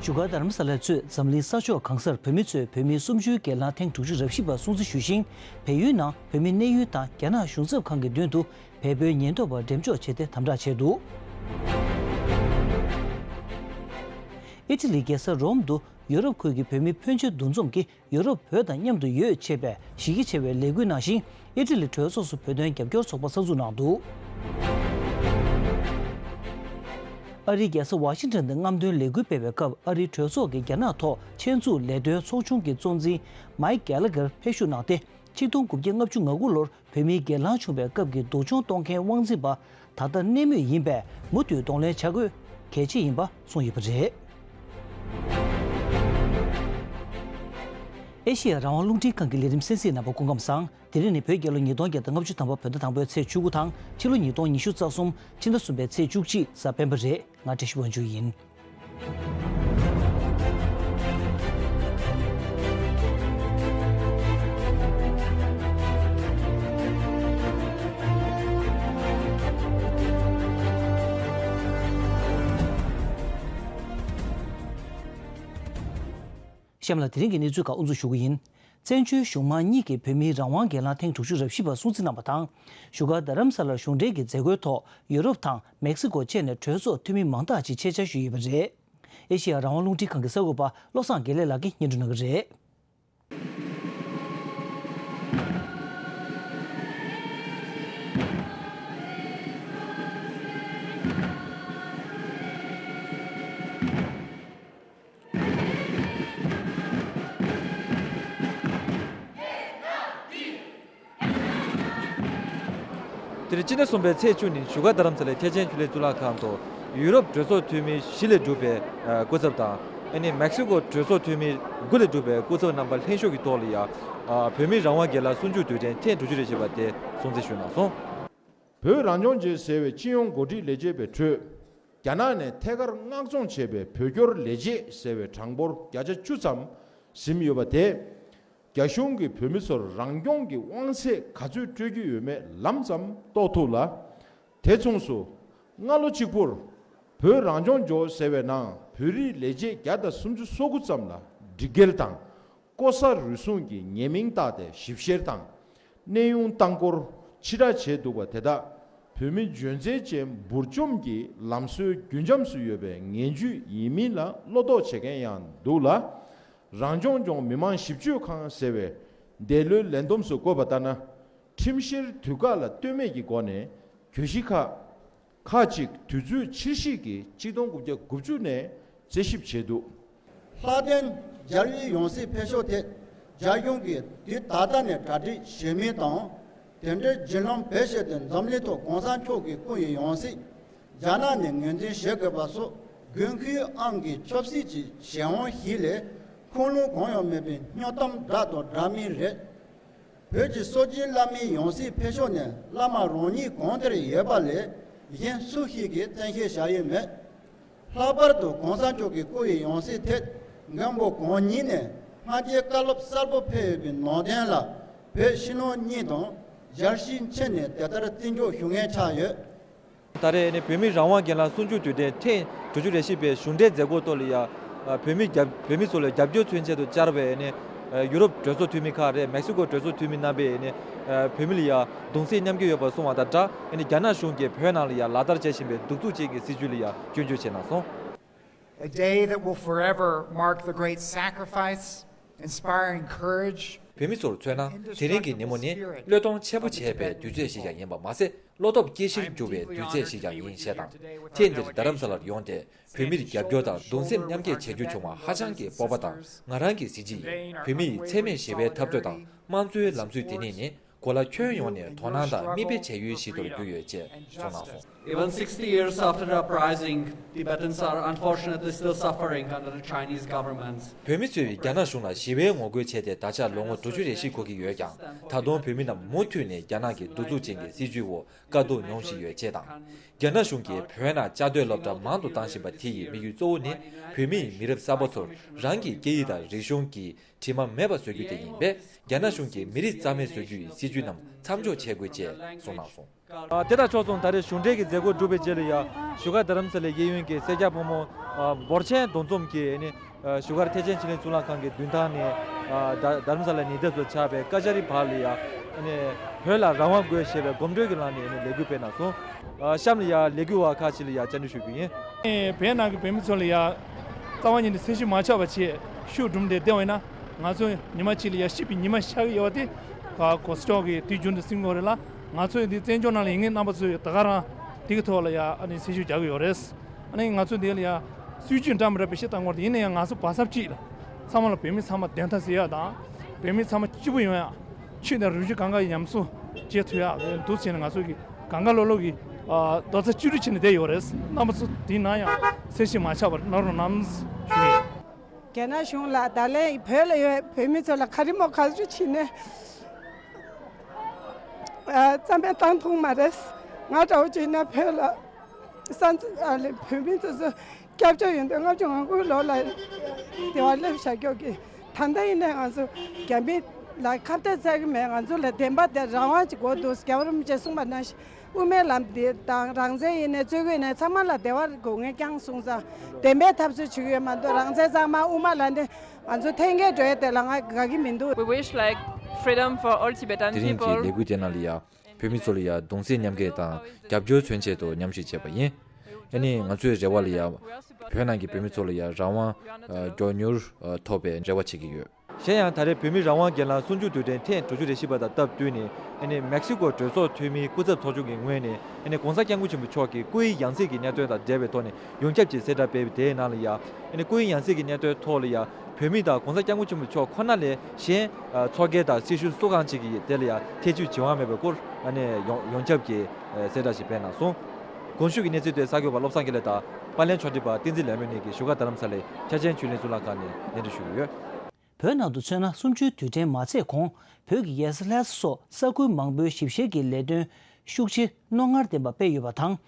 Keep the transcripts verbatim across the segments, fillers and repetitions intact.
བཞུགས་སྒར་རྡ་རམ་ས་ལར་གཙོས་འཛམ་གླིང་ས་ཕྱོགས་གང་སར་བོད་མི་ཚོས་བོད་མིའི་གསུམ་བཅུའི་སྒེར་ལངས་ཐེངས་དྲུག་ཅུ་རེ་བཞི་པ་སྲུང་བརྩི་ཞུས་ཤིང་། བལ་ཡུལ་ནང་བོད་མི་གནས་ཡུལ་དང་རྒྱ་ནག་གཞུང་ཚབ་ཁང་གི་མདུན་དུ་བལ་པོའི་ཉེན་རྟོག་པ་འགྲེམས་འཇོག་བྱས་ཏེ་དམ་དྲག་བྱས་འདུག་ཨི་ཊ་ལིའི་རྒྱལ་ས་རོམ་དུ་ཡོ་རོབ་ཁུལ་གྱི་བོད་མི་ཕོན་ཆེ་འདུ་འཛོམས་ཀྱིས། ཡོ་རོབ་བོད་དང་མཉམ་དུ་ཡོད་ཅེས་པའི་གཞི་རྒྱ་ཆེ་བའི་ལས་འགུལ་ནང་བཞིན་ཨི་ཊ་ལི་གྲོས་ཚོགས་སུ་བོད་དོན་རྒྱབ་སྐྱོར་ཚོགས་པ་གསར་འཛུགས་གནང་འདུག་ཨ་རིའི་རྒྱལ་ས་ཝ་ཤིང་ཊོན་དུ་རྔམ་སྟོན་ལས་འགུལ་སྤེལ་བའི་སྐབས་ཨ་རིའི་གྲོས་ཚོགས་ཀྱི་རྒྱ་ནག་ཐོག་ཆེད་འཛུགས་ལས་དོན་ཚོགས་ཆུང་གི་གཙོ་འཛིན་མའིཀ་གྷེ་ལ་གྷེར་ཕེབས་བཞུགས་གནང་སྟེ། ཆིག་སྟོང་དགུ་བརྒྱ་ལྔ་བཅུ་ང་དགུ་ལོར་བོད་མིའི་སྒེར་ལངས་བྱུང་བའི་སྐབས་ཀྱི་སྡུག་སྦྱོང་གཏོང་མཁན་དབང་འཛིན་པ་ད་ལྟ་གནས་མུས་ཡིན་པས་མུ་མཐུད་གདོང་ལེན་བྱ་དགོས་གལ་ཆེ་ཡིན་པ་གསུངས་ཡོད་པ་རེད། ཨེ་ཤེ་ཡ་རང་དབང་རླུང་འཕྲིན་ཁང་གི་ལས་རིམ་གསན་གཟིགས་གནང་བར་སྐུ་ཁམས་བཟང་། དེ་རིང་ནི་བོད་རྒྱལ་ལོ་ཉིས་སྟོང་བརྒྱ་དང་ལྔ་བཅུ་ཐམ་པ་བོད་ཟླ་དང་པོའི་ཚེས་བཅུ་དགུ་དང་ཕྱི་ལོ་ཉིས་སྟོང་ཉི་ཤུ་རྩ་གསུམ་ཕྱི་ཟླ་གསུམ་པའི་ཚེས་བཅུ་གཅིག་གཟའ་སྤེན་པ་རེད། ང་བཀྲ་ཤིས་དབང་ཕྱུག་ཡིན། གཤམ་ལ་དེ་རིང་གི་གནས་ཚུལ་ཁག་དབུ་འཛུགས་ཞུ་གི་ཡིན། བཙན་བྱོལ་གཞུང་མང་གཉིས་ཀྱིས་བོད་མིའི་རང་དབང་སྒེར་ལངས་ཐེངས་དྲུག་ཅུ་རེ་བཞི་པ་སྲུང་བརྩི་གནང་བ་དང་། བཞུགས་སྒར་རྡ་རམ་ས་ལར་གཞུང་འབྲེལ་གྱི་མཛད་སྒོའི་ཐོག་ཡུ་རོབ་དང་མེག་སི་ཀོ་བཅས་ནས་གྲོས་ཚོགས་འཐུས་མི་མང་དག་ཅིག་ཆེད་བཅར་ཞུས་ཡོད་པ་རེད། ཨེ་ཤེ་ཡ་རང་དབང་རླུང་འཕྲིན་ཁང་གི་གསར་འགོད་པ་བློ་བཟང་དགེ་ལེགས་ལགས་ཀྱིས་སྙན་སྒྲོན་གནང་གི་རེད། དེ་རིང་སྤྱི་ཟླ་གསུམ་པའི་ཚེས་བཅུ་ཉིན་བཞུགས་སྒར་རྡ་རམ་ས་ལའི་ཐེག་ཆེན་ཆོས་གླིང་གཙུག་ལག་ཁང་དུ་ཡུ་རོབ་གྲོས་ཚོགས་འཐུས་མི་བཞི་ལས་གྲུབ་པའི་སྐུ་ཚབ་དང་། ཨ་ནི་མེག་སི་ཀོ་གྲོས་ཚོགས་འཐུས་མི་དགུ་ལས་གྲུབ་པའི་སྐུ་ཚབ་རྣམ་པ་ལྷན་ཞུགས་ཀྱི་ཐོག་ལ་ཡང་། བོད་མིའི་རང་དབང་སྒེར་ལངས་གསུམ་བཅུའི་དུས་དྲན་ཐེངས་དྲུག་ཅུ་རེ་བཞི་པ་དེ་སྲུང་བརྩི་ཞུས་གནང་སོང་། བོད་རང་སྐྱོང་ལྗོངས་ཟེར་བའི་སྤྱི་ཡོངས་འགོ་ཁྲིད་ལས་བྱེད་པའི་ཁྲོད། རྒྱ་ནག་ནས་ཐད་ཀར་མངགས་གཙོ་བྱས་པའི་བོད་སྐྱོར་ལས་བྱེད་ཟེར་བའི་གྲངས་འབོར་བརྒྱ་ཆ་བཅུ་ཙམ་ཟིན་ཡོད་པ་དེས། རྒྱ་གཞུང་གིས་བོད་མི་ཚོར་རང་སྐྱོང་གི་དབང་ཚད་ག་ཚོད་སྤྲོད་ཀྱི་ཡོད་མེད་ལམ་ཙམ་རྟོགས་ཐུབ་ལ། དེ་མཚུངས་སུ། སྔ་ལོ་གཅིག་པུར། བོད་རང་སྐྱོང་ལྗོངས་ཟེར་བའི་ནང་བོད་རིགས་ལས་བྱེད་བརྒྱ་དང་སུམ་ཅུ་སོ་དགུ་ཙམ་ལ་སྒྲིག་འགལ་དང་། ལྐོག་ཟ་རུལ་སུངས་ཀྱི་ཉེས་མིང་བཏགས་ཏེ་ཞིབ་བཤེར་དང་། གནས་དབྱུང་བཏང་སྐོར་ཕྱིར་བསྒྲགས་བྱས་འདུག་པ་དེ་དག་བོད་མི་འཇོན་ཚད་ཅན་འབུར་འཇོམས་ཀྱི་ལམ་སྲོལ་རྒྱུན་འབྱམས་སུ་ཡོད་པའི་ངན་ཇུས་ཡིན་མིན་ལ་བློ་དོགས་བྱེད་མཁན་ཡང་འདུག་ལ། རང་སྐྱོང་ལྗོངས་མི་དམངས་ཞིབ་དཔྱོད་ཁང་ཟེར་བས་འདས་ལོའི་ལས་བསྡོམས་སུ་བཀོད་པ་ལྟར་ན། ཁྲིམས་བཤེར་དུས་བཀག་ལ་ལྟོས་མེད་ཀྱི་སྒོ་ནས་གྱོད་གཞི་ཁག་ཁག་ཅིག་དུས་ཚོད་ཕྱིར་བཤིག་གིས་གཅིག་སྟོང་དགུ་བརྒྱ་དགུ་བཅུ་ནས་རྩད་ཞིབ་བྱས་འདུག། ལྷག་དོན་རྒྱལ་བའི་ཡང་སྲིད་འཕེན་ཕྱོགས་ཐད་རྒྱ་གཞུང་གིས་དུས་ད་ལྟ་ནས་གྲ་སྒྲིག་བྱེད་མིན་དང་། དེ་འབྲེལ་བརྒྱུད་ལམ་བེད་སྤྱད་དེ་འཛམ་གླིང་ཐོག་གོང་ས་མཆོག་གི་སྐུ་ཡི་ཡང་སྲིད་རྒྱ་ནག་ནས་ངོས་འཛིན་བྱེད་དགོས་པ་སོགས་དགོས་མཁོའི་ཨང་ཀི་ཆབ་སྲིད་ཀྱི་གཞན་དབང་ཞིག་ལས་ཁུངས་ལུང་གང་ཡང་མེད་པའི་སྨྱོ་གཏམ་འདྲ་དང་འདྲ་མིན་རེད། བོད་ཀྱི་སྲོལ་རྒྱུན་བླ་མའི་ཡང་སྲིད་འཕེན་ཕྱོགས་ནས་བླ་མ་རང་ཉིད་གང་དེར་ཡོད་པ་ལས་གཞན་སུ་ཞིག་གིས་གཏན་འཁེལ་བྱ་ཡུལ་མེད། ལྷག་པར་དུ་གོང་ས་མཆོག་གི་སྐུ་ཡི་ཡང་སྲིད་ཐད་མགོན་པོ་གང་ཉིད་ནས་སྔ་རྗེས་བཀའ་སློབ་གསལ་པོ་ཕེབས་ཡོད་པའི་ནང་དོན་ལ་བོད་ཕྱི་ནང་གཉིས་དང་རྒྱལ་སྤྱིའི་ཕྱི་ནས་དེ་ལྟར་བརྩི་འཇོག་ཞུ་མཁན་ཆགས་ཡོད། ད་རེས་ནི་བོད་མིའི་རང་དབང་སྒེར་ལངས་གསུམ་བཅུའི་དུས་དྲན་ཐེངས་དྲུག་ཅུ་རེ་བཞི་པའི་གཞུང་འབྲེལ་མཛད་སྒོ་ཐོག་ལ་ཡང་བོད་མི་རྒྱབ་བོད་མི་ཚོ་ལ་རྒྱབ་སྐྱོར་མཚོན་ཆེད་དུ་བཅར་བའི་ནི་ཡུ་རོབ་གྲོས་ཚོགས་འཐུས་མི་ཁག་རེད། མེག་སི་ཀོ་གྲོས་ཚོགས་འཐུས་མི་རྣམ་པས་ནི་བོད་མི་ལ་ཡང་གདུང་སེམས་མཉམ་སྐྱེད་ཡོད་པ་གསུངས་པ་དང་སྦྲགས། ནི་རྒྱ་ནག་གཞུང་གིས་བོད་ནང་ལ་ཡང་ལག་བསྟར་བྱེད་བཞིན་པའི་གདུག་རྩུབ་ཅན་གྱི་སྲིད་བྱུས་ལ་ཡང་སྐྱོན་བརྗོད་བྱས་གནང་སོང་། A day that will forever mark the great sacrifice, inspiring courage, བོད་མི་ཚོར་མཚོན་ན། དེ་རིང་གི་ཉིན་མོ་ནི་བློས་གཏོང་ཆེན་པོ་བྱས་པའི་དུས་ཚོད་ཞིག་ཀྱང་ཡིན་པ་མ་ཟད། བློ་སྟོབས་སྐྱེད་གཞིར་གྱུར་པའི་དུས་ཚོད་ཞིག་ཀྱང་ཡིན་ཞེས་དང་། ཐེངས་འདིར་རྡ་རམ་ས་ལར་ཡོང་སྟེ་བོད་མིར་རྒྱབ་སྐྱོར་དང་གདུང་སེམས་མཉམ་སྐྱེད་བྱ་རྒྱུ་བྱུང་བ་ཧ་ཅང་གི་སྤོབས་པ་དང་། ང་རང་གི་གཟི་བརྗིད་ཡིན། བོད་མི་ཡི་འཚེ་མེད་ཞི་བའི་འཐབ་རྩོད་དང་དམངས་གཙོའི་ལམ་སྲོལ་དེ་ཉིད་ནི། གོ་ལ་ཁྱོན་ཡོངས་ནས་དོ་སྣང་དང་མིག་དཔེ་བྱ་ཡུལ་ཞིག་ཏུ་གྱུར་ཡོད་ཅེས་གསུངས་གནང་སོང་། Even sixty years after the uprising, Tibetans are unfortunately still suffering under the Chinese government. བོད་མི་ཚོས་རྒྱ་ནག་གཞུང་ལ་ཞི་བའི་ངོ་རྒོལ་བྱས་ཏེ་ད་ཆ་ལོ་ངོ་དྲུག་ཅུ་རེ་བཞི་འཁོར་གྱི་ཡོད་ཀྱང་། ད་དུང་བོད་མི་རྣམས་མུ་མཐུད་ནས་རྒྱ་ནག་གི་གདུག་རྩུབ་ཅན་གྱི་སྲིད་བྱུས་འོག་དཀའ་སྡུག་མྱོང་བཞིན་ཡོད་ཅེས་དང་། རྒྱ་ནག་གཞུང་གིས་བོད་ནང་བཅའ་སྡོད་སློབ་གྲྭ་མང་དུ་བཏང་བཞིན་པ་དེ་ཡི་དམིགས་ཡུལ་གཙོ་བོ་ནི། བོད་མི་ཡི་མི་རབས་གསར་པ་ཚོར་རང་གི་སྐད་ཡིག་དང་རིག་གཞུང་གི་དྲི་མ་མེད་པ་བཟོ་རྒྱུ་དེ་ཡིན་པས། རྒྱ་ནག་གཞུང་གིས་མི་རིགས་རྩ་མེད་བཟོ་རྒྱུ་ཡི་སྲིད་བྱུས་རྣམས་མཚམས་འཇོག་བྱེད་དགོས་ཅེས་གསུངས་གནང་སོང་། དེ་དང་ཕྱོགས་མཚུངས། ད་རེས་གཞུང་འབྲེལ་གྱི་མཛད་སྒོ་གྲུབ་པའི་རྗེས་ལ་ཡང་བཞུགས་སྒར་རྡ་རམ་ས་ལའི་གཡས་གཡོན་གྱི་སེར་སྐྱ་ཕོ་མོ་ ཨ་འབོར་ཆེན་འདུ་འཛོམས་ཀྱིས་ཨ་ནི་ཨ་བཞུགས་སྒར་ཐེག་ཆེན་ཆོས་གླིང་གཙུག་ལག་ཁང་གི་མདུན་ཐང་ནས་ཨ་ད་རྡ་རམ་ས་ལའི་ཉེ་འདབས་སུ་ཆགས་པའི་ཀ་ཅ་རི་བར་ལ་ཡ་ཨ་ནི་བོད་ལ་རང་དབང་དགོས་ཞེས་པའི་གོམ་བགྲོད་ཀྱི་ལམ་ནས་ཨ་ནི་ལས་འགུལ་སྤེལ་གནང་སོང་། ཨ་གཤམ་ལ་ཡ་ལས་འགུལ་བ་ཁག་ཅིག་ལ་ཡ་བཅར་འདྲི་ཞུ་རྒྱུ་ཡིན། བོད་ནང་གི་བོད་མི་ཚོ་ལ་ཡ་རྩ་བ་ཉིད་ནས་ཚད་གཞི་མ་ཆག་པ་བྱས་ཤུགས་སྒྲིམ་སྟེ་བསྡད་པ་ཡིན་ན། ང་ཚོ་ཉི་མ་གཅིག་ལ་ཡ་སྐྱིད་པའི་ཉི་མ་ཤར་གྱི་ཡོད་པ་དེ་ག་གོ་ས་མཆོག་གིས་དུས་རྒྱུན་དུ་གསུང་གི་ཡོད་རེད་ལ། ང་ཚོ་ཡི་འདི་བཙན་བྱོལ་ནང་ལ་ཡིན་མཁན་རྣམ་པ་ཚོས་ད་ག་རང་དེ་གི་ཐོག་ལ་ཡ་ཨ་ནི་ཚད་གཞི་རྒྱག་གི་ཡོད་རེད། ཨ་ནི་ང་ཚོ་འདི་ལ་ཡ་སྲིད་ཇུས་འདྲ་མི་འདྲ་བེད་སྤྱོད་བཏང་དགོས་རེད། ཡིན་ན་ཡང་ང་ཚོ་བར་མཚམས་གཅིག་ལ་ཚང་མ་ལ་བོད་མི་ཚང་མ་བདེན་མཐའ་གསལ་ཡག་དང་། བོད་མི་ཚང་མ་སྐྱིད་པོ་ཡོང་ཡག་ཆོས་དང་རིག་གཞུང་གང་ག་ཉམས་གསོ་བྱེད་ཐུབ་ཡག་འདུག་བྱས་ནས་ང་ཚོ་གི་གང་ག་ལོ་ལོ་གི་ཨ་རྡོག་རྩ་གཅིག་སྒྲིལ་བྱས་ནས་བསྡད་ཡོད་རེད། རྣམ་པ་ཚོ་དེའི་ནང་ཡང་ཚད་གཞི་མ་ཆག་པར་གནང་རོགས་གནང་ཞུ་ཡས། རྒྱ་ནག་གཞུང་ལ་ད་ལན་བོད་ལ་ཡོད་བོད་མི་ཚོ་ལ་ག་རེ་མོ་ག་རེ་བྱས་ནས་ཨ་རྩ་མེད་བཏང་ཐུབ་མ་རེད། ང་འདྲ་བོ་བྱས་ན་བོད་ལ་ས་འཛིན་ཨ་ལས་བོད་མི་ཚོ་ཚོ་སྐྱབས་བཅོལ་ཡོད་འདུག་ལྔ་བཅུ་ང་དགུ་ལོ་ལ་དེ་བ་སླེབས་བཞག་ཀྱོག་གི། ད་ལྟ་ཡིན་ནའི་ང་ཚོ་རྒྱ་མི་ལ་ཁ་གཏད་ཚད་ཀྱི་མེད། ང་ཚོ་ལ་བདེན་པ་དེ་རང་དབང་ཅིག་དགོས་འདུག་རྒྱལ་བ་རིན་པོ་ཆེས་གསུངས་པ་ནང་བཞིན། དབུ་མའི་ལམ་འདི་དང་རང་བཙན་ཡིན་ནའི་རྩོད་རྒྱུ་ཡིན་ནའི་ཚང་མ་ལ་བདེ་བ་དགོས་ངེས་རྐྱང་གསུངས་ཙང་། བདེན་པའི་འཐབ་རྩོད་བྱེད་ཀྱི་ཡོད་མ་གཏོགས་རང་བཙན་གཙང་མ་དབུ་མ་ལ་ནི་ང་ཚོ་འཐེན་འཁྱེར་འགྲོ་ཡས་དེ་ལ་ང་དགའ་གི་མི་འདུག We wish, like, freedom for all Tibetan people. དེ་རིང་གི་ལས་འགུལ་དེ་ནང་ལ་ཡ་བོད་མི་ཚོ་ལ་ཡ་གདུང་སེམས་མཉམ་སྐྱེད་དང་རྒྱབ་སྐྱོར་མཚོན་ཆེད་དུ་མཉམ་ཞུགས་བྱས་པ་ཡིན། ཨ་ནི་ང་ཚོའི་རེ་བ་ལ་ཡ་བོད་ནང་གི་བོད་མི་ཚོ་ལ་ཡ་རང་དབང་མགྱོགས་མྱུར་ཐོབ་པའི་རེ་བ་བྱེད་ཀྱི་ཡོད། གཞན་ཡང་ད་རེས་བོད་མིའི་རང་དབང་སྒེར་ལངས་གསུམ་བཅུ་དུས་དྲན་ཐེངས་དྲུག་ཅུ་རེ་བཞི་པ་དང་སྟབས་བསྟུན་ནས་ཨ་ནི་མེག་སི་ཀོ་གྲོས་ཚོགས་འཐུས་མིའི་སྐུ་ཚབ་ཚོགས་ཆུང་གི་ངོས་ནས་ཨ་ནི་༸གོང་ས་༸སྐྱབས་མགོན་ཆེན་པོ་མཆོག་གི་སྐུ་ཡི་ཡང་སྲིད་ཀྱི་གནད་དོན་དང་འབྲེལ་བའི་ཐོག་ནས་ཡོངས་ཁྱབ་ཀྱི་གསལ་བསྒྲགས་སྤེལ་བའི་དེའི་ནང་ལ་ཡ་ཨ་ནི་སྐུ་ཡི་ཡང་སྲིད་ཀྱི་གནད་དོན་ཐོག་ལ་ཡ་བོད་མི་དང་༸གོང་ས་༸སྐྱབས་མགོན་ཆེན་པོ་མཆོག་ཁོ་ན་ལས་གཞན་ཚོགས་སྒེར་དང་སྲི་ཞུ་སུ་གང་ཅིག་གིས་དེ་ལ་ཡ་ཐེ་བྱུས་བྱེད་དབང་མེད་པའི་སྐོར་ཨ་ནི་ཡོངས་ཡོངས་ཁྱབ་ཀྱི་གསལ་བསྒྲགས་ཤིག་སྤེལ་གནང་སོང་། གོང་ཞུས་ཀྱི་གནས་ཚུལ་དེ་གསར་འགོད་པ་བློ་བཟང་དགེ་ལེགས་དང་པར་ལེན་ཕྱོགས་སྒྲིག་པ་བསྟན་འཛིན་ལས་སྨོན་གཉིས་ཀྱིས་བཞུགས་སྒར་རྡ་རམ་ས་ལའི་འཆར་ཅན་ཆོས་གླིང་གཙུག་ལག་ཁང་ནས་ལན་འདེབས་ཞུས་ཡོད། བོད་ནང་དུ་མཚོན་ན། གསུམ་བཅུའི་དུས་དྲན་མ་ཚེས་གོང་བོད་ཀྱི་རྒྱལ་ས་ལྷ་ས་སོགས་ས་ཁུལ་མང་པོའི་ཞིབ་བཤེར་གྱི་ལས་དོན་ཤུགས་ཆེ་རྣོ་ངར་ལྡན་པ་སྤེལ་ཡོད་པ་དང་།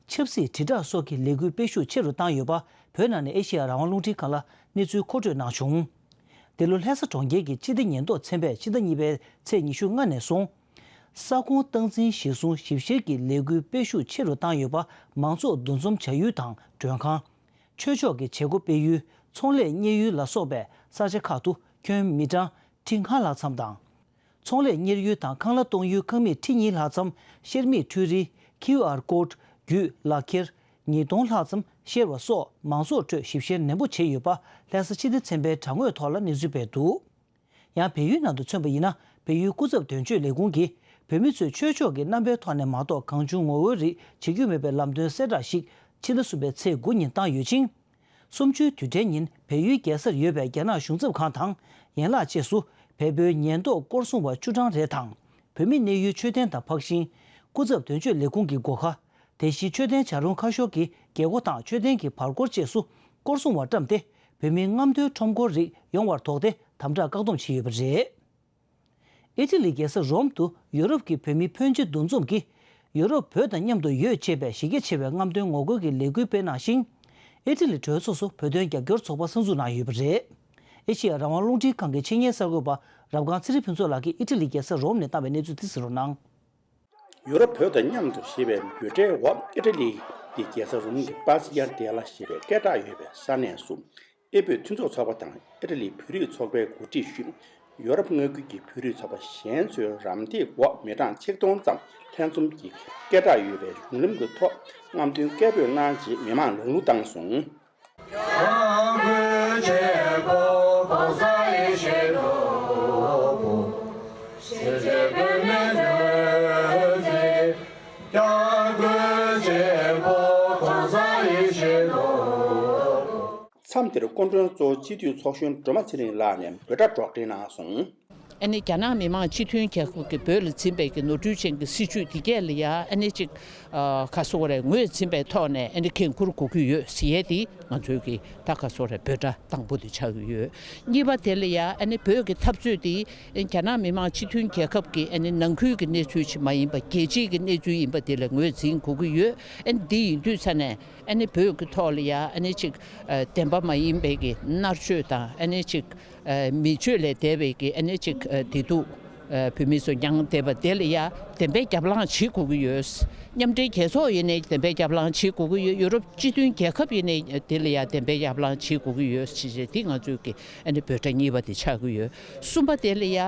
ཆབ་སྲིད་དྲིལ་བསྒྲགས་སོགས་ཀྱི་ལས་འགུལ་སྤེལ་ཤུགས་ཆེ་རུ་བཏང་ཡོད་པ་བོད་ནང་ནས་ཨེ་ཤེ་ཡ་རང་དབང་རླུང་འཕྲིན་ཁང་ལ་གནས་ཚུལ་མཁོ་སྤྲོད་གནང་བྱུང་། འདི་ལོ་ལྷ་ས་གྲོང་ཁྱེར་གྱི་སྤྱི་བདེ་ཉེན་རྟོག་ཚན་པས་ཕྱི་ཟླ་གཉིས་པའི་ཚེས་ཉི་ཤུ་ལྔ་ནས་བཟུང་། ས་ཁོངས་སྟངས་འཛིན་གཞིར་བཟུང་ཞིབ་བཤེར་གྱི་ལས་འགུལ་སྤེལ་ཤུགས་ཆེ་རུ་བཏང་ཡོད་པ། མང་ཚོགས་འདུ་འཛོམས་བྱ་ཡུལ་དང་མགྲོན་ཁང་། ཆོས་ཕྱོགས་ཀྱི་བྱེད་སྒོ་སྤེལ་ཡུལ། ཚོང་ལས་གཉེར་ཡུལ་ལ་སོགས་པའི་ས་ཆ་ཁག་ཏུ་ཁྱོན་མི་གྲངས་ཁྲི་ལྔ་ལྷག་ཙམ་དང་། ཚོང་ལས་གཉེར་ཡུལ་དང་ཁང་གླ་གཏོང་ཡུལ་ཁང་མིག་ཁྲི་གཉིས་ལྷག་ཙམ། བཤེར་མིག་འཕྲུལ་རིག QR code བརྒྱུད་ལག་ཁྱེར་ཉིས་སྟོང་ལྷག་ཙམ་བཤེར་བ་སོགས་མང་ཚོགས་ཁྲོད་ཞིབ་བཤེར་ནན་པོ་བྱས་ཡོད་པ་ལྷ་ས་སྤྱི་བདེ་ཚན་པའི་དྲ་ངོས་ཐོག་ལ་གནས་ཚུལ་སྤེལ་འདུག་ཡང་བལ་ཡུལ་ནང་དུ་མཚོན་པ་ཡིན་ན། བལ་ཡུལ་སྐུ་ཚབ་དོན་གཅོད་ལས་ཁུངས་ཀྱིས་བོད་མི་ཚོས་ཆོས་ཕྱོགས་ཀྱི་རྣམ་པའི་ཐོག་ནས་མ་གཏོགས་གང་བྱུང་ངོ་རྒོལ་རིགས་བྱེད་རྒྱུ་མེད་པའི་ལམ་སྟོན་གསལ་བསྒྲགས་ཤིག་ཕྱི་ཟླ་གསུམ་པའི་ཚེས་དགུ་ཉིན་བཏང་ཡོད་ཅིང་། གསུམ་བཅུའི་དུས་དྲན་ཉིན་བལ་ཡུལ་རྒྱལ་སར་ཡོད་པའི་རྒྱ་ནག་གཞུང་ཚབ་ཁང་དང་ཡན་ལག་བཅས་སུ་བལ་པོའི་ཉེན་རྟོག་སྐོར་སྲུང་བ་བཅུ་གྲངས་རེ་དང་། བོད་མི་གནས་ཡུལ་མཆོད་རྟེན་དང་འཕགས་ཤིང་། སྐུ་ཚབ་དོན་གཅོད་ལས་ཁུངས་ཀྱི་སྒོ་ཁ། དེ་བཞིན་མཆོད་རྟེན་བྱ་རུང་ཁ་ཤོར་གྱི་རྒྱལ་སྒོ་དང་མཆོད་རྟེན་གྱི་བར་སྐོར་བཅས་སུ་སྐོར་སྲུང་བ་བཀྲམ་སྟེ། བོད་མིའི་རྔམ་སྟོན་ཁྲོམ་སྐོར་རིགས་ཡོང་བར་དོགས་ཏེ་དམ་དྲག་བཀག་སྡོམ་བྱས་ཡོད་པ་རེད། ཨི་ཊ་ལི་རྒྱལ་ས་རོམ་དུ་ཡོ་རོབ་ཀྱི་བོད་མི་ཕོན་ཆེ་འདུ་འཛོམས་ཀྱིས། ཡོ་རོབ་བོད་དང་མཉམ་དུ་ཡོད་ཅེས་པའི་གཞི་རྒྱ་ཆེ་བའི་རྔམ་སྟོན་ངོ་རྒོལ་གྱི་ལས་འགུལ་སྤེལ་གནང་ཞིང་། ཨི་ཊ་ལི་གྲོས་ཚོགས་སུ་བོད་དོན་རྒྱབ་སྐྱོར་ཚོགས་པ་གསར་འཛུགས་གནང་ཡོད་པ་རེད། ཨེ་ཤེ་ཡ་རང་དབང་རླུང་འཕྲིན་ཁང་གི་ཆེད་གཉེར་གསར་འགོད་པ་རབ་སྒང་ཚེ་རིང་ཕུན་ཚོགས་ལགས་ཀྱིས་ཨི་ཊ་ལི་རྒྱལ་ས་རོམ་ནས་བཏང་བའི་གནས་ཚུལ་འདི་གསན་རོགས་གནང་། ཡུ་རོབ་བོད་དང་མཉམ་དུ་ཞེས་པའི་འབོད་སྒྲའི་འོག་ཨི་ཊ་ལི་ཡི་རྒྱལ་ས་རོམ་གྱི་པ་སི་ཡ་ཌེ་ལ་ཞེས་པའི་སྐད་གྲགས་ཡོད་པའི་ས་གནས་སུ། ཨེ་བོད་མཐུན་ཚོགས་ཚོགས་པ་དང་ཨི་ཊ་ལིའི་བོད་རིགས་ཚོགས་པའི་འགོ་ཁྲིད་ཞུས། ཡོ་རོབ་མངའ་ཁུལ་གྱི་བོད་རིགས་ཚོགས་པ་གཞན་ཚོའི་རམ་འདེགས་འོག་མི་གྲངས་ཆིག་སྟོང་ཙམ་ལྷན་འཛོམས་ཀྱིས་སྐད་གྲགས་ཡོད་པའི་གཞུང་ལམ་གྱི་ཐོག་རྔམ་སྟོན་སྐད་འབོད་གནང་རྗེས་མི་མང་ལ་ལུང་བཏང་སོང་། མཚམས་དེར་སྐུ་མགྲོན་གཙོ་བོ་སྤྱི་འཐུས་ཚོགས་གཞོན་སྒྲོལ་མ་ཚེ་རིང་ལགས་ནས་འབོད་སྒྲ་སྒྲོག་འགྲེལ་གནང་སོང་། ཨ་ནི་རྒྱ་ནག་མི་དམངས་སྤྱི་མཐུན་རྒྱལ་ཁབ་ཀྱིས་བོད་ལ་འཛིན་པའི་གི་ནོར་འཁྲུལ་ཅན་གྱི་སྲིད་བྱུས་འདི་གས་ལ་ཡ་ཨ་ནི་ཅིག་ཨ་ག་སོ་རེད། ངོས་འཛིན་པའི་ཐོག་ནས་ཨ་ནི་འགན་འཁུར་དགོས་ཀྱི་ཡོད་ཟེར་ཡས་དེ་ང་ཚོའི་གི་ད་ག་སོ་རེད། འབོད་སྒྲ་དང་པོ་དེ་ཆགས་ཀྱི་ཡོད། གཉིས་པ་དེ་ལ་ཡ་ཨ་ནི་བོད་ཀྱི་འཐབ་རྩོད་དེ་རྒྱ་ནག་མི་དམངས་སྤྱི་མཐུན་རྒྱལ་ཁབ་ཀྱི་ཨ་ནི་ནང་ཁུལ་གྱི་གནས་ཚུལ་ཅིག་མ་ཡིན་པ་རྒྱལ་སྤྱིའི་གི་གནས་ཚུལ་ཡིན་པ་དེ་ལ་ངོས་འཛིན་དགོས་ཀྱི་ཡོད། ཨ་ནི་འདི་ཡིན་དུས་ཙ་ནས་ཨ་ནི་བོད་ཀྱི་ཐོག་ལ་ཡ་ཨ་ནི་ཅིག་ཨ་བདེན་པ་མ་ཡིན་པའི་གི་མནར་གཅོད་དང་ཨ་ནི་ཅིག་ཨ་མི་སྤྱོད་ལས་འདས་པའི་གི་ཨ་ནི་ཅིག་ཨ་བདེ་སྡུག་ བོད་མི་ཚོ་མྱངས་བསྡད་པ་དེ་ལ་ཡ་བདེན་པའི་རྒྱབ་ལངས་བྱེད་དགོས་ཀྱི་ཡོད། མཉམ་འབྲེལ་རྒྱལ་ཚོགས་ཡིན་ནའི་བདེན་པའི་རྒྱབ་ལངས་བྱེད་དགོས་ཀྱི་ཡོད། ཡུ་རོབ་སྤྱི་མཐུན་རྒྱལ་ཁབ་ཡིན་ནའི་དེ་ལ་ཡ་བདེན་པའི་རྒྱབ་ལངས་བྱེད་དགོས་ཀྱི་ཡོད་ཞེས་བྱས་དེ་ང་ཚོའི་གི་ཨ་ནི་འབོད་སྒྲ་གཉིས་པ་དེ་ཆགས་ཀྱི་ཡོད། གསུམ་པ་དེ་ལ་ཡ་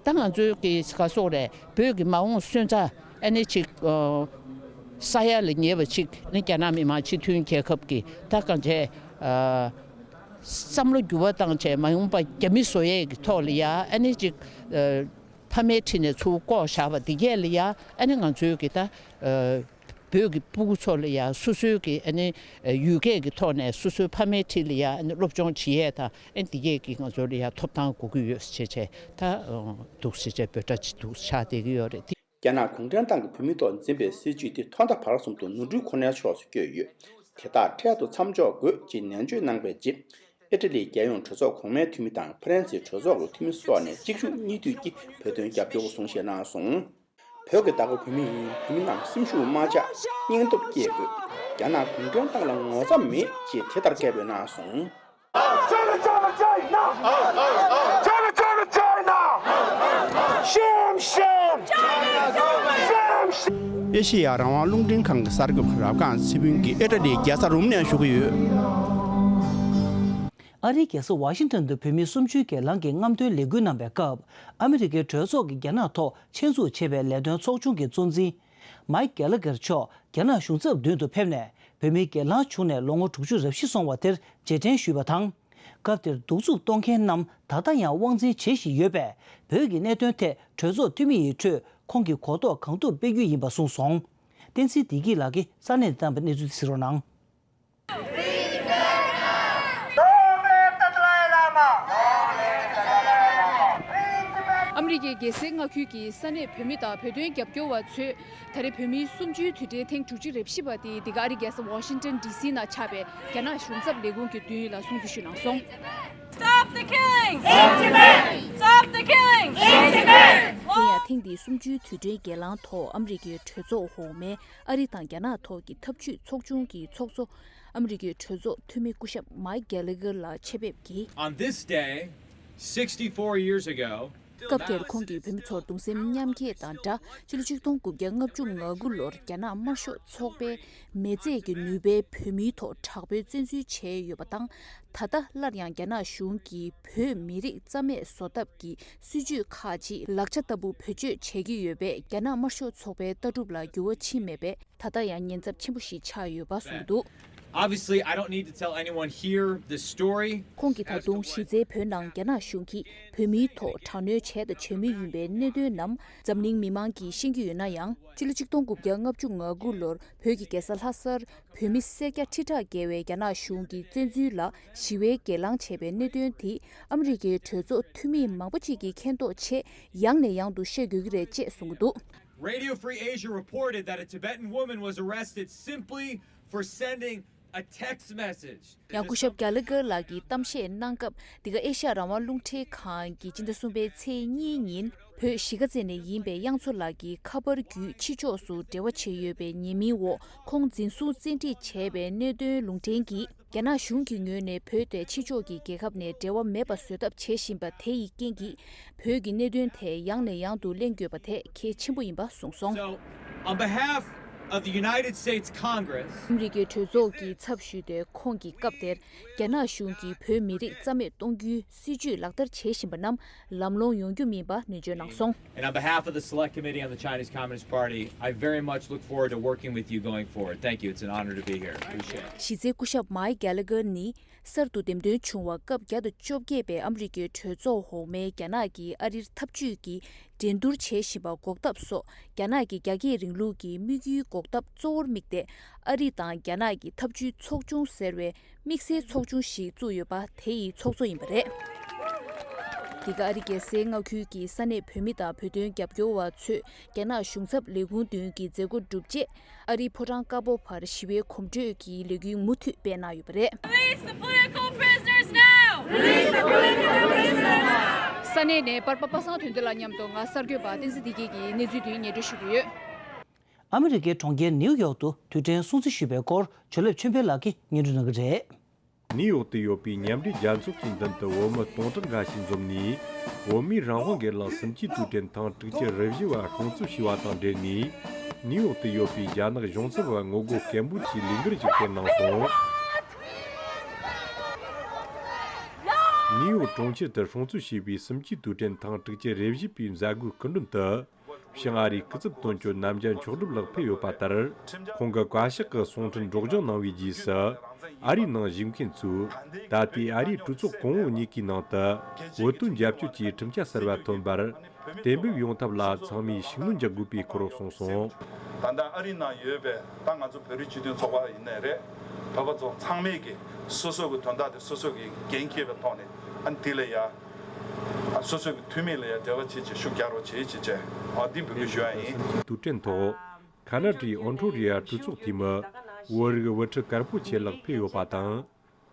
ད་ང་ཚོའི་གི་ག་སོག་རེད། བོད་ཀྱི་མ་འོངས་སོན་རྩ་ཨ་ནི་ཅིག་ས་ཡ་ལ་ཉེ་བ་ཅིག་ཨ་ནི་རྒྱ་ནག་མི་དམངས་སྤྱི་མཐུན་རྒྱལ་ཁབ་ཀྱི་ད་གང་བྱས། བསམ་བློ་འགྱུར་བ་བཏང་བྱས་མ་འོངས་པ་རྒྱ་མི་བཟོ་ཡས་ཀྱི་ཐོག་ལ་ཡ་ཨ་ནི་ཅིག་ཕ་མའི་ཁྲིད་ནས་ཚུར་བཀོག་བཞག་པ་འདི་གས་ལ་ཡ་ཨ་ནི་ང་ཚོའི་གི་ད་བོད་ཀྱི་སྤུ་གུ་ཚོ་ལ་ཡ་སོ་སོའི་གི་ཨ་ནི་ཡུལ་སྐད་ཀྱི་ཐོག་ནས་སོ་སོའི་ཕ་མའི་ཁྲིད་ལ་ཡ་ཨ་ནི་སློབ་སྦྱོང་བྱེད་ཡས་དང་ཨ་ནི་འདི་གས་ཀྱི་ང་ཚོ་ལ་ཡ་ཐོབ་ཐང་དགོས་ཀྱི་ཡོད་ཟེར་བྱས་ད་འདུག་ཟེར་བྱས་འབོད་སྒྲ་ཅིག་འདུག་ཆགས་བསྡད་ཀྱི་ཡོད་རེད། རྒྱ་ནག་གུང་ཁྲན་ཏང་གིས་བོད་མིའི་ཐོག་འཛིན་པའི་སྲིད་བྱུས་དེ་ཐོག་མཐའ་བར་གསུམ་དུ་ནོར་འཁྲུལ་ཁོ་ནའི་ཕྱོགས་སུ་བསྐྱོད་ཡོད། དེ་དག་འཕྲལ་དུ་མཚམས་འཇོག་དགོས་ཅེས་ནན་བརྗོད་གནང་པའི་རྗེས། ཨི་ཊ་ལིའི་རྒྱལ་ཡོངས་གྲོས་ཚོགས་གོང་མའི་འཐུས་མི་དང་ཧྥ་རན་སིའི་གྲོས་ཚོགས་ཀྱི་འཐུས་མི་སོགས་ནས་གཅིག་མཇུག་གཉིས་མཐུད་ཀྱིས་བོད་དོན་རྒྱབ་སྐྱོར་གསུང་བཤད་གནང་སོང་། བོད་ཀྱི་བདག་པོ་བོད་མི་ཡིན། བོད་མི་རྣམས་སེམས་ཤུགས་མ་ཆག་སྙིང་སྟོབས་བསྐྱེད་དགོས། རྒྱ་ནག་གུང་ཁྲན་ཏང་ལ་ངོ་ཚ་མེད་ཅེས་དེ་ལྟར་སྐད་འབོད་གནང་སོང་། China, China, China! China, China, China! Shame, shame! Shame, shame! ཨེ་ཤེ་ཡ་རང་དབང་རླུང་འཕྲིན་ཁང་གི་གསར་འགོད་པ་རབ་སྒང་ཚེ་ཕུན་གྱིས་ཨི་ཊ་ལིའི་རྒྱལ་ས་རོམ་ནས་ཞུ་གི་ཡོད། ཨ་རིའི་རྒྱལ་ས་ཝ་ཤིང་ཊོན་དུ་བོད་མིའི་གསུམ་བཅུའི་སྒེར་ལངས་ཀྱི་རྔམ་སྟོན་ལས་འགུལ་གནང་བའི་སྐབས། ཨ་མི་རི་ཀའི་གྲོས་ཚོགས་ཀྱི་རྒྱ་ནག་ཐོག་ཆེད་འཛུགས་བྱས་པའི་ལས་དོན་ཚོགས་ཆུང་གི་གཙོ་འཛིན། མའིག་གྷེ་ལ་གྷེར་མཆོག་རྒྱ་ནག་གཞུང་ཚབ་མདུན་དུ་ཕེབས་ནས། བོད་མིའི་སྒེར་ལངས་བྱུང་ནས་ལོ་ངོ་དྲུག་ཅུ་རེ་བཞི་སོང་བ་དེར་རྗེས་དྲན་ཞུས་པ་དང་། སྐབས་དེར་གདུག་རྩུབ་གཏོང་མཁན་རྣམས་ད་ལྟ་ཡང་དབང་འཛིན་བྱེད་བཞིན་ཡོད་པས། བོད་ཀྱི་གནད་དོན་ཐད་གྲོས་ཚོགས་འཐུས་མི་ཡི་ཁྲོད་ཁོང་གི་གོ་རྟོགས་གང་ཐུབ་སྤེལ་རྒྱུ་ཡིན་པ་གསུངས་སོང་། བསྟན་འཛིན་བདེ་སྐྱིད་ལགས་ཀྱིས་ས་གནས་དུ་བཏང་བའི་གནས་ཚུལ་དེ་གཟིགས་རོགས་གནང་། Long live the Dalai Lama! Long live the Dalai Lama! Free Tibet! ཨ་མི་རི་ཀའི་རྒྱལ་སའི་མངའ་ཁུལ་གྱི་ས་གནས་བོད་མི་དང་བོད་དོན་རྒྱབ་སྐྱོར་བ་ཚོས་ད་རེས་བོད་མིའི་གསུམ་བཅུའི་དུས་དྲན་ཐེངས་དྲུག་ཅུ་རེ་བཞི་པ་དེ་འདི་ག་ཨ་རིའི་རྒྱལ་ས་ཝ་ཤིང་ཊོན་ཌི་སི་ནང་ཆགས་པའི་རྒྱ་ནག་གཞུང་ཚབ་ལས་ཁུངས་ཀྱི་མདུན་ལ་སྲུང་བརྩི་ཞུས་གནང་སོང་། Stop the killings! In Tibet! Stop the killings! In Tibet! དེ་ཡང་ཐེངས་འདིའི་གསུམ་བཅུའི་དུས་དྲན་སྒེར་ལངས་ཐོག་ཨ་མི་རི་ཀའི་གྲོས་ཚོགས་འོག་མའི་ཨ་རི་དང་རྒྱ་ནག་ཐོག་གི་འཐབ་ཇུས་ཚོགས་ཆུང་གི་ཚོགས་གཙོ། ཨ་མི་རི་ཀའི་གྲོས་ཚོགས་འཐུས་མི་སྐུ་ཞབས་མའིག་གྷེ་ལ་གྷེར་ལགས་ཆེད་ཕེབས་ཀྱིས། On this day, sixty-four years ago, སྐབས་དེར་ཁོང་གིས་བོད་མི་ཚོར་གདུང་སེམས་མཉམ་སྐྱེད་དང་སྦྲགས། ཕྱི་ལོ་ཆིག་སྟོང་དགུ་བརྒྱ་ལྔ་བཅུ་ང་དགུ་ལོར་རྒྱ་ནག་དམར་ཤོག་ཚོགས་པས་མེ་བཙས་ཀྱི་ནུས་པའི་བོད་མིའི་ཐོག་དྲག་པོའི་བཙན་འཛུལ་བྱས་ཡོད་པ་དང་། ད་ལྟ་སླར་ཡང་རྒྱ་ནག་གཞུང་གིས་བོད་མི་རིགས་རྩ་མེད་བཟོ་ཐབས་ཀྱི་སྲིད་ཇུས་ཁག་ཅིག་ལག་ཆ་ལྟ་བུ་བེད་སྤྱོད་བྱེད་ཀྱི་ཡོད་པས། རྒྱ་ནག་དམར་ཤོག་ཚོགས་པའི་ལྟ་གྲུབ་ལ་འགྱུར་བ་ཕྱིན་མེད་པས། ད་ལྟ་ཡང་ཉེན་ཚབས་ཆེན་པོ་ཞིག་ཆགས་ཡོད་པ་གསུངས་འདུག། Obviously, I don't need to tell anyone here this story. ཁོང་གིས་ད་དུང་གཞི་རྩའི་བོད་ནང་རྒྱ་ནག་གཞུང་གིས་བོད་མིའི་ཐོག་དྲག་གནོན་བྱས་དང་བྱེད་མུས་ཡིན་པའི་གནད་དོན་རྣམས་འཛམ་གླིང་མི་མང་གིས་ཤེས་ཀྱི་ཡོད་ན་ཡང་། ཕྱི་ལོ་ཆིག་སྟོང་དགུ་བརྒྱ་ལྔ་བཅུ་ང་དགུ་ལོར་བོད་ཀྱི་རྒྱལ་ས་ལྷ་སར་བོད་མི་སེར་སྐྱ་ཁྲི་ཕྲག་བརྒལ་བས་རྒྱ་ནག་གཞུང་གི་བཙན་འཛུལ་ལ་ཞི་བའི་སྒེར་ལངས་བྱས་པའི་གནད་དོན་དེ་ཨ་མི་རི་ཀའི་གྲོས་ཚོགས་འཐུས་མི་མང་པོ་ཅིག་གིས་མཁྱེན་རྟོགས་ཆེད་ཡང་ནས་ཡང་དུ་བཤད་དགོས་ཀྱི་རེད་ཅེས་གསུངས་ཀྱི་འདུག། Radio Free Asia reported that a Tibetan woman was arrested simply for sending a text message. ཡང་སྐུ་ཞབས་གྷེ་ལ་གྷེར་ལགས་ཀྱིས་གཏམ་བཤད་གནང་སྐབས། འདི་ག་ཨེ་ཤ་ཡ་རང་དབང་རླུང་འཕྲིན་ཁང་གིས་སྤྱི་ཟླ་གསུམ་པའི་ཚེས་གཉིས་ཉིན་བོད་གཞིས་ཀ་རྩེ་ནས་ཡིན་པའི་དབྱངས་མཚོ་ལགས་ཀྱི་ཁ་པར་བརྒྱུད་ཕྱི་ཕྱོགས་སུ་འབྲེལ་བ་བྱས་ཡོད་པའི་ཉེས་མིང་འོག་ཁོང་འཛིན་བཟུང་བཙན་ཁྲིད་བྱས་པའི་གནད་དོན་ལུང་འདྲེན་གྱིས། རྒྱ་ནག་གཞུང་གི་ངོས་ནས་བོད་དེ་ཕྱི་ཕྱོགས་ཀྱི་རྒྱལ་ཁབ་ནས་འབྲེལ་བ་མེད་པ་བཟོ་ཐབས་བྱེད་བཞིན་པ་དེ་ཡི་རྐྱེན་གྱིས། བོད་ཀྱི་གནད་དོན་དེ་ཡང་ནས་ཡང་དུ་གླེང་དགོས་པ་དེ་གལ་ཆེན་པོ་ཡིན་པ་གསུངས་སོང་། So, on behalf of the United States Congress, ཨ་མི་རི་ཀའི་གྲོས་ཚོགས་ཀྱི་ཚབ་ཞུས་ཏེ། ཁོང་གིས་སྐབས་དེར་རྒྱ་ནག་གཞུང་གིས་བོད་མི་རིགས་རྩ་མེད་གཏོང་རྒྱུའི་སྲིད་ཇུས་ལག་བསྟར་བྱེད་བཞིན་པ་རྣམས་ལམ་ལྷོང་ཡོང་རྒྱུ་མིན་པ་ནན་བརྗོད་གནང་སོང་། And on behalf of the Select Committee on the Chinese Communist Party, I very much look forward to working with you going forward. Thank you. It's an honor to be here. Appreciate it. གཞི་རྩའི་སྐུ་ཞབས་མའིག་གྷེ་ལ་གྷེར་ནི། གསར་དུ་འདེམས་ཐོན་བྱུང་བ་སྐབས་བརྒྱ་དང་བཅོ་བརྒྱད་པའི་ཨ་མི་རི་ཀའི་གྲོས་ཚོགས་འོག་མའི་རྒྱ་ནག་གིས་ཨ་རིར་འཐབ་ཇུས་ཀྱི་འགྲན་བསྡུར་བྱེད་བཞིན་པ་འགོག་ཐབས་སོགས། རྒྱ་ནག་གི་རྒྱ་སྐྱེད་རིང་ལུགས་ཀྱི་དམིགས་ཡུལ་འགོག་ཐབས་གཙོ་བོར་དམིགས་ཏེ། ཨ་རི་དང་རྒྱ་ནག་གི་འཐབ་ཇུས་ཚོགས་ཆུང་ཟེར་བའི་དམིགས་བསལ་ཚོགས་ཆུང་ཞིག་བཙུགས་ཡོད་པ་དེ་ཡི་ཚོགས་གཙོ་ཡིན་པ་རེད། འདི་ག་ཨ་རི་རྒྱལ་སའི་མངའ་ཁུལ་གྱི་ས་གནས་བོད་མི་དང་བོད་དོན་རྒྱབ་སྐྱོར་བ་ཚོས་རྒྱ་ནག་གཞུང་ཚབ་ལས་ཁུངས་མདུན་གྱི་མཛད་སྒོ་གྲུབ་རྗེས། ཨ་རིའི་ཕོ་བྲང་དཀར་པོ་བར་ཞི་བའི་གོམ་བགྲོད་ཀྱི་ལས་འགུལ་མུ་མཐུད་སྤེལ་གནང་ཡོད་པ་རེད། Release the political prisoners now! Release the political prisoners now! ས་གནས་ནས་པར་པ་པ་སངས་དོན་ལྡན་ལགས་མཉམ་དུ་ང་གསར་འགོད་པ་བསྟན་འཛིན་བདེ་སྐྱིད་ཀྱིས་གནས་ཚུལ་དེ་སྙན་སྒྲོན་ཞུ་གི་ཡོད། ཨ་མི་རི་ཀའི་གྲོང་ཁྱེར་ནིའུ་ཡོག་ཏུ་དུས་དྲན་སྲུང་བརྩི་ཞུས་པའི་སྐོར་ཇོ་ལེབ་ཆོས་འཕེལ་ལགས་ཀྱིས་སྙན་སྒྲོན་གནང་གི་རེད། ནིའུ་ཡོག་ཏུ་ཡོད་པའི་མཉམ་འབྲེལ་རྒྱལ་ཚོགས་ཀྱི་མདུན་དུ་བོད་མི་སྟོང་ཕྲག་འགའ་ཞིག་འཛོམས་ནས། བོད་མིའི་རང་དབང་སྒེར་ལངས་གསུམ་བཅུའི་དུས་དྲན་ཐེངས་དྲུག་ཅུ་རེ་བཞི་བ་སྲུང་བརྩི་ཞུས་པ་དང་འབྲེལ་ནས། ནིའུ་ཡོག་ཏུ་ཡོད་པའི་རྒྱ་ནག་གཞུང་ཚབ་པ་ངོ་རྒོལ་སྐད་འབོད་ཀྱི་ལས་འགུལ་ཞིག་སྤེལ་གནང་སོང་། ནིའུ་ཡོག་གྲོང་ཁྱེར་དུ་སྲུང་བརྩི་ཞུས་པའི་གསུམ་བཅུའི་དུས་དྲན་ཐེངས་དྲུག་ཅུ་རེ་བཞི་པའི་མཛད་སྒོའི་སྐུ་མགྲོན་དུ། ཕྱི་ཨ་རིའི་སྐུ་ཚབ་དོན་གཅོད་རྣམ་རྒྱལ་མཆོག་གྲུབ་ལགས་ཕེབས་ཡོད་པ་ལྟར། ཁོང་གི་བཀའ་ཤག་གི་གསུང་འཕྲིན་སྒྲོག་སྦྱང་གནང་བའི་རྗེས་སུ། ཨ་རིའི་ནང་བཞུགས་མཁན་ཚོས། ད་ལྟའི་ཨ་རིའི་གྲོས་ཚོགས་གོང་འོག་གཉིས་ཀའི་ནང་དུ། བོད་དོན་རྒྱབ་སྐྱོར་གྱི་ཁྲིམས་འཆར་གསར་བ་ཐོན་པར། གཏན་འབེབས་ཡོང་ཐབས་ལ་ཚང་མས་ཤུགས་སྣོན་རྒྱག་དགོས་པའི་སྐོར་གསུངས་སོང་། ད་ལྟ་ཨ་རིའི་ནང་ཡོད་པའི་ད་ང་ཚོ་བོད་རིགས་སྤྱི་མཐུན་ཚོགས་པ་ཡིན་ནའི་རེད། བོད་པ་ཚོ་ཚང་མས་ཀྱི་སོ་སོ་གི་དོན་དག་དེ་སོ་སོ་གི་འགན་འཁྱེར་བའི་ཐོག་ནས་ཨ་ནི་དེ་ལ་ཡ། སོ་སོའི་འཐུས་མི་ལ་ཡང་འབྲེལ་བ་བྱེད་ཅིང་ཤུགས་རྒྱག་རོགས་བྱེད་ཅེས་བྱས། ཨ་འདི་འབོད་སྐུལ་ཞུ་བ་ཡིན། དུས་དྲན་ཐོག་ཁ་ན་ཌའི་ཨོན་ཊོ་རི་ཡ་གྲོས་ཚོགས་འཐུས་མི་བོད་རིགས་དབུ་ཁྲིད་དཀར་པོ་ཆེ་ལགས་ཕེབས་ཡོད་པ་དང་།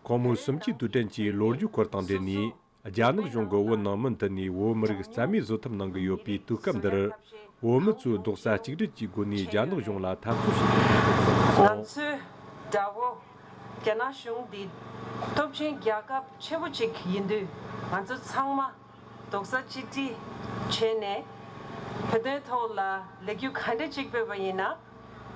ཁོང་མོས་གསུམ་བཅུའི་དུས་དྲན་གྱི་ལོ་རྒྱུས་སྐོར་དང་འབྲེལ་ནས། རྒྱ་ནག་གཞུང་གིས་བོད་ནང་མུ་མཐུད་ནས་བོད་མི་རིགས་རྩ་མེད་བཟོ་ཐབས་གནང་གི་ཡོད་པའི་དུས་སྐབས་འདིར། བོད་མི་ཚོས་རྡོག་རྩ་གཅིག་སྒྲིལ་གྱི་སྒོ་ནས་རྒྱ་ནག་གཞུང་ལ་འཐབ་རྩོད་བྱེད་དགོས་པའི་སྐོར་གསུངས་སོང་། ང་ཚོའི་དགྲ་བོ། རྒྱ་ནག་གཞུང་འདི་སྟོབས་ཆེན་རྒྱལ་ཁབ་ཆེན་པོ་གཅིག་ཡིན་དུས། ང་ཚོ་ཚང་མ་རྡོག་རྩ་གཅིག་སྒྲིལ་བྱས་ནས། བོད་དོན་ཐོག་ལ་ལས་འགུལ་ག་འདྲ་གཅིག་སྤེལ་བ་ཡིན་ན།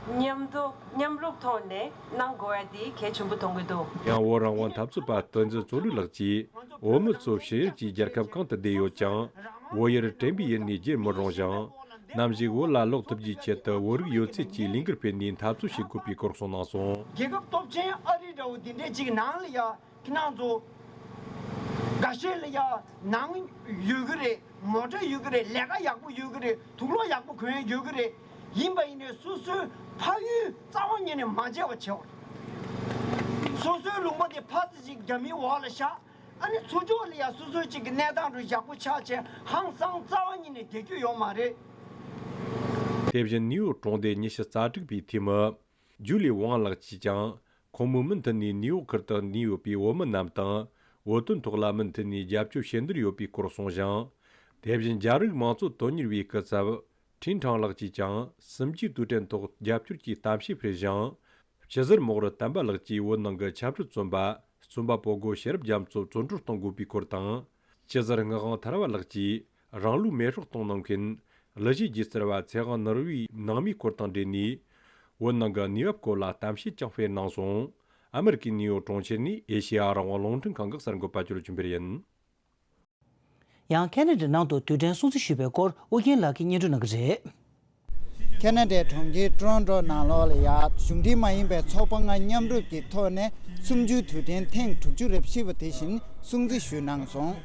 མཉམ་དུ་མཉམ་རུབ་ཐོག་ནས་གནང་དགོས་ཡ་དེ་གལ་ཆེན་པོ་མཐོང་གི་འདུག། ཡང་བོད་རང་དབང་འཐབ་རྩོད་པ་བསྟན་འཛིན་བརྩོན་འགྲུས་ལགས་ཀྱིས། བོད་མི་ཚོ་ཕྱི་ཡུལ་གྱི་རྒྱལ་ཁབ་གང་དུ་བསྡད་ཡོད་ཀྱང་། བོད་ཡུལ་དྲན་པའི་ཡུལ་ནས་བརྗེད་མི་རུང་ཞིང་། ནམ་ཞིག་བོད་ལ་ལོག་ཐུབ་རྒྱུའི་ཆེད་དུ་བོད་རིགས་ཡོད་ཚད་ཀྱིས་ལས་འགུལ་སྤེལ་ནས་འཐབ་རྩོད་བྱེད་དགོས་པའི་སྐོར་གསུངས་གནང་སོང་། རྒྱལ་ཁབ་སྟོབས་ཆེན་ཨ་རི་འདྲ་བོ་འདི་འདྲའི་ཅིག་ནང་ལ་ཡ། ཁྱེད་རང་ཚོ་འགའ་ཤས་ལ་ཡ་ནང་ཡོད་གི་རེད། མོ་ཊ་ཡོད་གི་རེད། ལས་ཀ་ཡག་པོ་ཡོད་གི་རེད། དུག་ལོག་ཡག་པོ་གོན་ཡ་ཡོད་གི་རེད། ཡིན་པ་ཡིན་ནའི་སོ་སོའི་ཕ་ཡུལ་རྩ་བ་ཉིད་ནས་མ་བརྗེད་པ་བྱེད་དགོས། སོ་སོའི་ལུང་པ་དེ་ཕར་ཙམ་ཅིག་རྒྱ་མིའི་འོག་ལ་བཞག། ཨ་ནི་ཚུར་ཕྱོགས་ལ་ཡ་སོ་སོའི་ཅིག་གི་གནས་སྟངས་རུ་ཡག་པོ་ཆགས་བྱས་ཧང་སང་རྩ་བ་ཉིད་ནས་བསྡད་རྒྱུ་ཡོད་མ་རེད། དེ་བཞིན་ནིའུ་ཡོག་གྲོང་སྡེ་ཉི་ཤུ་རྩ་དྲུག་པའི་འཐུས་མི། ཇུ་ལི་ཝང་ལགས་ཀྱིས་ཀྱང་། ཁོང་མོས་མུ་མཐུད་ནས་ནིའུ་ཡོག་ཁུལ་དུ་གནས་ཡོད་པའི་བོད་མི་རྣམས་དང་། བོད་དོན་ཐོག་ལ་མུ་མཐུད་ནས་རྒྱབ་སྐྱོར་བྱེད་འདོད་ཡོད་པའི་སྐོར་གསུངས་ཤིང་། དེ་བཞིན་རྒྱ་རིགས་མང་གཙོ་དོན་གཉེར་བའི་སྐུ་ཚབ། ཁྲིན་ཁྲང་ལགས་ཀྱིས་ཀྱང་། གསུམ་བཅུའི་དུས་དྲན་ཐོག་རྒྱབ་སྐྱོར་གྱི་གཏམ་བཤད་སྤེལ་ཞིང་། སྤྱི་ཟུར་རྨོག་རུ་བསྟན་པ་ལགས་ཀྱིས་བོད་ནང་གི་ཆབ་སྲིད་བཙོན་པ། རྩོམ་པ་པོ་སྒོ་ཤེས་རབ་རྒྱ་མཚོ་བཙོན་གྲོལ་གཏོང་དགོས་པའི་སྐོར་དང་། སྤྱི་ཟུར་ངག་དབང་ཐར་བ་ལགས་ཀྱིས། རང་ལུས་མེར་སྲེག་གཏོང་གནང་མཁན། གླུ་གཞས་སྒྱུ་རྩལ་བ་ཚེ་དབང་ནོར་བུའི་ནང་མིའི་སྐོར་དང་འབྲེལ་ནས། བོད་ནང་གི་གནས་བབ་སྐོར་ལ་གཏམ་བཤད་ཀྱང་སྤེལ་གནང་སོང་། ཨ་མེ་རི་ཀའི་ནིའུ་ཡོག་གྲོང་ཁྱེར་ནས་ཨེ་ཤེ་ཡ་རང་དབང་རླུང་འཕྲིན་ཁང་གི་གསར་འགོད་པ་ཅོ་ལོ་ཆོས་འཕེལ་ཡིན། ཡང་ཁེ་ན་ཌའི་ནང་དུ་དུས་དྲན་སྲུང་བརྩི་ཞུས་པའི་སྐོར་ཨུ་རྒྱན་ལགས་ཀྱིས་སྙན་སྒྲོན་གནང་གི་རེད། ཁེ་ན་ཌའི་གྲོང་ཁྱེར་ཊོ་རོན་ཊོ་ནང་ལོགས་ལ་ཡ་གཞུང་འབྲེལ་མ་ཡིན་པའི་ཚོགས་པ་ལྔ་མཉམ་རུབ་ཀྱི་ཐོག་ནས་གསུམ་བཅུའི་དུས་དྲན་ཐེངས་དྲུག་ཅུ་རེ་བཞི་པ་དེ་བཞིན་སྲུང་བརྩི་ཞུས་གནང་སོང་།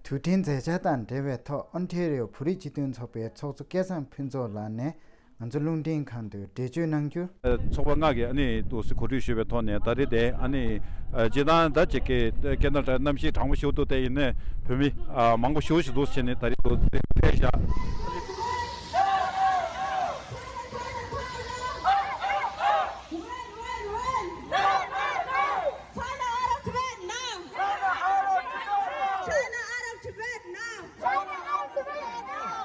དུས་དྲན་མཛད་འཆར་དང་འབྲེལ་བའི་ཐོག་ཨོན་ཊེ་རི་ཡོ་བོད་རིགས་སྤྱི་མཐུན་ཚོགས་པའི་ཚོགས་གཙོ་སྐལ་བཟང་ཕུན་ཚོགས་ལགས་ནས་ང་ཚོ་རླུང་འཕྲིན་ཁང་དུ་འགྲེལ་བརྗོད་གནང་རྒྱུར། ཚོགས་པ་ལྔ་གིས་ཨ་ནི་འདུག་སེ་གོ་སྒྲིག་ཞུས་པའི་ཐོག་ནས་ད་རེས་དེ་ཨ་ནི་སྤྱིར་བཏང་ད་ཅིག་གི་ཁེ་ན་ཌ་གནམ་གཤིས་གྲང་མོ་ཞིག་འདུག་དེ་ཡིན་ནའི་བོད་མི་མང་པོ་ཞེ་པོ་ཞིག་འདུག་བྱས་ནས་ད་རེས་འདུག་སེ་སླེབས་བཞག། China out of Tibet now! China out of Tibet now! China out of Tibet now!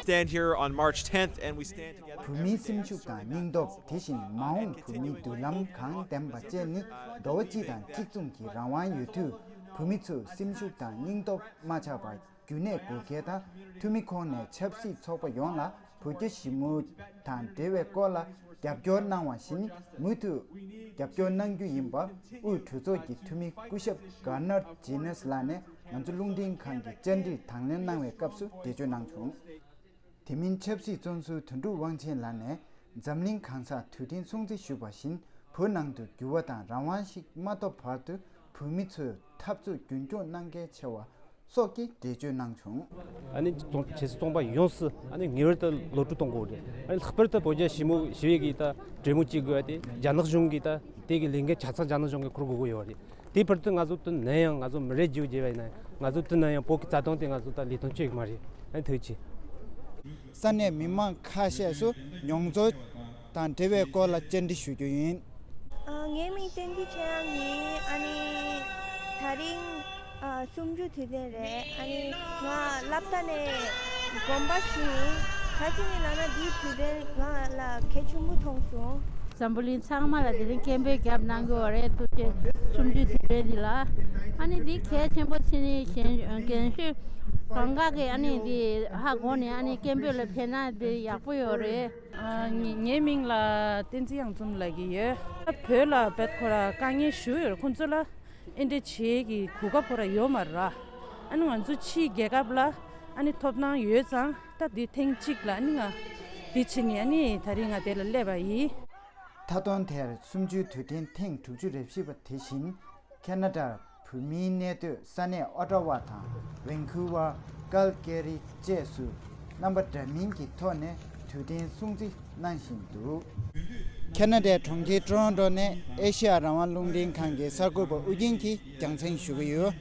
Stand here on March tenth and we stand together. བོད་མིའི་སེམས་ཤུགས་དང་སྙིང་སྟོབས། དེ་བཞིན་མ་འོངས་བོད་མིའི་མདུན་ལམ་གང་ལྡན་པ་བཅས་ནི་ཟླ་བ་གཅིག་དང་གཅིག་མཚུངས་ཀྱི་རང་དབང་ཡོད་དུས། བོད་མི་ཚོས་སེམས་ཤུགས་དང་སྙིང་སྟོབས་མ་ཆག་པར་རྒྱུན་གནས་དགོས་གལ་དང་། འཐུས་མི་ཁོང་ནས་ཆབ་སྲིད་ཚོགས་པ་ཡོངས་ལ་བོད་རྒྱ་ཞི་མོལ་དང་འབྲེལ་བའི་སྐོར་ལ་རྒྱབ་སྐྱོར་གནང་བ་བཞིན། མུ་མཐུད་རྒྱབ་སྐྱོར་གནང་རྒྱུ་ཡིན་པ་དབུས་གྲོས་ཚོགས་ཀྱི་འཐུས་མི་སྐུ་ཞབས་གྷར་ནར་ཇི་ནེས་ལགས་ནས་ང་ཚོ་རླུང་འཕྲིན་ཁང་གི་བཅར་འདྲིར་དང་ལེན་གནང་བའི་སྐབས་སུ་འགྲེལ་བརྗོད་གནང་བྱུང་། དེ་མིན་ཆབ་སྲིད་བཙོན་ཟུར་དོན་གྲུབ་དབང་ཆེན་ལགས་ནས་འཛམ་གླིང་གང་སར་དུས་དྲན་སྲུང་བརྩི་ཞུས་པ་བཞིན། བོད་ནང་དུ་འགྱུར་བ་དང་རང་དབང་ཞིག་མ་ཐོབ་བར་དུ་བོད་མི་ཚོས་འཐབ་རྩོད་རྒྱུན་སྐྱོང་གནང་གལ་ཆེ་བ་སོགས་ཀྱི་འགྲེལ་བརྗོད་གནང་བྱུང་། ཨ་ནི་ཚོང་ཆེ་སོ་ཚོང་པ་ཡོངས་སུ་ཨ་ནི་ངེས་པར་དུ་གློད་གྲོལ་གཏོང་དགོས་རེད། ཨ་ནི་ལྷག་པར་དུ་བོད་རྒྱ་ཞི་མོལ་ཞི་བའི་གི་ད་གྲོས་མོལ་བྱེད་དགོས་པ་དེ་རྒྱ་ནག་གཞུང་གི་ད་དེ་གི་ལས་འགན་ཆ་ཚང་རྒྱ་ནག་གཞུང་གིས་འཁུར་དགོས་ཀྱི་ཡོད་རེད། དེའི་བར་དུ་ང་ཚོ་དུ་ནན་ཡང་ང་ཚོ་མི་རེ་རྒྱུ་རྒྱས་པ་ཡིན་ན་ང་ཚོ་དུ་ནན་ཡང་བོད་ཀྱི་རྩ་དོན་དེ་ང་ཚོ་ད་ལས་དོན་བྱེད་ཀྱི་མ་རེད། ཨ་ནི་ཐུགས་རྗེ་ཆེ། ས་གནས་མི་མང་ཁ་ཤས་སུ་མྱོང་ཚོར་དང་འབྲེལ་བའི་སྐོར་ལ་བཅར་འདྲི་ཞུ་རྒྱུ་ཡིན། ཨ། ངའི་མིང་བསྟན་འཛིན་ཆོས་དབྱངས་ཡིན། ཨ་ནི་ད་རིང་ཨ་གསུམ་བཅུ་དུས་དྲན་རེད། ཨ་ནི་ང་སློབ་གྲྭ་ནས་དགོན་པ་ཞུགས་ཡིན། ག་ཅི་ཡིན་ལབ་ན་འདིའི་དུས་དྲན་ང་ལ་གལ་ཆེན་པོ་མཐོང་སོང་། འཛམ་བུ་གླིང་ཚང་མ་ལ་དེ་རིང་སྐད་འབོད་བརྒྱབ་གནང་གི་ཡོད་རེད། ཐུགས་རྗེ། གསུམ་བཅུའི་དུས་དྲན་འདི་ལ། ཨ་ནི་འདི་གལ་ཆེན་པོ་ཆེ་ནི་གཞན་རྒན་ཤོས་གང་ག་གི་ཨ་ནི་འདི་ཧ་གོ་ནས་ཨ་ནི་སྐད་འབོད་ལ་ཕེབས་ན་འདི་ཡག་པོ་ཡོད་རེད། ཨ། ངའི་ངའི་མིང་ལ་བསྟན་འཛིན་གཡང་འཛོམས་ལབ་ཀྱི་ཡོད། བོད་ལ་བེད་ཁོ་ར་དཀའ་ངལ་ཞུ་ཡོད་རེད། ཁོང་ཚོ་ལ་ཨེ་འདྲ་བྱེད་ཀྱི་གོ་སྐབས་ཁོ་ར་ཡོད་མ་རེད། ཨ་ནི་ང་ཚོ་ཕྱིའི་རྒྱལ་ཁབ་ལ་ཨ་ནི་ཐོབ་ཐང་ཡོད་ཙང་། ད་འདི་ཐེངས་གཅིག་ལ་ཨ་ནི་ང་འདི་བྱེད་ནི་ཨ་ནི་ད་རིང་ང་དེ་ལ་སླེབས་པ་ཡིན། མཐའ་སྟོང་དེར་གསུམ་བཅུའི་དུས་དྲན་ཐེངས་དྲུག་ཅུ་རེ་བཞི་པ་དེ་བཞིན། ཁེ་ན་ཌར་བོད་མིའི་གནས་སྡོད་ས་གནས་ཨོ་ཊ་ཝ་དང་ཝན་ཁུ་ཝར། ཀལ་ཀེ་རི་བཅས་སུ་རྣམ་པ་འདྲ་མིན་གྱི་ཐོག་ནས་དུས་དྲན་སྲུང་བརྩི་གནང་བཞིན་འདུག་ཁེ་ན་ཌའི་གྲོང་ཁྱེར་ཊོ་རོན་ཊོ་ནས་ཨེ་ཤེ་ཡ་རང་དབང་རླུང་འཕྲིན་ཁང་གི་གསར་འགོད་པ་ཨུ་རྒྱན་གྱིས་རྒྱང་སྲིང་ཞུ་གི་ཡོད།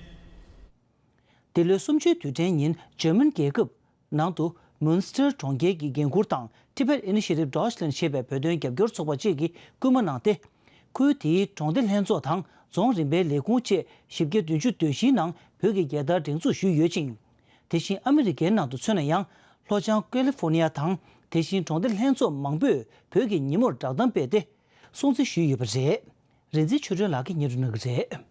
འདི་ལོའི་གསུམ་བཅུའི་དུས་དྲན་ཉིན་འཇར་མན་རྒྱལ་ཁབ་ནང་དུ་མུན་སི་ཊར་གྲོང་ཁྱེར་གྱི་འགན་འཁུར་དང་Tibet Initiative Deutschland ཞེས་པའི་བོད་དོན་རྒྱབ་སྐྱོར་ཚོགས་པ་བཅས་ཀྱིས་སྐུལ་མ་གནང་སྟེ། ཁུལ་དེའི་གྲོང་སྡེ་ལྷན་ཚོགས་དང་རྫོང་རིམ་པའི་ལས་ཁུངས་བཅས་བཞི་བརྒྱ་བདུན་ཅུ་དོན་བཞིའི་ནང་བོད་ཀྱི་རྒྱལ་དར་སྒྲེང་འཛུགས་ཞུས་ཡོད་ཅིང་། དེ་བཞིན་ཨ་མི་རི་ཀའི་ནང་དུ་མཚོན་ན་ཡང་། ལྷོ་བྱང་ཀ་ལི་ཧྥོ་ནི་ཡ་དང་དེ་བཞིན་གྲོང་སྡེ་ལྷན་ཚོགས་མང་པོས་བོད་ཀྱི་ཉིན་མོར་བསྒྲགས་གཏམ་སྤེལ་ཏེ་སྲུང་བརྩི་ཞུས་ཡོད་པ་རེད། རིག་འཛིན་ཆོས་སྒྲོན་ལགས་ཀྱིས་སྙན་སྒྲོན་གནང་གི་རེད།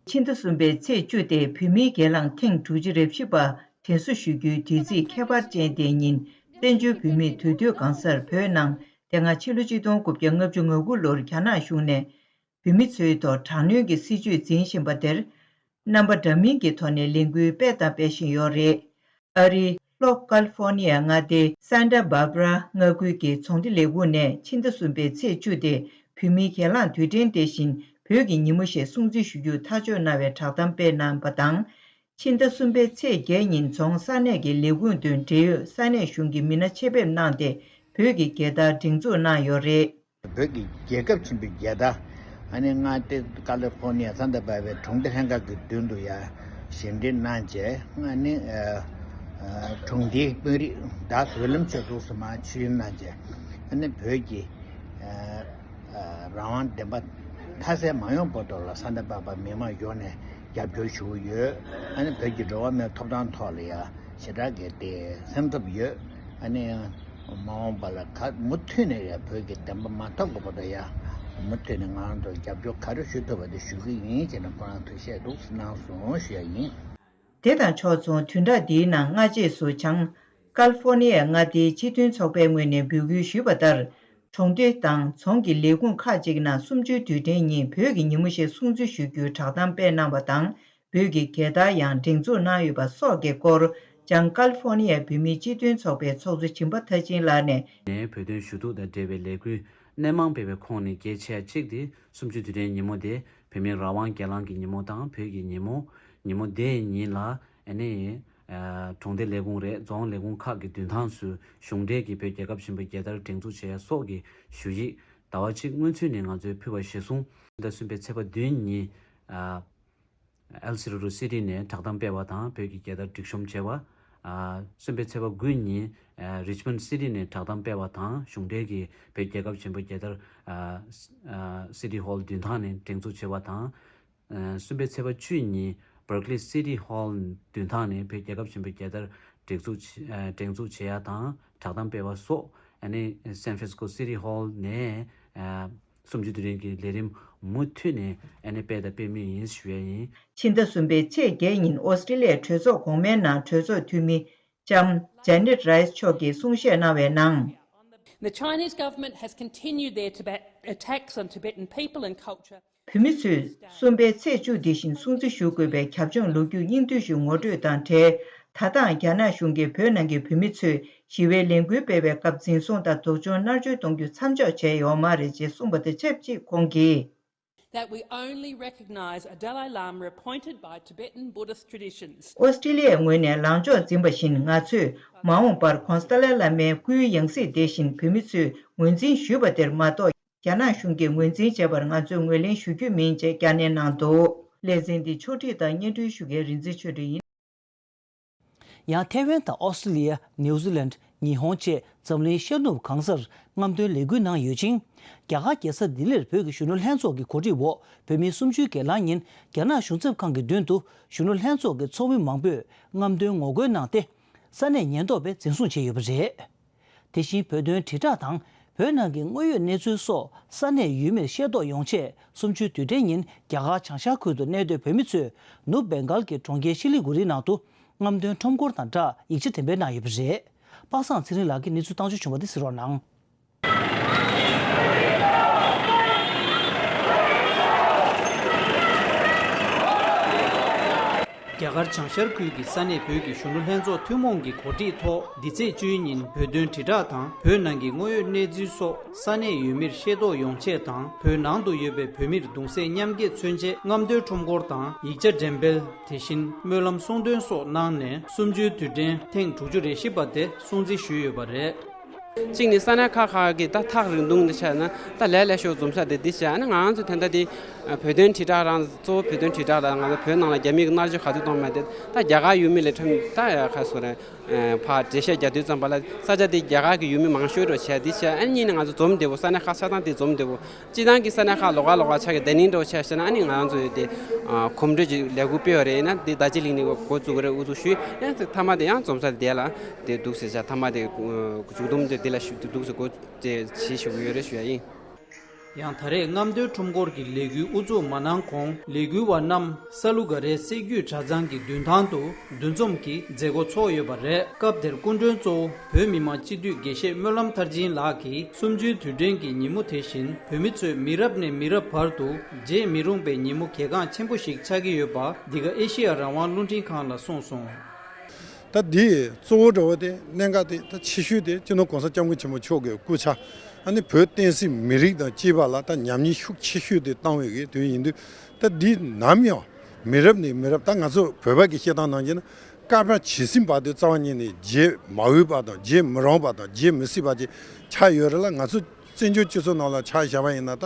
ཕྱི་ཟླ་གསུམ་པའི་ཚེས་བཅུ་སྟེ་བོད་མིའི་སྒེར་ལངས་ཐེངས་དྲུག་ཅུ་རེ་བཞི་པ་དྲན་གསོ་ཞུ་རྒྱུའི་དུས་ཚིགས་ཁྱད་པར་ཅན་དེ་ཉིན། བཙན་བྱོལ་བོད་མིས་དུས་སྟོན་གང་སར་བོད་ནང་དེ་སྔ་ཕྱི་ལོ་ཆིག་སྟོང་དགུ་བརྒྱ་ལྔ་བཅུ་ང་དགུ་ལོར་རྒྱ་ནག་གཞུང་ནས་བོད་མི་ཚོའི་ཐོག་དྲག་གནོན་གྱི་སྲིད་བྱུས་འཛིན་བཞིན་པ་དེར། རྣམ་པ་འདྲ་མིན་གྱི་ཐོག་ནས་ལས་འགུལ་སྤེལ་དང་སྤེལ་བཞིན་ཡོད་རེད། ཨ་རིའི་ལྷོ་ཀ་ལི་ཧྥོ་ནི་ཡའི་མངའ་སྡེའི་སན་ཏ་བྷར་བྷ་ར་མངའ་ཁུལ་གྱི་ཚོང་སྡེ་ལས་ཁུངས་ནས་ཕྱི་ཟླ་གསུམ་པའི་ཚེས་བཅུ་སྟེ་བོད་མིའི་སྒེར་ལངས་དུས་དྲན་དེ་བཞིན་བོད་ཀྱི་ཉིན་མོ་ཞེས་སྲུང་བརྩི་ཞུ་རྒྱུ་ཐག་གཅོད་གནང་བའི་བསྒྲགས་གཏམ་སྤེལ་གནང་བ་དང་། ཕྱི་ཟླ་གསུམ་པའི་ཚེས་བརྒྱད་ཉིན་རྫོང་ས་གནས་ཀྱི་ལས་ཁུངས་མདུན་འབྲེལ་ཡོད་ས་གནས་གཞུང་གི་མི་སྣ་ཆེད་ཕེབས་གནང་སྟེ་བོད་ཀྱི་རྒྱལ་དར་སྒྲེང་འཛུགས་གནང་ཡོད་རེད། བོད་ཀྱི་རྒྱལ་ཁབ་ཆེན་པོའི་རྒྱལ་དར། ཨ་ནི་མངའ་སྡེ་ཀ་ལི་ཧྥོ་ནི་ཡ་སན་ཏ་བྷར་བྷའི་གྲོང་སྡེ་ལྷན་ཁང་གི་མདུན་དུ་ཡ་ཞལ་འདྲེན་གནང་རྗེས། ཨ་ནི་ཨ་ཨ་གྲོང་སྡེའི་དཔོན་རིགས་དང་ཟུར་ལམ་ཆོས་གྲོགས་སུ་མར་ཆིབས་གནང་རྗེས། ཨ་ནི་བོད་ཀྱི་ཨ་ཨ་རང་དབང་བདེན་པ་མཐའ་གསལ་མ་ཡོང་བར་དུ་ལ་སན་ཏ་བྷར་བྷ་མི་མང་ཡོངས་ནས་རྒྱབ་སྐྱོར་ཞུ་གི་ཡོད། ཨ་ནི་བོད་ཀྱི་འགྲོ་བ་མིའི་ཐོབ་ཐང་ཐོག་ལ་ཡ་ཞེ་དྲག་གི་དེ་སེམས་འཚབ་ཡོད། ཨ་ནི། མ་འོངས་པ་ལ་ག་མུ་མཐུད་ནས་ཡང་བོད་ཀྱི་བདེན་པ་མ་ཐོབ་པ་བར་དུ་ཡང་མུ་མཐུད་ནས་ང་རང་ཚོ་རྒྱབ་སྐྱོར་ག་རེ་ཞུ་ཐུབ་པ་དེ་ཞུ་གི་ཡིན་ཅེས་ནས་ཁོ་རང་ཚོས་བཤད་འདུག་གནང་སོང་ཞུ་ཡ་ཡིན། དེ་དང་ཕྱོགས་མཚུངས་བདུན་ཕྲག་འདིའི་ནང་སྔ་རྗེས་སུ་བྱང་ཀལ་ཧྥོ་ནི་ཡའི་མངའ་སྡེའི་སྤྱི་མཐུན་ཚོགས་པའི་ངོས་ནས་འབོད་སྐུལ་ཞུས་པ་ལྟར། གྲོང་སྡེ་དང་རྫོང་གི་ལས་ཁུངས་ཁག་ཅིག་ནང་གསུམ་བཅུའི་དུས་དྲན་ཉིན་བོད་ཀྱི་ཉིན་མོ་ཞེས་སྲུང་བརྩི་ཞུ་རྒྱུའི་བསྒྲགས་གཏམ་སྤེལ་གནང་བ་དང་། བོད་ཀྱི་རྒྱལ་དར་ཡང་སྒྲེང་འཛུགས་གནང་ཡོད་པ་སོགས་ཀྱི་སྐོར། བྱང་ཀལ་ཧྥོ་ནི་ཡའི་བོད་མིའི་སྤྱི་མཐུན་ཚོགས་པའི་ཚོགས་གཙོ་སྦྱིན་པ་མཐར་ཕྱིན་ལགས་ནས། ནས་བོད་དོན་ཞུ་གཏུག་དང་འབྲེལ་བའི་ལས་འགུལ་སྣེ་མང་སྤེལ་བའི་ཁོངས་ནས་གལ་ཆེ་བ་གཅིག་དེ་གསུམ་བཅུའི་དུས་དྲན་ཉིན་མོ་དེ་བོད་མིའི་རང་དབང་སྒེར་ལངས་ཀྱི་ཉིན་མོ་དང་བོད་ཀྱི་ཉིན་མོ། ཉིན་མོ་དེའི་ཉིན་ལ་ཨ་ནི་ཨ་གྲོང་སྡེ་ལས་ཁུངས་རེད། རྫོང་ལས་ཁུངས་ཁག་གི་མདུན་ཐང་སུ་གཞུང་འབྲེལ་གྱི་བོད་རྒྱལ་ཁབ་ཆེན་པོའི་རྒྱལ་དར་སྒྲེང་འཛུགས་བྱས་སོགས་ཀྱི་ཞུ་ཡིག་ཟླ་བ་གཅིག་སྔོན་ཚུད་ནས་ང་ཚོས་ཕུལ་བ་གཞིར་བཟུང་ཟླ་གསུམ་པའི་ཚེས་པ་བདུན་ཉིན་ཨ། ཨེལ་སི་རུ་སི་ཊི་ནས་བསྒྲགས་གཏམ་སྤེལ་བ་དང་བོད་ཀྱི་རྒྱལ་དར་སྒྲིག་གཤོམ་བྱས་པ། ཨ་གསུམ་པའི་ཚེས་པ་དགུ་ཉིན་ཨ་རི་ཆི་མོན་སི་ཊི་ནས་བསྒྲགས་གཏམ་སྤེལ་བ་དང་གཞུང་འབྲེལ་གྱི་བོད་རྒྱལ་ཁབ་ཆེན་པོའི་རྒྱལ་དར་ཨ་ཨ་སི་ཊི་ཧོལ་མདུན་ཐང་ནས་སྒྲེང་འཛུགས་བྱས་པ་དང་། ཨ་གསུམ་པའི་ཚེས་པ་བཅུ་ཉིན་བར་ཀ་ལི་སི་ཊི་ཧོལ་མདུན་ཐང་ནས་བོད་རྒྱལ་ཁབ་ཆེན་པོའི་རྒྱལ་དར་སྒྲེང་འཛུགས་བྱས་ཨ་སྒྲེང་འཛུགས་བྱེད་ཡ་དང་བསྒྲགས་གཏམ་སྤེལ་བ་སོགས་ཨ་ནི་སན་ཧྥ་རན་སི་ཀོ་སི་ཊི་ཧོལ་ནས་ཨ། གསུམ་བཅུའི་དུས་དྲན་གྱི་ལས་རིམ་མུ་མཐུད་ནས་ཨ་ནི་སྤེལ་དང་སྤེལ་མུས་ཡིན་ཞུ་ཡ་ཡིན། ཕྱི་ཟླ་གསུམ་པའི་ཚེས་བརྒྱད་ཉིན་ཨོ་སི་ཀྲི་ལི་ཡའི་གྲོས་ཚོགས་གོང་མའི་ནང་གྲོས་ཚོགས་འཐུས་མི་ལྕམ་ཇེ་ནེ་ཊི་རའི་སི་མཆོག་གིས་གསུང་བཤད་གནང་བའི་ནང་། The Chinese government has continued their Tibet attacks on Tibetan people and culture. བོད་མི་ཚོས་གསུམ་པའི་ཚེས་བཅུ་འདི་བཞིན་སྲུང་བརྩི་ཞུ་དགོས་པའི་གྱབ་ལྗོངས་ལོ་རྒྱུས་སྙིང་བསྡུས་ཤིག་ངོ་སྤྲོད་དང་འབྲེལ། ད་ལྟའང་རྒྱ་ནག་གཞུང་གིས་བོད་ནང་གི་བོད་མི་ཚོས་ཞི་བའི་ལས་འགུལ་སྤེལ་བའི་སྐབས་འཛིན་བཟུང་དང་སྡུག་སྦྱོང་མནར་གཅོད་གཏོང་རྒྱུ་མཚམས་འཇོག་བྱས་ཡོད་མ་རེད་ཅེས་གསུངས་པ་དང་ཆབས་ཅིག་ཁོང་གིས། That we only recognize a Dalai Lama appointed by Tibetan Buddhist traditions. ཨོ་སི་ཀྲི་ལི་ཡའི་ངོས་ནས་ལངས་ཕྱོགས་འཛིན་པ་བཞིན་ང་ཚོས་མ་འོངས་པར་ཁོང་ཏཱ་ལའི་བླ་མའི་སྐུའི་ཡང་སྲིད་དེ་བཞིན་བོད་མི་ཚོས་ངོས་འཛིན་ཞུས་པ་དེར་མ་གཏོགས། རྒྱ་ནག་གཞུང་གིས་ངོས་འཛིན་བྱས་པར་ང་ཚོས་ངོས་ལེན་ཞུ་རྒྱུ་མིན་ཅེས་བསྐྱར་ནན་གནང་འདུག་ལེ་ཚན་འདི་ཕྱོགས་སྒྲིག་དང་སྙན་སྒྲོན་ཞུ་མཁན་རིག་འཛིན་ཆོས་སྒྲོན་ཡིན། ཡང་ཐའེ་ཝན་དང་ཨོ་སི་ཀྲི་ལི་ཡ། ནིའུ་ཛི་ལན། ཉི་ཧོང་བཅས་འཛམ་གླིང་ཤར་ནུབ་གང་སར་རྔམ་སྟོན་ལས་འགུལ་གནང་ཡོད་ཅིང་། རྒྱ་གར་རྒྱལ་ས་ལྡི་ལིར་བོད་ཀྱི་གཞོན་ནུ་ལྷན་ཚོགས་ཀྱི་གོ་སྒྲིག་འོག་བོད་མིའི་གསུམ་བཅུའི་སྒེར་ལངས་ཉིན་རྒྱ་ནག་གཞུང་ཚབ་ཁང་གི་མདུན་དུ་གཞོན་ནུ་ལྷན་ཚོགས་ཀྱི་ཚོགས་མི་མང་པོས་རྔམ་སྟོན་ངོ་རྒོལ་གནང་སྟེ། ས་གནས་ཉེན་རྟོག་པས་འཛིན་བཟུང་བྱས་ཡོད་པ་རེད། དེ་བཞིན་བོད་དོན་དྲིལ་བསྒྲགས་དང་ བོད་ནང་གི་དངོས་ཡོད་གནས་ཚུལ་སོགས་ས་གནས་ཡུལ་མིར་ཤེས་རྟོགས་ཡོང་ཆེད། གསུམ་བཅུའི་དུས་དྲན་ཉིན་རྒྱ་གར་བྱང་ཤར་ཁུལ་དུ་གནས་སྡོད་བོད་མི་ཚོས་ནུབ་བེང་གལ་གྱི་གྲོང་ཁྱེར་ཤི་ལི་གུ་རི་ནང་དུ་རྔམ་སྟོན་ཁྲོམ་སྐོར་དང་སྦྲགས་ཡིག་ཆ་འགྲེམས་སྤེལ་གནང་ཡོད་པ་རེད། པ་སངས་ཚེ་རིང་ལགས་ཀྱིས་གནས་ཚུལ་བཏང་འབྱོར་བྱུང་བ་དེ་གཟིགས་རོགས་གནང་། རྒྱ་གར་བྱང་ཤར་ཁུལ་གྱི་ས་གནས་བོད་ཀྱི་གཞོན་ནུ་ལྷན་ཚོགས་ཐུན་མོང་གི་གོ་སྒྲིག་ཐོག་འདི་ཚེས་བཅུའི་ཉིན་བོད་དོན་དྲིལ་བསྒྲགས་དང་བོད་ནང་གི་དངོས་ཡོད་གནས་ཚུལ་སོགས་ས་གནས་ཡུལ་མིར་ཤེས་རྟོགས་ཡོང་ཆེད་དང་བོད་ནང་དུ་ཡོད་པའི་བོད་མིར་གདུང་སེམས་མཉམ་སྐྱེད་མཚོན་ཆེད་རྔམ་སྟོན་ཁྲོམ་སྐོར་དང་ཡིག་ཆ་འགྲེམས་སྤེལ། དེ་བཞིན་སྨོན་ལམ་གསུང་འདོན་སོགས་གནང་ནས་གསུམ་བཅུའི་དུས་དྲན་ཐེངས་དྲུག་ཅུ་རེ་བཞི་པ་དེ་སྲུང་བརྩི་ཞུས་ཡོད་པ་རེད། གཅིག་ནི་ས་གནས་ཁག་ཁག་གི་ད་ཐག་རིང་ཐུང་དེ་བྱས་ན་ད་ལས་སླ་ཤོས་འཛོམས་ས་དེ་འདི་བྱས་ཨ་ནི་ང་རང་ཚོ་ད་ལྟ་དེ་བོད་དོན་དྲིལ་བསྒྲགས་རང་གཙོ་བོ་བོད་དོན་དྲིལ་བསྒྲགས་ལ་ང་ཚོ་བོད་ནང་ལ་རྒྱ་མི་གི་མནར་གཅོད་ག་ཚོད་གཏོང་མ་དེ་ད་རྒྱ་གར་ཡུལ་མི་ལ་ཁྲིམས་ད་ཡ་ཁ་སོ་རེད། ཕར་འགྲེལ་བཤད་རྒྱག་དུས་ཙམ་པ་ལ་ས་ཆ་དེ་རྒྱ་གར་གི་ཡུལ་མི་མང་ཤོས་འགྲོ་བྱས་འདི་བྱས་ཨ་ནི་གཉིས་ནི་ང་ཚོ་འཛོམས་བདེ་པོ་ས་གནས་ཁག་ཆ་ཚང་དེ་འཛོམས་བདེ་པོ། སྤྱི་བཏང་གི་ས་གནས་ཁག་ལོགས་ཀ་ལོགས་ཀ་ཆགས་ཀྱི་ད་ནིང་འགྲོ་ཆ་བཞག་ན་ཨ་ནི་ང་རང་ཚོ་ཡོད་དེ་གོམ་བགྲོད་ཀྱི་ལས་འགུལ་སྤེལ་བ་རེད། ཡིན་ན་འདི་ཟླ་གཅིག་གླིང་ནས་འགོ་བཙུགས་པ་རེད། འུ་ཚོ་ཞུས་ཡང་མཐའ་མ་དེ་ཡང་འཛོམས་ས་དེ་ལ་དེ་འདུག་ཟེར་བྱ་མཐའ་མ་དེ་མཇུག་བསྡོམས་དེ་དེ་ལ་ཞུ་འདུག་ཟེར་འགོ་དེ་བྱེད་ཞུ་གི་ཡོད་རེད་ཞུ་ཡ་ཡིན། ཡང་ད་རེས་རྔམ་སྟོན་ཁྲོམ་སྐོར་གྱི་ལས་འགུལ་དབུ་འཛུགས་མ་གནང་གོང་ལས་འགུལ་བ་རྣམས་ས་ལུ་ག་རའི་སྲད་རྒྱུད་གྲྭ་ཚང་གི་མདུན་ཐང་དུ་འདུ་འཛོམས་ཀྱི་མཛད་སྒོ་ཚོགས་ཡོད་པ་རེད། སྐབས་དེར་སྐུ་མགྲོན་གཙོ་བོ་བོད་མི་མང་སྤྱི་འཐུས་དགེ་བཤེས་སྨོན་ལམ་མཐར་ཕྱིན་ལགས་ཀྱིས་གསུམ་བཅུའི་དུས་དྲན་གྱི་ཉིན་མོ་དེ་བཞིན་བོད་མི་ཚོས་མི་རབས་ནས་མི་རབས་བར་དུ་བརྗེད་མི་རུང་པའི་ཉིན་མོ་གལ་འགངས་ཆེན་པོ་ཞིག་ཆགས་ཀྱི་ཡོད་པ་འདི་ག་ཨེ་ཤེ་ཡ་རང་དབང་རླུང་འཕྲིན་ཁང་ལ་གསུངས་སོང་། ད་འདི་གཙོ་བོ་འདྲ་བོ་དེ་གནད་འགག་དེ་ད་ཆེ་ཤོས་དེ་སྤྱི་ནོར་༸གོང་ས་༸སྐྱབས་མགོན་ཆེན་པོ་མཆོག་གི་སྐུ་ཕྱྭ་ཨ་ནི་བོད་བསྟན་སྲིད་མི་རིགས་དང་བཅས་པ་ལ་ད་ཉམས་ཉེས་ཤུགས་ཆེ་ཤོས་དེ་བཏང་བའི་གི་དུས་ཡིན་དུས། ད་འདི་ནམ་ཡང་མི་རབས་ནས་མི་རབས་ད་ང་ཚོ་བོད་པ་གི་བཤད་སྟངས་ནང་བཞིན་ན་བསྐལ་པ་ཇི་སྲིད་བར་དུ་རྩ་བ་ཉིད་ནས་བརྗེད་མ་འོས་པ་དང་བརྗེད་མི་རུང་བ་དང་བརྗེད་མི་སྲིད་པ་ཅིག་ཆགས་ཡོད་རེད་ལ། ང་ཚོ་བཙན་བྱོལ་སྤྱི་ཚོགས་ནང་ལ་ཆ་བཞག་པ་ཡིན་ན་ད་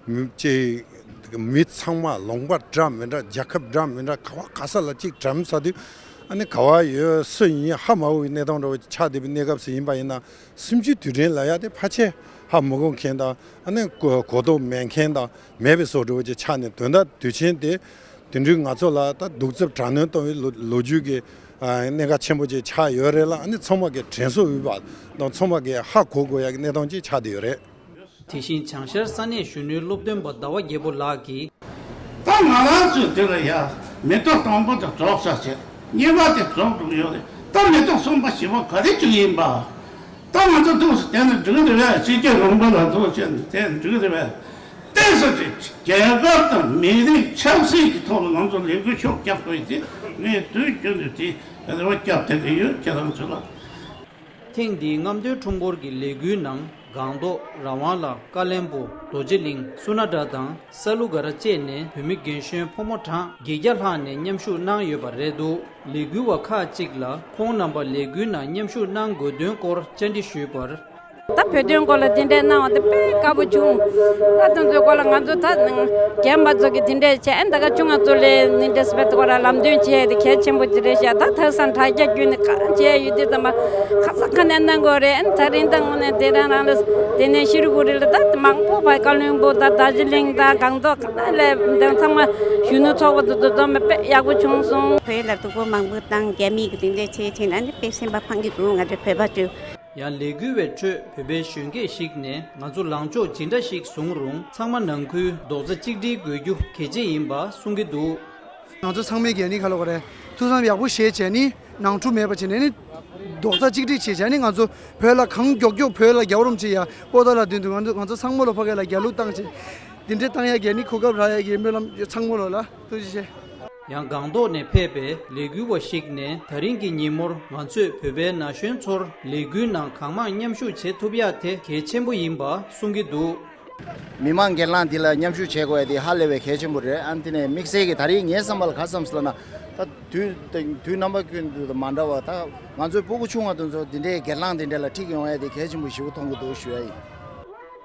མི་ཅིག་མི་ཚང་མ་ལུང་པ་འདྲ་མི་འདྲ་རྒྱལ་ཁབ་འདྲ་མི་འདྲ་ག་བ་ག་ས་ལ་གཅིག་གྲམ་ས་དུས་ཨ་ནི་ག་བ་ཡོད་སུ་ཡིན་ཧ་མ་གོ་བའི་གནས་སྟངས་འདྲ་བོ་ཆགས་བསྡད་པའི་གནས་སྐབས་སུ་ཡིན་པ་ཡིན་ན། གསུམ་བཅུའི་དུས་དྲན་ལབ་ཡ་དེ་ཕལ་ཆེར་ཧ་མི་གོ་མཁན་དང་ཨ་ནི་གོ་གོ་རྟོགས་མེད་མཁན་དང་མེད་པའི་བཟོ་འདྲ་བོ་ཅིག་ཆགས་ནས། དོན་དག་དུས་ཆེན་དེ་དེ་འདྲའི་ང་ཚོ་ལ་ད་གདུག་རྩུབ་དྲག་གནོན་གཏོང་བའི་ལོ་ལོ་རྒྱུས་ཀྱི་ཨ་གནད་འགག་ཆེན་པོ་ཅིག་ཆགས་ཡོད་རེད་ལ། ཨ་ནི་ཚང་མ་གིས་དྲན་གསོ་འོས་པ་དང་ཚང་མ་གིས་ཧ་གོ་དགོས་ཡ་གི་གནས་སྟངས་ཅིག་ཆགས་བསྡད་ཡོད་རེད། དེ་བཞིན་བྱང་ཤར་ས་གནས་གཞོན་ནུའི་སློབ་སྟོན་པ་ཟླ་བ་རྒྱལ་པོ་ལགས་ཀྱིས། ད་ང་རང་ཚོས་དེ་ལ་ཡ་མེ་ཏོག་དང་པོ་དེ་རྫོགས་ཚར་བྱས་གཉིས་པ་དེ་རྫོགས་འགྲོ་གི་ཡོད་རེད། ད་མེ་ཏོག་གསུམ་པ་བཞི་པ་ག་རེ་བྱེད་ཀྱི་ཡིན་པ། ད་ང་ཚོ་འདུག་སེ་བསྡད་ན་འགྲིག་གི་རེད་པས། ཕྱི་རྒྱལ་ལུང་པ་ལ་འདུག་སེ་བསྡད་ན་འགྲིག་གི་རེད་པས། ཏོག་ཙམ་ཅིག་རྒྱལ་ཁབ་དང་མི་རིགས་ཆབ་སྲིད་ཀྱི་ཐོག་ལ་ང་ཚོ་ལས་འགུལ་ཤུགས་རྒྱག་དགོས་ཡིན་ཏེ་ངས་དུས་རྒྱུན་དུ་དེ་རེ་བ་བརྒྱབ་བསྡད་ཀྱི་ཡོད། ཁྱེད་རང་ཚོ་ལ། ཐེངས་འདིའི་རྔམ་སྟོན་ཁྲོམ་སྐོར་གྱི་ལས་འགུལ་ནང་སྒང་ཏོག་རང་དབང་ལ་ཀ་བློན་པོ་རྡོ་རྗེ་གླིང་སུ་ན་ཌ་དང་ས་ལུ་ག་ར་བཅས་ནས་བོད་མི་རྒན་གཞོན་ཕོ་མོ་གྲངས་བརྒྱད་བརྒྱ་ལྷག་ནས་མཉམ་ཞུགས་གནང་ཡོད་པ་རེད་འདུག་ལས་འགུལ་བ་ཁག་ཅིག་ལ་ཁོང་རྣམ་པ་ལས་འགུལ་ནང་མཉམ་ཞུགས་གནང་དགོས་དོན་སྐོར་བཅར་འདྲི་ཞུས་པར། ད་བོད་དོན་སྐོར་ལ་འདི་འདྲས་གནང་བ་དེ་དཔེ་དགའ་པོ་བྱུང་། ད་དེ་ཚོའི་སྐོར་ལ་ང་ཚོ་ད་རྒན་པ་ཚོ་གིས་འདི་འདྲས་བྱས། ཨ་ནི་ད་ག་ཆུང་ང་ཚོ་ལ་འདི་འདྲས་སྤེལ་སྐོར་ལ་ལམ་སྟོན་བྱས་ཏེ་གལ་ཆེན་པོ་ཅིག་རེད་ཤག་ད་ཐག་སང་དྲ་རྒྱ་བརྒྱུད་ནས་གང་བྱས་ཡོད་དུས་ཙམ་པ་ཁ་ས་ཁ་ནས་གནང་དགོས་རེད། ཨ་ནི་ད་རིང་ད་དངོས་གནས་དེ་རང་རང་ལ་དེ་ནས་ཤི་རི་པུ་རི་ལ་ད་མང་པོ་བ་ཀ་བློན་པོ་ད་རྡོ་རྗེ་གླིང་ད་སྒང་ཏོག་ག་ན་ལས་འདི་ཚང་མ་གཞོན་ནུ་ཚོགས་པ་དེ་ཚོ་འཛོམས་པ་དཔེ་ཡག་པོ་བྱུང་སོང་། བོད་ལ་སྡུག་པོ་མང་པོ་བཏང་རྒྱ་མིས་གི་དེ་འདྲས་བྱས་བྱས་ན་ཨ་ནི་དཔེ་སེམས་པ་ཕངས་ཀྱི་འདུག་ང་ཚོ་བོད་པ་ཚོས། ཡང་ལས་འགུལ་བའི་ཁྲོད་བོད་པའི་གཞོན་སྐྱེས་ཤིག་ནས་ང་ཚོ་ལངས་ཕྱོགས་ཇི་འདྲ་ཞིག་བཟུང་རུང་ཚང་མ་ནང་ཁུལ་རྡོག་རྩ་གཅིག་སྒྲིལ་དགོས་རྒྱུ་གལ་ཆེ་ཡིན་པ་གསུང་གི་འདུག་ང་ཚོ་ཚང་མས་གལ་ནི་ག་ལ་གོ་རེད། ཐུགས་བསམ་ཡག་པོ་བཞེས་བྱས་ནི་ནང་འཁྲུག་མེད་པ་བྱས་ནས་ནི་རྡོག་རྩ་གཅིག་སྒྲིལ་བྱས་བྱས་ནི་ང་ཚོ་བོད་ལ་གང་མགྱོགས་མགྱོགས་བོད་ལ་རྒྱལ་བ་རིན་པོ་ཆེ་ཡ་པོ་ཏཱ་ལ་མདུན་དུ་ང་ཚོ་ང་ཚོ་ཚང་མ་ལོ་ཕ་གི་ལ་རྒྱལ་གླུ་བཏང་བྱས་འདི་འདྲའི་བཏང་ཡ་གལ་ནི་གོ་སྐབས་རག་ཡ་གི་སྨོན་ལམ་ཚང་མ་ལོ་ལ་ཐུགས་རྗེ་ཆེ། ཡང་སྒང་ཏོག་ནས་ཕེབས་པའི་ལས་འགུལ་བ་ཞིག་ནས་ད་རིང་གི་ཉིན་མོར་ང་ཚོས་བོད་པའི་ན་གཞོན་ཚོར་ལས་འགུལ་ནང་གང་མང་མཉམ་ཞུགས་བྱེད་ཐུབ་ཡག་དེ་གལ་ཆེན་པོ་ཡིན་པ་གསུང་གི་འདུག་མི་མང་སྒེར་ལངས་འདི་ལ་མཉམ་ཞུགས་བྱེད་དགོས་ཡ་དེ་ཧ་ལས་པའི་གལ་ཆེན་པོ་རེད། ཨ་ནི་དེ་ནས་དམིགས་བསལ་གྱི་ད་རིང་ངའི་བསམ་པ་ལ་ག་བསམ་སོང་ལབ་ན་ད་དུས་དུས་རྣམ་པ་ཀུན་ཏུ་མ་འདྲ་བ་ད་ང་ཚོའི་སྤུ་གུ་ཆུང་བ་དེ་ཚོ་འདི་འདྲའི་སྒེར་ལངས་འདི་འདྲ་ལ་འཁྲིད་ཡོང་ཡ་དེ་གལ་ཆེན་པོ་ཞེ་པོ་མཐོང་གི་འདུག་ཞུ་ཡ་ཡིན།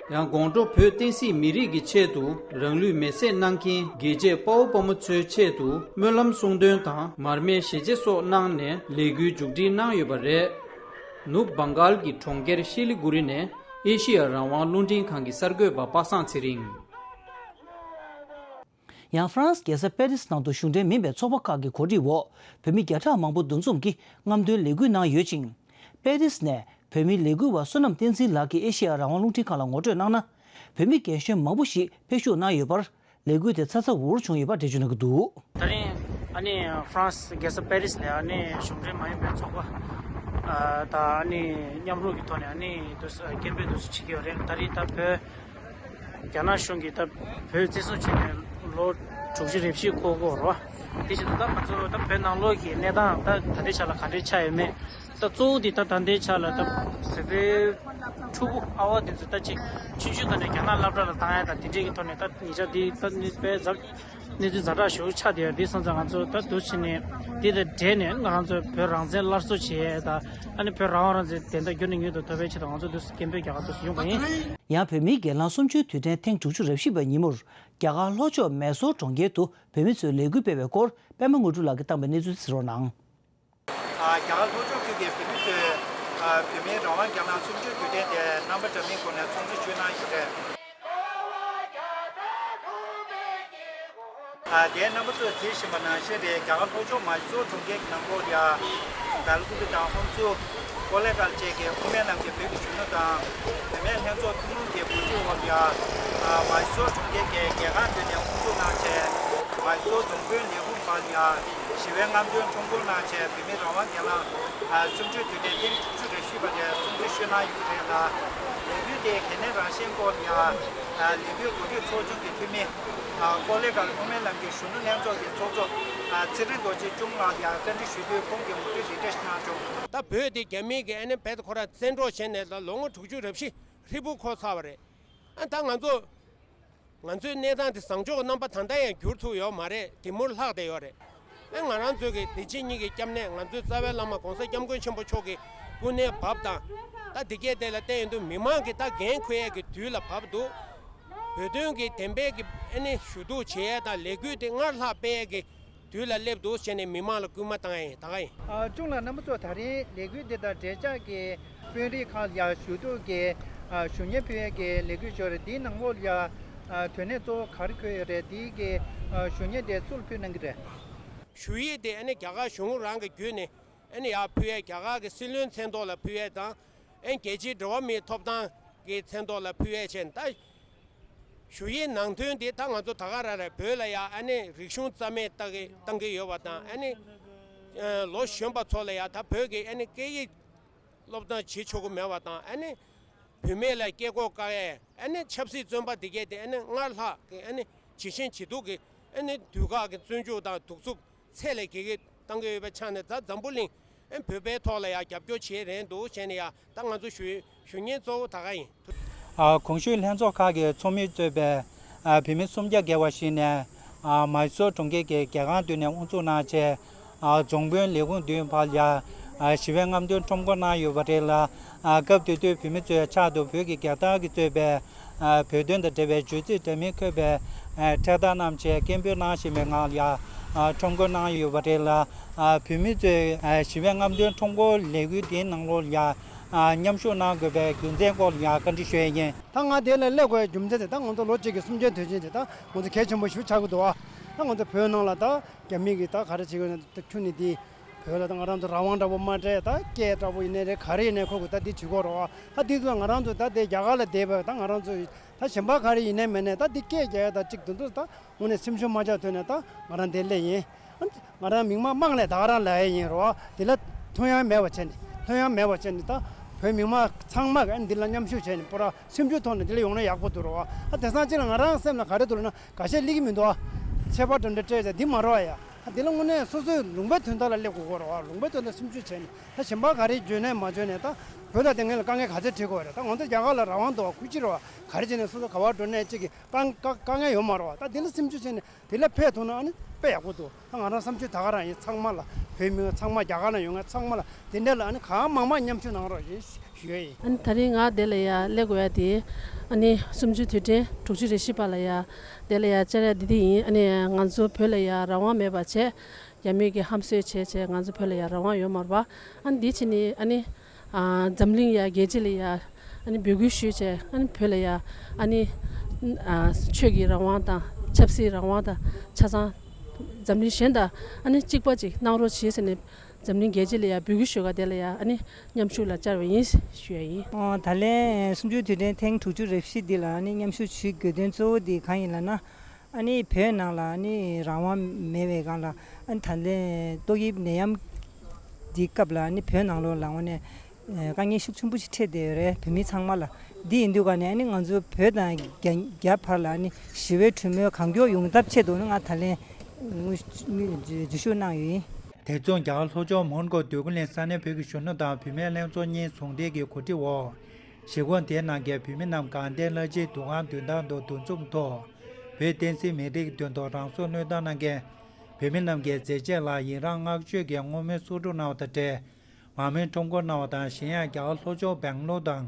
ཡང་དགོང་དྲོ་བོད་བསྟན་སྲིད་མི་རིགས་ཀྱི་ཆེད་དུ་རང་ལུས་མེར་སྲེག་གནང་མཁན་རྒྱལ་གཅེས་དཔའ་བོ་དཔའ་མོ་ཚོའི་ཆེད་དུ་སྨོན་ལམ་གསུང་འདོན་དང་མར་མེའི་ཞལ་ལྕེ་སོགས་གནང་ནས་ལས་འགུལ་མཇུག་སྒྲིལ་གནང་ཡོད་པ་རེད། ནུབ་བང་གཱལ་གྱི་གྲོང་ཁྱེར་ཤི་ལི་གུ་རི་ནས་ཨེ་ཤི་ཡ་རང་དབང་རླུང་འཕྲིན་ཁང་གི་གསར་འགོད་པ་པ་སངས་ཚེ་རིང་། ཡང་ཧྥ་རན་སི་རྒྱལ་ས་པེ་རིས་ནང་དུ་གཞུང་འབྲེལ་མིན་པའི་ཚོགས་པ་ཁག་གི་གོ་སྒྲིག་འོག་བོད་མི་བརྒྱ་ཕྲག་མང་པོ་འདུ་འཛོམས་ཀྱིས་རྔམ་སྟོན་ལས་འགུལ་གནང་ཡོད་ཅིང་། པེ་རིས་ནས་ བོད་མིའི་ལས་འགུལ་བ་བསོད་ནམས་བསྟན་འཛིན་ལགས་ཀྱིས་ཨེ་ཤེ་ཡ་རང་དབང་རླུང་འཕྲིན་ཁང་ལ་ངོ་སྤྲོད་གནང་ན། བོད་མི་རྒན་གཞོན་མང་པོ་ཞིག་ཕེབས་ཞུགས་གནང་ཡོད་པར། ལས་འགུལ་དེ་ཚ་ཚ་འུར་འུར་བྱུང་ཡོད་པ་འགྲེལ་བརྗོད་གནང་གི་འདུག། ད་རིང་ཨ་ནི་ཧྥ་རན་སི་རྒྱལ་ས་པེ་རིས་ལ་ཨ་ནི་གཞུང་འབྲེལ་མ་ཡིན་པའི་ཚོགས་པ་ཨ་དང་ཨ་ནི་མཉམ་རུབ་ཀྱི་ཐོག་ནས་ཨ་ནི་དུ་སྐད་འབོད་དུ་བྱེད་ཀྱི་ཡོད་རེད། ད་རིང་ད་བོད་རྒྱ་ནག་གཞུང་གིས་ད་བོད་བཙན་བཟུང་བྱས་ནས་ལོ་དྲུག་ཅུ་རེ་བཞི་འཁོར་གྱི་ཡོད་རེད་བ། དེ་བཞིན་དུ་ད་ང་ཚོ་ད་བོད་ནང་ལོགས་ཀྱི་གནས་སྟངས་ད་ད་ལྟའི་ཆ་ལ་ག་འདྲའི་ཆགས་ཡོད་མེད། ད་གཙོ་བོ་འདི་ད་ད་ལྟའི་ཆ་ལ་ད་ཟི་ལིང་ཕྲུ་གུ་ཨ་བ་དེ་ཚོ་ད་ཅིག་ཆུང་ཆུང་སྒང་ནས་རྒྱ་ནག་སློབ་གྲྭ་ལ་བཏང་ཡ་ད་དེ་འདྲས་ཀྱི་ཐོག་ནས་ད་ཉེ་ཆར་འདི་ད་ནི་དཔེ་ཛ་གནས་ཚུལ་ཛ་དྲག་ཞེ་པོ་ཆགས་བསྡད་ཡོད། འདི་སོང་ཙང་ང་ཚོ་ད་འདུག་བྱས་ནས་འདི་དང་འབྲེལ་ནས་ང་རང་ཚོ་བོད་རང་བཙན་སླར་གསོ་བྱེད་ཡ་ད་ཨ་ནི་བོད་རང་དབང་རང་བཙན་བདེན་མཐའ་མྱུར་ནས་མྱུར་དུ་ཐོབ་པའི་ཆེད་དུ་ང་ཚོ་འདུག་སེ་སྐད་འབོད་རྒྱག་ག་འདུག་སེ་ཡོང་བ་ཡིན། ཡང་བོད་མིའི་སྒེར་ལངས་གསུམ་བཅུའི་དུས་དྲན་ཐེངས་དྲུག་ཅུ་རེ་བཞི་པའི་ཉིན་མོར་རྒྱ་གར་ལྷོ་ཕྱོགས་མེ་སོར་གྲོང་ཁྱེར་དུ་བོད་མི་ཚོས་ལས་འགུལ་སྤེལ་བའི་སྐོར་པད་མ་དངོས་གྲུབ་ལགས་ཀྱིས་བཏང་པའི་གནས་ཚུལ་གཟིགས་རོགས་གནང་། ཨ། རྒྱ་གར་ལྷོ་ཕྱོགས་ཁུལ་གྱི་བོད་མི་ཚོས་ཨ། བོད་མིའི་རང་དབང་སྒེར་ལངས་གསུམ་བཅུའི་དུས་དྲན་དེ་རྣམ་པ་འདྲ་མིན་སྒོ་ནས་སྲུང་བརྩི་ཞུས་གནང་ཡོད་པ་རེད། ཨ། དེ་རྣམ་པ་ཚོས་གཟིགས་བཞིན་པ་ནང་བཞིན་རེད། རྒྱ་གར་ལྷོ་ཕྱོགས་མཱི་སོར་གྲོང་ཁྱེར་གྱི་ནང་ལོགས་ལ་ཡ་དཱལ་ཀུ་པི་དང་ཧོན་སུར། ཀོ་ལེ་གྷལ་བཅས་ཀྱི་དབུ་མའི་ལམ་གྱི་བོད་ཀྱི་གཞོན་ནུ་དང་བུད་མེད་ལྷན་ཚོགས་ཐུན་མོང་གི་གོ་སྒྲིག་འོག་ལ་ཡ། ཨ། མཱི་སོར་གྲོང་ཁྱེར་གྱི་རྒྱལ་ཁང་མདུན་ནས་དབུ་འཛུགས་གནང་བྱས། མཱི་སོར་རྫོང་དཔོན་ལས་ཁུངས་བར་ལ་ཡ། ཞི་བའི་རྔམ་སྟོན་ཁྲོམ་སྐོར་གནང་བྱས། བོད་མིའི་རང་དབང་སྒེར་ལངས་གསུམ་བཅུའི་དུས་དྲན་ཐེངས་དྲུག་ཅུ་རེ་བཞི་པ་དེ་སྲུང་བརྩི་ཞུས་གནང་ཡོད་པ་རེད་ལ། ལས་འགུལ་དེའི་གལ་གནད་རང་བཞིན་སྐོར་ལ་ཡ། ལས་འགུལ་གོ་སྒྲིག་ཚོགས་ཆུང་གི་འཐུས་མི། ཀོ་ལེ་གྷལ་དབུ་མའི་ལམ་གྱི་གཞོན་ནུ་ལྷན་ཚོགས་ཀྱི་ཚོགས་གཙོ་ཚེ་རིང་རྡོ་རྗེ་འབྱུང་ལགས་ལ་ཡ་བཀའ་འདྲི་ཞུས་དུས་ཁོང་གིས་ངོ་སྤྲོད་འདི་འདྲ་ཞིག་གནང་བྱུང་། ད་བོད་དེ་རྒྱ་མི་གིས་ཨ་ནི་རྦད་དེ་ཁོ་རང་བཙན་འཕྲོག་བྱས་ནས་ད་ལོ་ངོ་དྲུག་ཅུ་རེ་བཞི་ཧྲིལ་པོ་འཁོར་ཚར་བ་རེད། ཨ། ད་ང་ཚོ་ང་ཚོའི་གནས་སྟངས་དེ་བཟང་ཕྱོགས་རྣམ་པ་ད་ལྟ་ཡང་འགྱུར་ཐུབ་ཡོད་མ་རེད། དེ་མུར་ལྷག་བསྡད་ཡོད་རེད། ཨ། ང་རང་ཚོ་གི་བདེ་སྐྱིད་གཉིས་ཀྱི་སྐྱབས་གནས་ང་ཚོའི་རྩ་བའི་བླ་མ་༸གོང་ས་༸སྐྱབས་མགོན་ཆེན་པོ་མཆོག་གི་སྐུ་ཚེ་བབས་དང་། ད་དེ་གས་དེ་ལ་བལྟས་ཡོང་དུས་མི་མང་གིས་ད་འགན་འཁུར་ཡས་ཀྱི་དུས་ལ་བབས་འདུག། བོད་དོན་གྱི་བདེན་པའི་གི་ཨ་ནི་ཞུ་གཏུག་བྱེད་ཡས་དང་ལས་འགུལ་དེ་སྔར་ལྷག་སྤེལ་ཡས་ཀྱི་དུས་ལ་སླེབས་འདུག་ཟེར་ནས་མི་མང་ལ་སྐུལ་མ་བཏང་ཡ་ཡིན། ད་ག་ཡིན། ཨ། གཅུང་ལགས་རྣམ་པ་ཚོ་ད་རེས་ལས་འགུལ་འདི་དང་འབྲེལ་ཆགས་ཀྱི་དཔོན་རིགས་ཁག་ལ་ཡ་ཞུ་གཏུག་གི་ཨ་ཞུ་སྙན་ཕུལ་ཡས་ཀྱི་ལས་འགུལ་ཞིག་ཡོད་རེད། འདིའི་ནང་ལོགས་ལ་ཡ་ཨ་དོན་གནད་གཙོ་བོ་ག་རེ་འཁོད་ཡོད་རེད། འདིའི་གི་ཨ་ཞུ་སྙན་དེ་སུ་ལ་ཕུལ་གནང་གི་རེད། ཞུ་ཡིག་དེ་ཨ་ནི་རྒྱ་གར་གཞུང་རང་གི་བརྒྱུད་ནས་ཨ་ནི་ཡར་ཕུལ་ཡས། རྒྱ་གར་གྱི་སྲིད་བློན་མཚན་ཐོག་ལ་ཕུལ་ཡས་དང་། ཨ་ནི་རྒྱལ་སྤྱིའི་འགྲོ་བ་མིའི་ཐོབ་ཐང་གི་མཚན་ཐོག་ལ་ཕུལ་ཡས་བྱས། ད་ཞུ་ཡིག་ནང་དོན་དེ་ད་ང་ཚོ་ད་ག་རང་རེད། བོད་ལ་ཡ་ཨ་ནི་རིག་གཞུང་རྩ་མེད་བཏང་གི་བཏང་གི་ཡོད་པ་དང་། ཨ་ནི་ཨ་ལོ་གཞོན་པ་ཚོ་ལ་ཡ་ད་བོད་ཀྱི་ཨ་ནི་སྐད་ཡིག་སློབ་སྟོན་བྱེད་ཆོག་གི་མེད་པ་དང་། ཨ་ནི་བུད་མེད་ལ་སྐད་གོ་བཀག་ཡས། ཨ་ནི་ཆབ་སྲིད་བཙོན་པ་འདི་གས་དེ་ཨ་ནི་སྔར་ལྷག་གི་ཨ་ནི་ཇི་ཞན་ཇི་སྡུག་གི་ཨ་ནི་དུས་བཀག་གི་བཙོན་འཇུག་དང་གདུག་རྩུབ་ཚད་ལས་བརྒལ་གྱི་བཏང་གི་ཡོད་པའི་ཆ་ནས། ད་འཛམ་བུ་གླིང་ཨ་ནི་བོད་པའི་ཐོག་ལ་ཡ་རྒྱབ་སྐྱོར་བྱེད་རན་འདུག་བྱས་ནས་ཡ། ད་ང་ཚོ་ཞུ་ཞུ་སྙན་གཙོ་བོ་ད་ག་ཡིན། ཨ། གོང་ཞུས་ལྷན་ཚོགས་ཁག་གི་ཚོགས་མིས་གཙོས་པའི་ཨ་བོད་མི་སུམ་བརྒྱ་བརྒལ་བ་ཞིག་ནས། ཨ། མཱི་སོར་གྲོང་ཁྱེར་གྱི་རྒྱལ་ཁང་མདུན་ནས་དབུ་འཛུགས་གནང་བྱས། ཨ། རྫོང་དཔོན་ལས་ཁུངས་མདུན་བར་ལ་ཡ། ཨ། ཞི་བའི་རྔམ་སྟོན་ཁྲོམ་སྐོར་གནང་ཡོད་པ་རེད་ལ། ཨ། སྐབས་དེ་དུས་བོད་མི་ཚོའི་ཕྱག་ཏུ་བོད་ཀྱི་རྒྱལ་དར་གྱིས་གཙོས་པའི། ཨ། བོད་དོན་དང་འབྲེལ་བའི་བརྗོད་ཚིག་འདྲ་མིན་འཁོད་པའི། ཨ། ཕྲེང་ཐག་བསྣམས་བྱས་སྐད་འབོད་གནང་བཞིན་པའི་ངང་ལ་ཡ། ཨ། ཁྲོམ་སྐོར་གནང་ཡོད་པ་རེད་ལ། ཨ། བོད་མི་ཚོས། ཨ། ཞི་བའི་རྔམ་སྟོན་ཁྲོམ་སྐོར་ལས་འགུལ་འདིའི་ནང་ལོགས་ལ་ཡ། ཨ། མཉམ་ཞུགས་གནང་དགོས་པའི་རྒྱུ་མཚན་སྐོར་ལ་ཡ་བཀའ་འདྲི་ཞུ་ཡས་ཡིན། ད་ང་དེ་ལ་སླེབས་དགོས་པའི་རྒྱུ་མཚན་དེ། ད་ང་ཚོ་ལོ་གཅིག་གི་གསུམ་བརྒྱའི་དུས་ཆེན་དེ་ད་ང་ཚོ་གལ་ཆེན་པོ་ཞིག་ཆགས་ཀྱི་འདུག་ཨ། ད་ང་ཚོ་བོད་ནང་ལ་ད་རྒྱ་མི་གིས་ད་ག་རེ་བྱེད་ཀྱི་ཡོད་ན། ད་ཁྱོན་ནས་འདི་བོད་ལ་ད་ང་རང་ཚོ་རང་དབང་འདྲ་པོ་མ་སྤྲད། ད་སྐད་འདྲ་པོ་ཡིན་ནའི་རེད། ག་རེ་ཡིན་ནའི་ཁོ་གིས་ད་འདི་བྱེད་ཀྱི་ཡོད་རེད་ཨ། ད་འདི་ཚོ་ང་རང་ཚོ་ད་དེ་རྒྱ་གར་ལ་བསྡད་པའི་ད་ང་རང་ཚོ་ད་གཞན་པ་ག་རེ་ཡིན་ནའི་མིན་ནའི་ད་འདི་སྐད་རྒྱག་ཡ་ད་གཅིག་དེ་ཚོ་ད་དངོས་གནས་སེམས་ཤུགས་མ་ཆག་ཐོག་ནས་ད་ང་རང་འདིར་སླེབས་ཡིན། ང་རང་མིག་མ་མང་ལས་ད་ག་རང་ལ་ཡ་ཡིན་རོ། དེ་ལ་ཐོན་ཡ་མེད་པ་བྱས་ནས། ཐོན་ཡ་མེད་པ་བྱས་ནས་ད་བོད་མི་མང་ཚང་མ་གིས་འདི་ལ་མཉམ་ཞུགས་བྱས་ནས་པུ་ར་སེམས་ཤུགས་ཐོག་ནས་འདི་ལ་ཡོང་ན་ཡག་པོ་འདུག་རོ། ཨ། དེང་སང་ཅིག་ལ་ང་རང་སེམས་ལ་ག་རེ་འདུག་ལབ་ན། འགའ་ཤས་སླེབས་ཀྱི་མི་འདུག་ཨ། ཆད་པ་འདྲ་འདྲ་སྤྲད་བྱས་འདི་མ་རོ་ཨ་ཡ། ཨ། འདི་ལ་དངོས་གནས་སོ་སོའི་ལུང་པའི་དོན་དག་ལ་སླེབས་དགོས་ཀྱི་རོ། ལུང་པའི་དོན་དག་སེམས་ཤུགས་བྱས་ནས། ད་གཞན་པ་ག་རེ་བརྗོད་ནའི་མ་བརྗོད་ནའི་ད་བོད་དང་དེ་སྔོན་ལ་དཀའ་ངལ་ག་ཚོད་འཕྲད་ཀྱི་ཡོད་རེད། ད་ང་ཚོ་རྒྱ་གར་ལ་རང་དབང་འདུག་བ། ཁུལ་གཅིག་རེད་བ། ག་རེ་བྱས་ནས་སོ་སོ་ག་པར་འགྲོ་ནའི་གཅིག་གི་དཀའ་དཀའ་དཀའ་ངལ་ཡོད་མ་རེད་བ། ད་འདི་ལ་སེམས་ཤུགས་བྱས་ནས་དེ་ལ་ཕེབས་ཐུབ་ན་ཨ་ནི་དཔེ་ཡག་པོ་འདུག། ད་ང་རང་བསམ་ཚུལ་ད་ག་རང་ཡིན། ཚང་མ་ལ། བོད་མི་ཚང་མ། རྒྱ་གར་ནང་ཡོད་མཁན་ཚང་མ་ལ། དེ་འདྲ་ལ་ཨ་ནི་གང་མང་མང་མཉམ་ཞུགས་གནང་རོགས་ཞེས་ཞུ་ཡ་ཡིན། ཨ་ནི་ད་རིང་ང་དེ་ལ་ཡ་སླེབས་དགོས་ཡ་དེ། ཨ་ནི་གསུམ་བཅུའི་དུས་དྲན་དྲུག་ཅུ་རེ་བཞི་པ་ལ་ཡ་དེ་ལ་ཡ་བཅར་ཡ་འདི་འདི་ཡིན། ཨ་ནི་ང་ཚོ་བོད་ལ་ཡ་རང་དབང་མེད་པ་བྱས། རྒྱ་མི་གིས་ཧམ་གསོད་བྱས་བྱས་ང་ཚོ་བོད་ལ་ཡ་རང་དབང་ཡོད་མ་རེད་པ། ཨ་ནི་འདི་ཕྱི་ནས་ཨ་ནི་ཨ་འཛམ་གླིང་ཡ་རྒྱལ་སྤྱི་ལ་ཡ་ཨ་ནི་འབོད་སྐུལ་ཞུས་བྱས། ཨ་ནི་བོད་ལ་ཡ་ཨ་ནི་ཨ་ཆོས་ཀྱི་རང་དབང་དང་ཆབ་སྲིད་རང་དབང་དང་ཆ་ཚང་འཛམ་གླིང་གཞན་དང་ཨ་ནི་གཅིག་པ་ཅིག་གནང་རོགས་བྱེད་ཟེར་ནས། འཛམ་གླིང་རྒྱལ་སྤྱི་ལ་ཡང་འབོད་སྐུལ་ཞུ་ག་དེ་ལ་ཡང་ཨ་ནི་མཉམ་ཞུགས་ལ་བཅར་བ་ཡིན་ཞུ་ཡ་ཡིན། ཨོ། ད་ལན་གསུམ་བཅུའི་དུས་དྲན་ཐེངས་དྲུག་ཅུ་རེ་བཞི་འདི་ལ་ཨ་ནི་མཉམ་ཞུགས་ཞུ་དགོས་དོན་གཙོ་བོ་འདི་གང་ཡིན་ལབ་ན། ཨ་ནི་བོད་ནང་ལ་ཨ་ནི་རང་དབང་མེད་པའི་སྒང་ལ་ཨ་ནི་ད་ལན་ཏོག་དབྱིབས་ནད་ཡམས་འདི་སྐབས་ལ་ཨ་ནི་བོད་ནང་ལོགས་ལ་དངོས་གནས་དཀའ་ངལ་ཤུགས་ཆེན་པོ་ཞིག་འཕྲད་བསྡད་ཡོད་རེད། བོད་མི་ཚང་མ་ལ། འདི་ཡིན་དུས་ག་ནས་ཨ་ནི་ང་ཚོ་བོད་དང་རྒྱ་རྒྱ་བར་ལ་ཨ་ནི་ཞི་བའི་གྲོས་མོལ་གང་མགྱོགས་ཡོང་ཐབས་ཆེད་དུ་ནི་ང་ད་ལན་འཛུལ་ཞུགས་གནང་ཡོད་ཡིན། དེ་མཚུངས་རྒྱ་གར་ལྷོ་ཕྱོགས་མོན་གྷོ་འདོད་རྒུ་གླིང་ས་གནས་བོད་ཀྱི་གཞོན་ནུ་དང་བུད་མེད་ལྷན་ཚོགས་གཉིས་ཟུང་འབྲེལ་གྱི་གོ་སྒྲིག་འོག་གཞིས་ཁོངས་དེའི་ནང་གི་བོད་མི་རྣམས་དགའ་ལྡན་བླ་སྤྱིའི་འདུ་ཁང་མདུན་ཐང་དུ་འདུ་འཛོམས་ཐོག་བོད་བསྟན་སྲིད་མི་རིགས་དོན་ཐོག་རང་སྲོག་བློས་བཏང་གནང་མཁན་བོད་མི་རྣམས་ཀྱི་མཛད་རྗེས་ལ་ཡི་རངས་བསྔགས་བརྗོད་ཀྱི་བསྔོ་སྨོན་གསོལ་སྒྲུབ་གནང་བ་དང་འབྲེལ། མར་མེ་ཁྲོམ་སྐོར་གནང་བ་དང་། གཞན་ཡང་རྒྱ་གར་ལྷོ་ཕྱོགས་སྦེང་ལོར་དང་།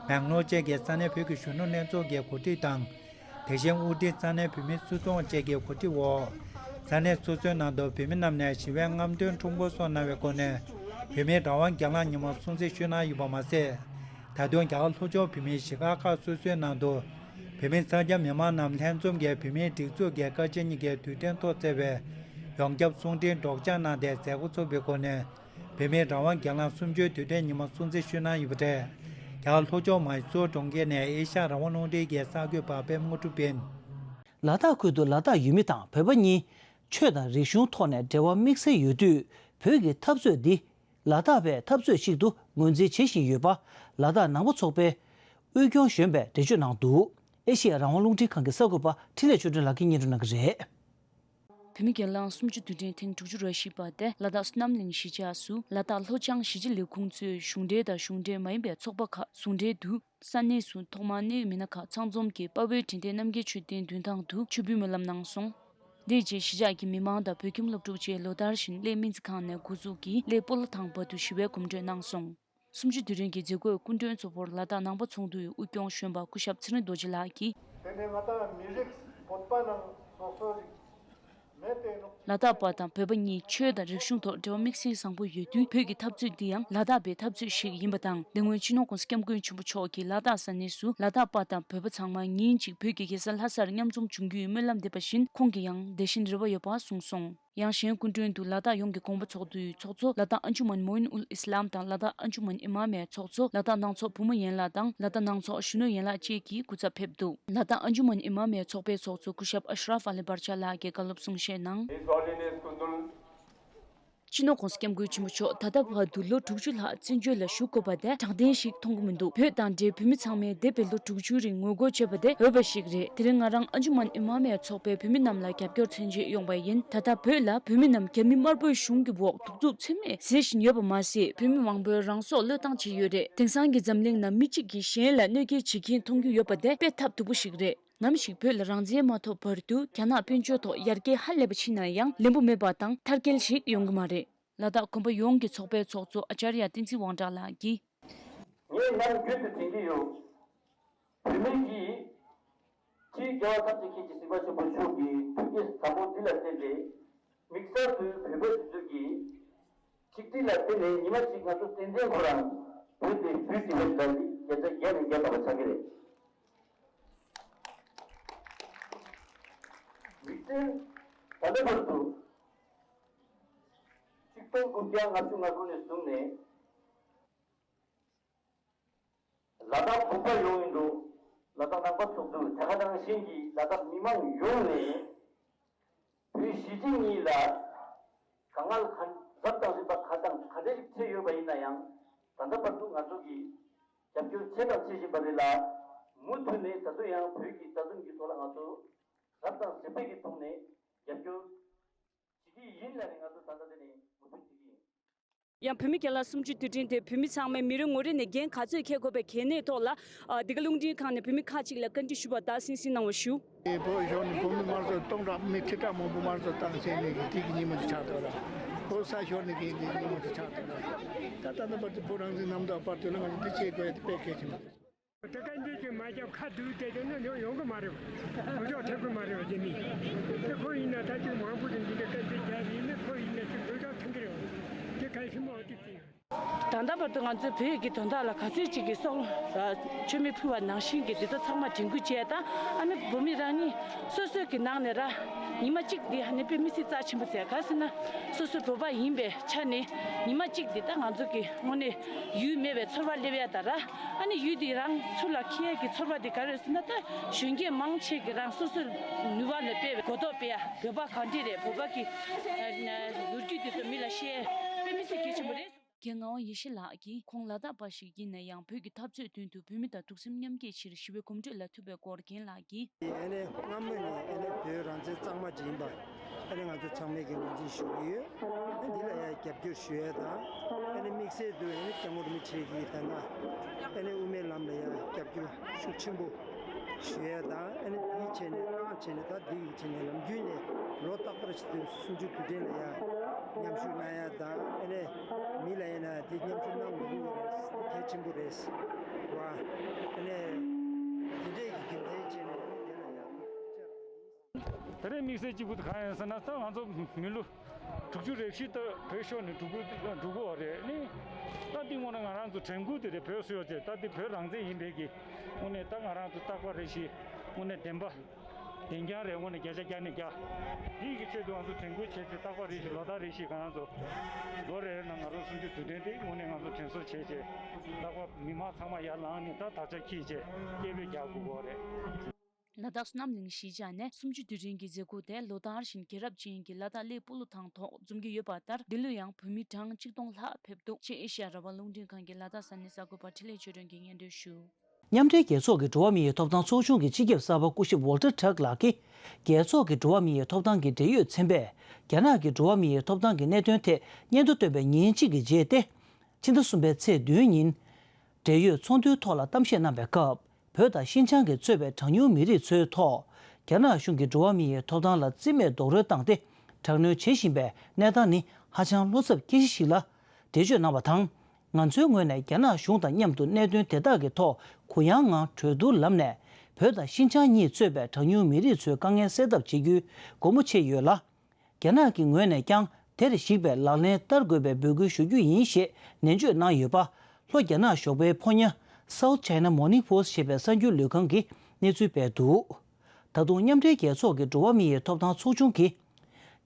མེང་ལོར་བཅས་ཀྱི་ས་གནས་བོད་ཀྱི་གཞོན་ནུ་ལྷན་ཚོགས་ཀྱི་གོ་སྒྲིག་དང་། དེ་བཞིན་དབུ་ཁྲིད་ས་གནས་བོད་མིའི་སུད་ཚོགས་བཅས་ཀྱི་གོ་སྒྲིག་འོག་ས་གནས་སོ་སོའི་ནང་དུ་བོད་མི་རྣམས་ནས་ཞི་བའི་རྔམ་སྟོན་ཁྲོམ་སྐོར་སོགས་གནང་བའི་སྒོ་ནས་བོད་མིའི་རང་དབང་སྒེར་ལངས་ཉིན་མོ་སྲུང་བརྩི་ཞུས་གནང་ཡོད་པ་མ་ཟད། ད་དུང་རྒྱ་གར་ལྷོ་ཕྱོགས་བོད་མིའི་གཞིས་ཆགས་ཁག་སོ་སོའི་ནང་དུ་བོད་མི་གསར་སྐྱེས་མི་མང་རྣམས་ལྷན་འཛོམས་ཀྱིས་བོད་མིའི་སྒྲིག་འཛུགས་ཀྱི་བཀའ་སྤྱི་གཉིས་ཀྱི་དུས་དྲན་ཐོག་བསྩལ་བའི་ཡོངས་ཁྱབ་གསུང་འཕྲིན་སྒྲོག་སྦྱང་གནང་སྟེ་མཛད་སྒོ་ཚོགས་པའི་སྒོ་ནས། བོད་མིའི་རང་དབང་སྒེར་ལངས་གསུམ་བཅུའི་དུས་དྲན་ཉིན་མོ་སྲུང་བརྩི་ཞུས་གནང་ཡོད་པ་རེད། རྒྱ་གར་ལྷོ་ཕྱོགས་མའི་སོར་གྲོང་ཁྱེར་ནས་ཨེ་ཤ་ཡ་རང་དབང་རླུང་འཕྲིན་གྱི་གསར་འགོད་པ་པད་མ་དངོས་གྲུབ་ཡིན། ལ་དྭགས་ཁུལ་དུ་ལ་དྭགས་ཡུལ་མི་དང་བོད་པ་གཉིས་ཆོས་དང་རིག་གཞུང་ཐོག་ནས་འབྲེལ་བ་དམིགས་བསལ་ཡོད་དུས། བོད་ཀྱི་འཐབ་རྩོད་འདི་ལ་དྭགས་པའི་འཐབ་རྩོད་ཞིག་ཏུ་ངོས་འཛིན་བྱེད་བཞིན་ཡོད་པ། ལ་དྭགས་ནང་པ་ཚོགས་པའི་དབུས་སྐྱོང་གཞོན་པས་འགྲེལ་བརྗོད་གནང་འདུག་ཨེ་ཤེ་ཡ་རང་དབང་རླུང་འཕྲིན་ཁང་གི་གསར་འགོད་པ་འཕྲིན་ལས་ཆོས་སྒྲོན་ལགས་ཀྱིས་སྙན་སྒྲོན་གནང་གི་རེད། བོད་མི་སྒེར་ལངས་གསུམ་བཅུ་དུས་དྲན་ཐེངས་དྲུག་ཅུ་རེ་བཞི་པ་དེ་ལ་དྭགས་བསོད་ནམས་གླིང་གཞིས་ཆགས་སུ་ལ་དྭགས་ལྷོ་བྱང་གཞིས་བྱེས་ལས་ཁུངས་གཙོས་གཞུང་འབྲེལ་དང་གཞུང་འབྲེལ་མ་ཡིན་པའི་ཚོགས་པ་ཁག་ཟུང་འབྲེལ་དུ། ས་གནས་སུ་ཐོག་མར་གནད་ཡོད་མི་སྣ་ཁག་ཚང་འཛོམས་ཀྱིས་དཔའ་བོའི་དྲིན་ལྡན་རྣམ་རྒྱལ་མཆོད་རྟེན་མདུན་ཐང་དུ་མཆོད་འབུལ་སྨོན་ལམ་གནང་སོང་། དེ་རྗེས་གཞིས་ཆགས་ཀྱི་མི་མང་དང་བོད་ཁྱིམ་སློབ་ཕྲུག་བཅས་ལོ་ལྟར་བཞིན་གླེ་སྨན་རྩིས་ཁང་ནས་འགོ་འཛུགས་ཀྱིས་གླེ་སྤོ་ལོ་ཐང་བར་དུ་ཞི་བའི་གོམ་བགྲོད་གནང་སོང་། གསུམ་བཅུ་དུས་དྲན་གྱི་མཛད་སྒོའི་སྐུ་མགྲོན་གཙོ་བོར་ལ་དྭགས་ནང་པ་ཚོགས་འདུ་ཡི་དབུས་སྐྱོང་གཞོན་པ་སྐུ་ཞབས་ཚེ་རིང་རྡོ་རྗེ་ལགས་ཀྱིས། དེ་ནས་ང་དང་མི་རིགས་བོད་པ་རྣམས་སོ་སོ་རིགས་མེད་དེ་ནོ། ལ་དྭགས་པ་དང་བོད་པ་གཉིས་ཆོས་དང་རིག་གཞུང་ཐོག་འབྲེལ་བ་དམིགས་བསལ་བཟང་པོ་ཡོད་དུས། བོད་ཀྱི་འཐབ་རྩོད་འདི་ཡང་ལ་དྭགས་པའི་འཐབ་རྩོད་ཞིག་ཡིན་པ་དང་། དེ་སྔོན་སྤྱི་ནོར་༸གོང་ས་༸སྐྱབས་མགོན་ཆེན་པོ་མཆོག་གིས་ལ་དྭགས་ས་གནས་སུ་ལ་དྭགས་པ་དང་བོད་པ་ཚང་མ་ཉིན་གཅིག་བོད་ཀྱི་རྒྱལ་ས་ལྷ་སར་མཉམ་འཛོམས་འབྱུང་རྒྱུའི་སྨོན་ལམ་འདེབས་པ་བཞིན། ཁོང་གིས་ཡང་དེ་བཞིན་རེ་བ་ཡོད་པ་གསུངས་སོང་། ཡང་གཞན་སྐུ་མགྲོན་དུ་ལ་དྭགས་ཡོངས་ཀྱི་གོང་མ་ཚོགས་འདུའི་ཚོགས་གཙོ་ལ་དྭགས་ཨན་ཇུ་མན་མོ་ཨིན་ཨུལ་ཨིས་ལམ་དང་། ལ་དྭགས་ཨན་ཇུ་མན་ཨི་མ་མའི་ཚོགས་གཙོ། ལ་དྭགས་ནང་ཚོགས་བུ་མོ་ཡན་ལགས་དང་། ལ་དྭགས་ནང་ཚོགས་གཞོན་ནུ་ཡན་ལགས་བཅས་ཀྱི་སྐུ་ཚབ་ཕེབས་འདུག་ལ་དྭགས་ཨན་ཇུ་མན་ཨི་མ་མའི་ཚོགས་པའི་ཚོགས་གཙོ་སྐུ་ཞབས་ཨ་ཤ་རབ་ཨ་ལི་བར་ཆ་ལགས་ཀྱིས་བཀའ་སློབ་གསུང་བཤད་གནང་། His Holiness Kundul སྤྱི་ནོར་༸གོང་ས་༸སྐྱབས་མགོན་ཆེན་པོ་མཆོག་ད་ལྟ་བར་དུ་ལོ་དྲུག་ཅུ་ལྷག་བཙན་བྱོལ་ལ་བཞུགས་དགོས་པ་དེ་དྲང་བདེན་ཞིག་མཐོང་གི་མི་འདུག་བོད་དང་འབྲེལ་བོད་མི་ཚང་མས་འདས་པའི་ལོ་དྲུག་ཅུའི་རིང་ངོ་རྒོལ་བྱས་པ་དེ་འོས་པ་ཞིག་རེད། དེ་རིང་ང་རང་ཨན་ཇུ་མན་ཨི་མ་མའི་ཚོགས་པའི་བོད་མི་རྣམས་ལ་རྒྱབ་སྐྱོར་མཚོན་ཆེད་ཡོང་པ་ཡིན། ད་ལྟ་བོད་ལ་བོད་མི་རྣམས་རྒྱ་མི་དམར་པོའི་གཞུང་གི་འོག་གདུག་རྩུབ་ཚད་མེད་བཟོ་བཞིན་ཡོད་པ་མ་ཟད། བོད་མི་མང་པོས་རང་སྲོག་བློས་བཏང་བྱས་ཡོད་རེད། དེང་སང་གི་འཛམ་གླིང་ནང་མི་གཅིག་གིས་གཞན་ལ་གནོད་སྐྱེལ་བྱེད་མཁན་མཐོང་རྒྱུ་ཡོད་པ་དེ་དཔེ་ཐབས་སྡུག་པོ་ཞིག་རེད། ནམ་ཞིག་བོད་ལ་རང་བཙན་མ་ཐོབ་བར་དུ་རྒྱ་ནག་དཔལ་འབྱོར་ཐོག་ཡར་རྒྱས་ཧ་ལས་པ་ཕྱིན་ན་ཡང་ལེན་པོ་མེད་པ་དང་མཐར་སྐྱེལ་ཞིག་ཡོང་གི་མ་རེད། ལ་དྭགས་དགོན་པ་ཡོངས་ཀྱི་ཚོགས་པའི་ཚོགས་གཙོ་ཨ་ཅཱརྱ་བསྟན་འཛིན་དབང་གྲགས་ལགས་ཀྱིས། ངས་ནམ་རྒྱུན་དུ་དྲན་གྱི་ཡོད། བོད་མི་གིས་ཕྱིའི་རྒྱལ་བ་ཐམས་ཅད་མཁྱེན་ཅིང་གཟིགས་པ་ཆེན་པོ་མཆོག་གི་ཐུགས་བསྐྱེད་ཟབ་མོ་འདི་ལ་བརྟེན་ཏེ། དམིགས་བསལ་དུ་བོད་པ་དེ་ཚོ་གིས་ཆིག་སྒྲིལ་ལ་བརྟེན་ནས་ཉི་མ་གཅིག་ང་ཚོ་བསྟན་འཛིན་ཁོ་རང་བོད་དེ་བོད་ཀྱི་བོད་འདྲ་ཞིག་བརྒྱ་ཆ་བརྒྱ་ནས་བརྒྱ་ཐམ་པ་ཆགས་ཀྱི་རེད། དམིགས་བསལ་ད་ལྟ་བར་དུ་ཆིག་སྟོང་དགུ་བརྒྱ་ལྔ་བཅུ་ང་དགུ་ནས་བཟུང་ནས། ལ་དྭགས་བོད་པ་ཡོངས་ཡིན་འགྲོ། ལ་དྭགས་ནང་པ་ཚོགས་འདུ། དེ་ག་ནང་བཞིན་གྱི་ལ་དྭགས་མི་མང་ཡོངས་ནས་བོད་གཞིས་བྱེས་གཉིས་ལ་དཀའ་ངལ་ག་རབ་དང་རིམ་པ་ག་དང་ག་འདྲ་ཞིག་འཕྲད་ཡོད་པ་ཡིན་ན་ཡང་། ད་ལྟ་བར་དུ་ང་ཚོ་གིས་རྒྱབ་སྐྱོར་བྱས་དང་བྱེད་བཞིན་པ་རེད་ལ། མུ་མཐུད་ནས་ད་དུང་ཡང་བོད་ཀྱི་རྩ་དོན་གྱི་ཐོག་ལ་ང་ཚོ་རབ་དང་གཟི་སྤེལ་གྱི་ཐོག་ནས་རྒྱབ་སྐྱོར་བྱེད་ཀྱི་ཡིན་ལབ་ནས་ང་ཚོ་ད་ལྟ་འདི་ནས་མུ་མཐུད་བྱེད་ཀྱི་ཡིན། ཡང་བོད་མི་སྒེར་ལངས་གསུམ་བཅུའི་དུས་དྲན་དེ་བོད་མི་ཚང་མས་མི་རེ་ངོ་རེ་ནས་འགན་ག་ཚོད་འཁྱེར་དགོས་པའི་གལ་གནད་ཐོག་ལ། ཨ། འདི་ག་རླུང་འཕྲིན་ཁང་ནས་བོད་མི་ཁག་ཅིག་ལ་བཀའ་འདྲི་ཞུས་པ་དག་གསན་གཟིགས་གནང་བ་ཞུ། བོད་ཕྱོགས་ནས་བོད་མི་དམར་གསོད་སྟོང་ཕྲག་མི་ཁྲི་ཕྲག་མང་པོ་དམར་གསོད་བཏང་བྱས་ནས་ཀྱི་དེ་གི་ཉིན་མོ་དེ་ཆགས་འདུག་ལ། བོད་ས་ཕྱོགས་ནས་ཀྱི་དེ་ཉིན་མོ་དེ་ཆགས་འདུག་ལ། ད་ད་ལྟ་བར་དུ་བོད་རང་བཙན་གནམ་ཐང་བར་དུ་ལ་ང་ཚོ་འདི་བྱེད་དགོས་ཡ་དེ་དཔེ་གལ་ཆེན་པོ་རེད། དེ་ག་འདི་ཅིག་མ་རྒྱབ་ཁ་བསྡུས་བསྡད་དེ་ནི་ཡོང་གི་མ་རེད། གོ་ཆོག་ཐེབས་གི་མ་རེད་པ། དེ་ནི་དེ་ཁོ་ཡིན་ན་ད་ཅིག་མང་པོ་ཅིག་འདི་འདྲ་བཀའ་འདྲི་རྒྱབ་ཡིན་ན་ཁོ་ཡིན་ན་ཅིག་གོ་ཆོག་ཐེབས་གི་རེད། དེ་ག་ཤི་མོ་དེ་དེ། ད་ལྟ་བར་དུ་ང་ཚོའི་བོད་ཀྱི་དོན་དག་ལ་ག་ཚོད་ཅིག་གི་སྲོག་ཨ་མཆོད་མེ་ཕུལ་བ་ནང་བཞིན་གྱི་འདི་ཚོ་ཚང་མ་དྲན་སྐུལ་བྱས་དང་། ཨ་ནི་བོད་མི་རང་ཉིད་སོ་སོའི་གི་ནང་ནས་ར་ཉི་མ་གཅིག་འདི་ཨ་ནི་དཔེ་མི་སྲིད་རྩ་ཆེན་པོ་ཟེར། ག་ཟེར་ན་སོ་སོ་བོད་པ་ཡིན་པའི་ཆ་ནས་ཉི་མ་གཅིག་འདི་ད་ང་ཚོ་གི་དངོས་གནས་ཡུལ་མེད་པའི་ཚོར་བ་སླེབས་ཡ་ད་ར། ཨ་ནི་ཡུལ་འདི་རང་ཚུར་ལ་འཁྱེར་ཡ་གི་ཚོར་བ་འདི་ག་རེ་ཟེར་ན། ད་གཞོན་སྐྱེས་མང་ཆེ་གི་རང་སོ་སོའི་ནུས་པ་ལ་དཔེ་གོ་རྟོགས་སྤེལ་ཡ། བོད་པ་གང་འདྲ་རེད། བོད་པ་གི་ཨ་ལོ་རྒྱུས་འདི་ཚོ་མི་ལ་བཤད་ཡ་དཔེ་མི་སྲིད་གལ་ཆེན་པོ་རེད། རྒན་ངག་དབང་ཡེ་ཤེས་ལགས་ཀྱིས། ཁོང་ལ་དྭགས་པ་ཞིག་ཡིན་ན་ཡང་། བོད་ཀྱི་འཐབ་རྩོད་དོན་དུ་བོད་མི་དང་གདུག་སེམས་མཉམ་སྐྱེད་ཆེད་ཞི་བའི་གོམ་བགྲོད་ལ་ཐུག་པའི་སྐོར་རྒན་ལགས་ཀྱིས། ཨ་ནི་སྔ་མོ་ནས་ཨ་ནི་བོད་རང་བཙན་གཙང་མ་ཅིག་ཡིན་པ་ཨ་ནི་ང་ཚོ་ཚང་མས་ཀྱི་ངོས་འཛིན་ཞུ་གི་ཡོད། ཨ་འདི་ལ་ཡང་རྒྱབ་སྐྱོར་ཞུ་ཡ་དང་། ཨ་ནི་དམིགས་བསལ་དུ་ཨ་ནི་སྐྱབས་མགོན་རིན་པོ་ཆེ་གིས་ད་ལྟ་ཨ་ནི་དབུ་མའི་ལམ་ལ་ཡང་རྒྱབ་སྐྱོར་ཤུགས་ཆེན་པོ་ཞུ་ཡ་དང་། ཨ་ནི་དེའི་ཆེད་ནས་རྐང་བྱས་ནས་ད་དེའི་ཆེད་ནས་ལམ་རྒྱུས་ནས་ལོ་རྟག་པར་ཆུ་ཚོད་སུམ་ཅུ་དུས་དྲན་ལ་ཡང་མཉམ་ཞུགས་གནང་ཡ་དང་། ཨ་ནི་མི་ལ་ཡིན་ན་དེ་མཉམ་ཞུགས་གནང་དགོས་ཀྱི་རེད། དེ་གལ་ཆེན་པོ་རེད་བ། ཨ་ནི་དེ་འདྲའི་གི་རྒྱུ་མཚན་བྱས་ནས་ཨ་ནི་དེ་ལ་ཡང་། དེ་རིང་དམིགས་བསལ་གཅིག་པུ་དེ་གང་ཡིན་ཟེར་ན། ད་ང་ཚོ་མི་ལོ་དྲུག་ཅུ་རེ་བཞི་ད་བོད་ཤོར་ནས་འགྲོ་གི་འགྲོ་གི་ཡོད་རེད། ཨ་ནི་ད་འདི་དངོས་གནས་ང་རང་ཚོ་དྲན་སྐུལ་དེ་རེད། བོད་སུ་ཡོད་ཚེ་ད་འདི་བོད་རང་བཙན་ཡིན་པའི་གི་དངོས་གནས་ད་ང་རང་ཚོ་རྟག་པ་རེ་བཞིན་དངོས་གནས་བདེན་པ་བདེན་རྐྱང་རེད། དངོས་གནས་བརྒྱ་ཆ་བརྒྱ་ནས་བརྒྱ། དེའི་གི་ཆེད་དུ་ང་ཚོ་དྲན་སྐུལ་བྱས་ཚེ་རྟག་པ་རེ་བཞིན་ལོ་ལྟར་རེ་བཞིན་ང་རང་ཚོ་ལོ་རེ་རེ་ནང་ང་རང་སུམ་ཅུ་དུས་དྲན་དེ་དངོས་གནས་ང་ཚོ་དྲན་གསོ་བྱས་བྱས། རྟག་པ་མི་མང་ཚང་མ་ཡར་ལངས་ནས་ད་དར་ཆ་འཁྱེར་བྱས་སྐད་འབོད་རྒྱག་དགོས་ཀྱི་རེད། ལ་དྭགས་བསོད་ནམས་གླིང་གཞིས་ཆགས་ནས་སུམ་ཅུ་དུས་དྲན་གྱི་མཛད་སྒོ་དེ་ལོ་ལྟར་བཞིན་རྒྱལ་རབས་ཅན་གྱི་ལ་དྭགས་གླེ་སྤོ་ལོ་ཐང་ཐོག་འཛོམས་ཀྱི་ཡོད་པ་ལྟར། འདི་ལོ་ཡང་བོད་མི་གྲངས་གཅིག་སྟོང་ལྷག་ཕེབས་འདུག་ཅེས་ཨེ་ཤ་ཡ་རང་དབང་རླུང་འཕྲིན་ཁང་གི་ལ་དྭགས་ས་གནས་གསར་འགོད་པ་འཕྲིན་ལས་ཆོས་སྒྲོན་གྱིས་སྙན་སྒྲོན་ཞུ། མཉམ་འབྲེལ་རྒྱལ་ཚོགས་ཀྱི་འགྲོ་བ་མིའི་ཐོབ་ཐང་ཚོགས་ཆུང་གི་སྤྱི་ཁྱབ་གསར་པ་སྐུ་ཞབས་ཝོལ་ཊར་ཊག་ལགས་ཀྱིས། རྒྱལ་ཚོགས་ཀྱི་འགྲོ་བ་མིའི་ཐོབ་ཐང་གི་འབྲེལ་ཡོད་ཚན་པས་རྒྱ་ནག་གི་འགྲོ་བ་མིའི་ཐོབ་ཐང་གི་གནད་དོན་ཐད་སྙན་ཐོ་བཏོན་པའི་ཉིན་གཅིག་གི་རྗེས་ཏེ། ཕྱི་ཟླ་གསུམ་པའི་ཚེས་བདུན་ཉིན། འབྲེལ་ཡོད་ཚོགས་འདུའི་ཐོག་ལ་གཏམ་བཤད་གནང་བའི་སྐབས། བོད་དང་ཤིན་ཅང་གིས་གཙོས་པའི་གྲངས་ཉུང་མི་རིགས་ཚོའི་ཐོག་རྒྱ་ནག་གཞུང་གིས་འགྲོ་བ་མིའི་ཐོབ་ཐང་ལ་རྩིས་མེད་རྡོག་རོལ་བཏང་སྟེ་དྲག་གནོན་བྱེད་བཞིན་པའི་གནས་སྟངས་ནི་ཧ་ཅང་བློ་འཚབ་སྐྱེ་གཞི་ཞིག་ལ་འགྲེལ་བརྗོད་གནང་བ་དང་། ང་ཚོའི་ངོས་ནས་རྒྱ་ནག་གཞུང་དང་མཉམ་དུ་གནད་དོན་དེ་དག་གི་ཐོག་གུ་ཡངས་ངང་གྲོས་བསྡུར་ལམ་ནས་བོད་དང་ཤིན་ཅང་གཉིས་གཙོས་པའི་གྲངས་ཉུང་མི་རིགས་ཚོའི་དཀའ་ངལ་སེལ་ཐབས་བྱེད་རྒྱུའི་སྒོ་མོ་ཕྱེ་ཡོད་ལ། རྒྱ་ནག་གི་ངོས་ནས་ཀྱང་དེར་གཞིགས་པའི་ལག་ལེན་བསྟར་དགོས་པའི་འབོད་སྐུལ་ཞུ་རྒྱུ་ཡིན་ཞེས་ནན་བརྗོད་གནང་ཡོད་པ། ལྷོ་རྒྱ་ནག་ཞོགས་པའི་ཕོ་ཉ་South China Morning Post ཞེས་པའི་གསར་འགྱུར་ལས་ཁང་གི་གནས་ཚུལ་སྤེལ་འདུག་ད་དུང་མཉམ་འབྲེལ་རྒྱལ་ཚོགས་ཀྱི་འགྲོ་བ་མིའི་ཐོབ་ཐང་ཚོགས་ཆུང་གིས།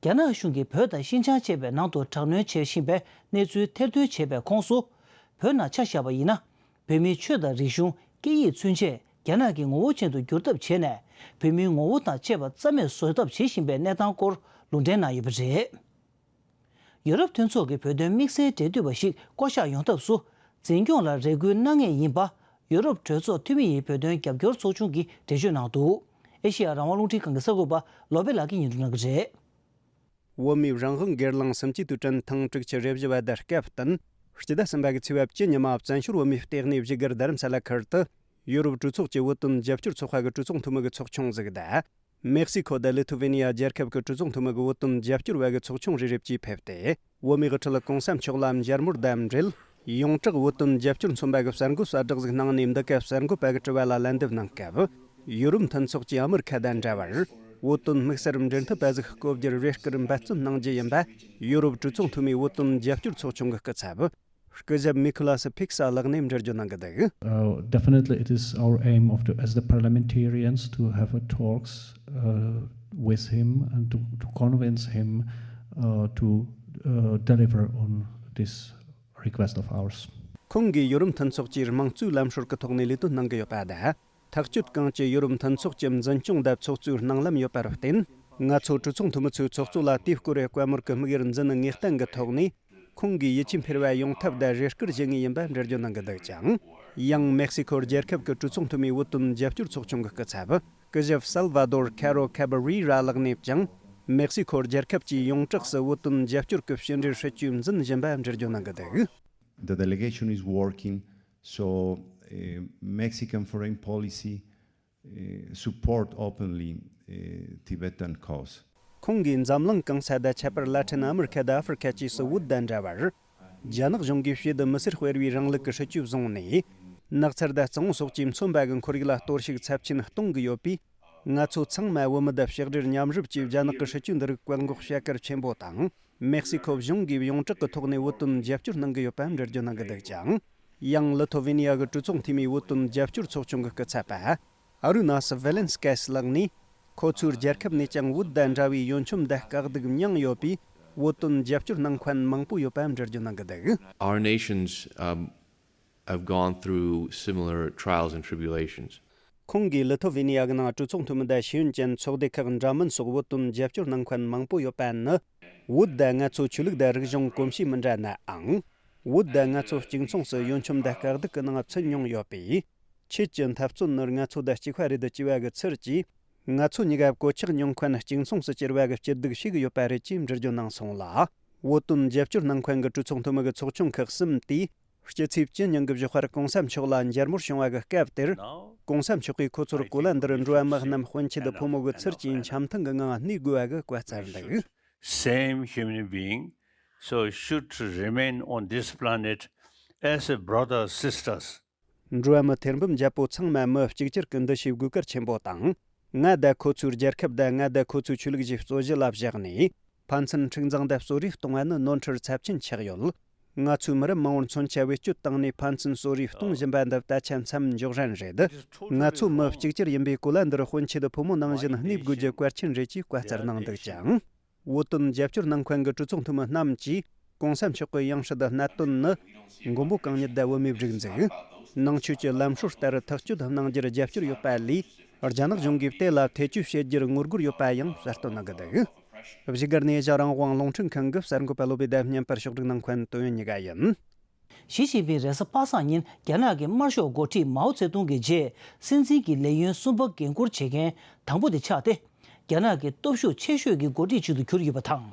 རྒྱ་ནག་གཞུང་གིས་བོད་དང་ཤིན་ཅང་བཅས་པའི་ནང་དུ་དྲག་གནོན་བྱེད་བཞིན་པའི་གནས་ཚུལ་ཐེར་འདོན་བྱས་པའི་ཁོངས་སུ། བོད་ནང་ཆ་བཞག་པ་ཡིན་ན། བོད་མིའི་ཆོས་དང་རིག་གཞུང་། སྐད་ཡིག་ཚུན་ཆད་རྒྱ་ནག་གི་ངོ་བོ་ཅན་དུ་བསྒྱུར་ཐབས་བྱས་ནས། བོད་མིའི་ངོ་བོ་དང་བཅས་པ་རྩ་མེད་བཟོ་ཐབས་བྱེད་བཞིན་པའི་གནས་སྟངས་སྐོར་ལུང་འདྲེན་གནང་ཡོད་པ་རེད། ཡུ་རོབ་མཐུན་ཚོགས་ཀྱི་བོད་དོན་དམིགས་བསལ་འབྲེལ་མཐུད་པ་ཞིག་བསྐོ་གཞག་ཡོང་ཐབས་སུ། འཛིན་སྐྱོང་ལ་རེ་སྐུལ་གནང་མཁན་ཡིན་པ། ཡུ་རོབ་གྲོས་ཚོགས་འཐུས་མི་ཡི་བོད་དོན་རྒྱབ་སྐྱོར་ཚོགས་ཆུང་གིས་འགྲེལ་བརྗོད་གནང་འདུག་ཨེ་ཤེ་ཡ་རང་དབང་རླུང་འཕྲིན་ཁང་གི་གསར་འགོད་པ་བློ་བྷེ་ལགས་ཀྱིས་སྙན་སྒྲོན་གནང་གི་རེད། བོད་མིའི་རང་དབང་སྒེར་ལངས་སུམ་ཅུའི་དུས་དྲན་ཐེངས་དྲུག་ཅུ་རེ་བཞི་བ་དེ་སྐབས་བསྟུན། སྤྱི་ཟླ་གསུམ་པ་གི་ཚེས་པ་བཅུ་ཉི་མ་བཙན་བྱོལ་བོད་མིའི་ལྟེ་གནས་བཞུགས་སྒར་རྡ་རམ་ས་ལ་ཁུལ་དུ། ཡུ་རོབ་གྲོས་ཚོགས་ཀྱི་བོད་དོན་རྒྱབ་སྐྱོར་ཚོགས་པ་གི་གྲོས་ཚོགས་འཐུས་མི་གི་ཚོགས་ཆུང་ཟིག་དང་། མེག་སི་ཁོ་དང་ལི་ཐུ་ཝེ་ནི་ཡ་རྒྱལ་ཁབ་ཀྱི་གྲོས་ཚོགས་འཐུས་མི་གི་བོད་དོན་རྒྱབ་སྐྱོར་བ་གི་ཚོགས་ཆུང་རེ་རེ་བཅས་ཕེབས་ཏེ། བོད་མིའི་དབུ་ཁྲིད་གོང་ས་མཆོག་ལ་མཇལ་མོལ་དང་འབྲེལ། ཡོངས་གྲགས་བོད་དོན་རྒྱབ་སྐྱོར་མཚོན་པ་གི་གསར་འགོད་གསལ་བསྒྲགས་ཟིག་གནང་ནས། འདི་ག་གསར་འགོད་པ་གི་དྲི་བ་ལ་ལན་འདེབས་གནང་སྐབས། ཡུ་རོབ་མཐུན་ཚོགས་ཀྱིས་ཨ་མི་རི་ཁ་དང་འདྲ་བར། བོད་དོན་དམིགས་བསལ་འབྲེལ་མཐུད་པ་ཟིག་བསྐོ་རྒྱུར་རེ་སྐུལ་འབད་བརྩོན་གནང་རྒྱུ་ཡིན་པ། ཡུ་རོབ་གྲོས་ཚོགས་འཐུས་མིའི་བོད་དོན་རྒྱབ་སྐྱོར་ཚོགས་ཆུང་གི་སྐུ་ཚབ། སྐུ་ཞབས་མི་ཁོ་ལ་སི་ཕིག་ས་ལགས་ནས་འགྲེལ་བརྗོད་གནང་གི་འདུག Uh, definitely, it is our aim of the, as the parliamentarians to have a talks uh, with him and to, to convince him uh, to uh, deliver on this request of ours. ཁོང་གིས་ཡོ་རོབ་མཐུན་ཚོགས་ཀྱིས་དམངས་གཙོའི་ལམ་སྲོལ་གྱི་ཐོག་ནས་ལས་དོན་གནང་གི་ཡོད་པ་དང་། ཐག་གཅོད་གང་ཅི་ཡོ་རོབ་མཐུན་ཚོགས་ཀྱི་འཛིན་སྐྱོང་དང་ཚོགས་གཙོའི་སྣང་ལམ་ཡོད་པར་བརྟེན། ང་ཚོ་གྲོས་ཚོགས་འཐུས་མི་ཚོའི་ཚོགས་གཙོ་ལ་དེའི་སྐོར་བཀའ་མོལ་གྱི་དམིགས་ཡུལ་འཛིན་ངེས་གཏན་གྱི་ཐོག་ནས། ཁོང་གིས་ཡིད་ཆེས་འཕེར་བ་ཡོང་ཐབས་དང་རེ་སྐུལ་བྱེད་ངེས་ཡིན་པ་འགྲེལ་བརྗོད་གནང་གི་འདུག་ཅིང་། ཡང་མེག་སི་ཁོ་རྒྱལ་ཁབ་ཀྱི་གྲོས་ཚོགས་འཐུས་མིའི་བོད་དོན་རྒྱབ་སྐྱོར་ཚོགས་ཆུང་གི་སྐུ་ཚབ། སྐུ་ཞབས་སལ་ཝ་དོར་ཁ་རོ་ཁ་བ་རི་ར་ལགས་ནས་ཀྱང་། མེག་སི་ཁོ་རྒྱལ་ཁབ་ཀྱིས་ཡོངས་གྲགས་སུ་བོད་དོན་རྒྱབ་སྐྱོར་གྱི་ཕྱི་འབྲེལ་སྲིད་ཇུས་འཛིན་བཞིན་པ་འགྲེལ་བརྗོད་གནང་གི་འདུག The delegation is working, so uh, Mexican foreign policy uh, support openly uh, Tibetan cause. ཁོང་གིས་འཛམ་གླིང་གང་ས་དང་ཁྱད་པར་ལ་ཏིན་ཨ་མི་རི་ཁ་དང་ཨ་ཧྥེ་རི་ཁ་བཅས་སུ་བོད་དང་འདྲ་བར། རྒྱ་ནག་གཞུང་གིས་ཕྱི་དུ་མི་སེར་སྤེལ་བའི་རིང་ལུགས་ཀྱི་སྲིད་ཇུས་བཟུང་ནས། ནགས་ཚལ་དང་གཙང་བོ་སོགས་ཀྱིས་མཚོན་པ་གི་ཁོར་ཡུག་ལ་གཏོར་བཤིག་ཚབས་ཆེན་གཏོང་གི་ཡོད་པས། ང་ཚོ་ཚང་མ་བོད་མི་དང་ཕྱག་སྦྲེལ་མཉམ་རུབ་ཀྱིས་རྒྱ་ནག་གི་སྲིད་ཇུས་འདི་རིགས་བཀག་འགོག་བྱ་གལ་ཆེན་པོ་དང་། མེག་སི་ཁོ་གཞུང་གིས་ཡོངས་གྲགས་ཀྱི་ཐོག་ནས་བོད་དོན་རྒྱབ་སྐྱོར་གནང་གི་ཡོད་པ་འགྲེལ་བརྗོད་གནང་གི་འདུག་ཅིང་། ཡང་ལི་ཐོ་ཝེ་ནི་ཡ་གི་གྲོས་ཚོགས་འཐུས་མིའི་བོད་དོན་རྒྱབ་སྐྱོར་ཚོགས་ཆུང་གི་སྐུ་ཚབ་པ། ཨ་རུ་ན་སི་ཝེ་ལན་སི་ཀེ་སི་ལགས་ནས། ཁོ་ཚོའི་རྒྱལ་ཁབ་ནས་ཀྱང་བོད་དང་འདྲ་བའི་ཡོན་ཆབ་དང་དཀའ་སྡུག་མྱངས་ཡོད་པའི་བོད་དོན་རྒྱབ་སྐྱོར་གནང་མཁན་མང་པོ་ཡོད་པ་འགྲེལ་བརྗོད་གནང་གི་འདུག། Our nations, um, have gone through similar trials and tribulations. ཁོང་གིས་ལི་ཐོ་ཝེ་ནི་ཡ་གི་ནང་གྲོས་ཚོགས་འཐུས་མི་དང་ཤེས་ཡོན་ཅན་ཚོགས་སྡེ་ཁག་འདྲ་མིན་སོགས་བོད་དོན་རྒྱབ་སྐྱོར་གནང་མཁན་མང་པོ་ཡོད་པ་ནི། བོད་དང་ང་ཚོ་ཆོས་ལུགས་དང་རིག་གཞུང་གོམས་གཤིས་མི་འདྲ་ནའང་། བོད་དང་ང་ཚོ་གཅིག་མཚུངས་སུ་ཡོན་ཆབ་དང་དཀའ་སྡུག་གི་ནང་ཚུད་མྱོང་ཡོད་པས། ཁྱེད་ཀྱི་འཐབ་རྩོད་ནི་ང་ཚོ་དང་གཅིག་པ་རེད་ཅེས་པ་གི་ཚུལ་གྱིས། ང་ཚོ་གཉིས་ཀ་གོད་ཆག་མྱོང་མཁན་གཅིག་མཚུངས་སུ་གྱུར་པ་གི་སྐྱིད་སྡུག་ཤེས་ཀྱི་ཡོད་པ་རེད་ཅེས་འགྲེལ་བརྗོད་གནང་སོང་ལ། བོད་དོན་རྒྱབ་སྐྱོར་གནང་མཁན་གྱི་གྲོས་ཚོགས་འཐུས་མི་གི་ཚོགས་ཆུང་ཁག་གསུམ་དེས། སྤྱི་ཚེས་བཅུ་ཉིན་གྱི་བཞུགས་སྒར་གོང་ས་མཆོག་ལ་མཇལ་མོལ་བྱུང་བ་གི་སྐབས་དེར། གོང་ས་མཆོག་གིས་ཁོ་ཚོར་གོ་ལ་འདིར་འགྲོ་བ་མི་རྣམས་དཔོན་ཆེན་དུ་ཕོ་མོ་གི་ཚུལ་གྱིས་འཆམ་ཐང་གི་ངང་གནས་དགོས་པ་གི་བཀའ་སྩལ་འདུག། Same human being, so should remain on this planet as a brother sisters. འགྲོ་བ་མི་ཐེར་འབུམ་བརྒྱད་པོ་ཚང་མ་མི་གཅིག་གྱུར་གྱི་འདུ་ཤེས་དགོས་གལ་ཆེན་པོ་དང་། ང་དང་ཁོ་ཚོའི་རྒྱལ་ཁབ་དང་ང་དང་ཁོ་ཚོའི་ཆོས་ལུགས་ཀྱི་རྩོད་གཞི་ལ་བཞག་ནས། ཕན་ཚུན་འཁྲུག་འཛིང་དང་གསོད་རེས་གཏོང་བ་ནི་ནོར་འཁྲུལ་ཚབས་ཆེན་ཆགས་ཡོད། ང་ཚོའི་མི་རབས་མང་བོར་མཚོན་ཆ་བེད་སྤྱོད་བཏང་ནས་ཕན་ཚུན་གསོད་རེས་གཏོང་བཞིན་པ་འདི་ད་ཆ་མཚམས་འཇོག་རན་རེད། ང་ཚོ་མི་གཅིག་གྱུར་ཡིན་པའི་གོ་ལ་འདིར་དཔོན་ཆེན་དུ་ཕོ་མོ་ནང་བཞིན་གནས་དགོས་རྒྱུ་གལ་ཆེན་རེད་ཅེས་བཀའ་སྩལ་གནང་འདུག་ཅིང་། བོད་དོན་རྒྱབ་སྐྱོར་གནང་མཁན་གྱི་གྲོས་ཚོགས་འཐུས་མི་རྣམས་ཀྱིས་གོང་ས་མཆོག་གི་ཡང་སྲིད་གནད་དོན་ནི་མགོན་པོ་གང་ཉིད་དང་བུད་མེད་སྒྲིག་འཛུགས། ནང་ཆོས་ཀྱི་ལམ་སྲོལ་ལྟར་ཐག་གཅོད་གནང་རྒྱུར་རྒྱབ་སྐྱོར་ཡོད་པ་ལས། རྒྱ་ནག་གཞུང་གིས་དེ་ལ་ཐེ་བྱུས་བྱེད་རྒྱུར་ངོ་རྒོལ་ཡོད་པ་ཡང་གསལ་སྟོན་གནང་གི་འདུག། བཞུགས་སྒར་ནས་ཨེ་ཤ་རང་དབང་རླུང་འཕྲིན་ཁང་གི་གསར་འགོད་པ་བློ་བྷེ་དང་བརྙན་པར་ཕྱོགས་སྒྲིག་གནང་མཁན་ཏོ་ཡོན་གཉིས་ཀ་ཡིན། ཞི་ཅིན་ཕིང་རེས་གཟའ་པ་སངས་ཉིན་རྒྱ་ནག་གི་དམར་ཤོག་འགོ་ཁྲིད་མའོ་ཙེ་ཏུང་གི་རྗེས་སྲིད་འཛིན་གྱི་ལས་ཡུན་གསུམ་པ་འགན་འཁུར་བྱེད་མཁན་དང་པོ་དེ་ཆགས་ཏེ། རྒྱ་ནག་གི་སྟོབས་ཤུགས་ཆེ་ཤོས་ཀྱི་འགོ་ཁྲིད་ཅིག་ཏུ་གྱུར་ཡོད་པ་དང་།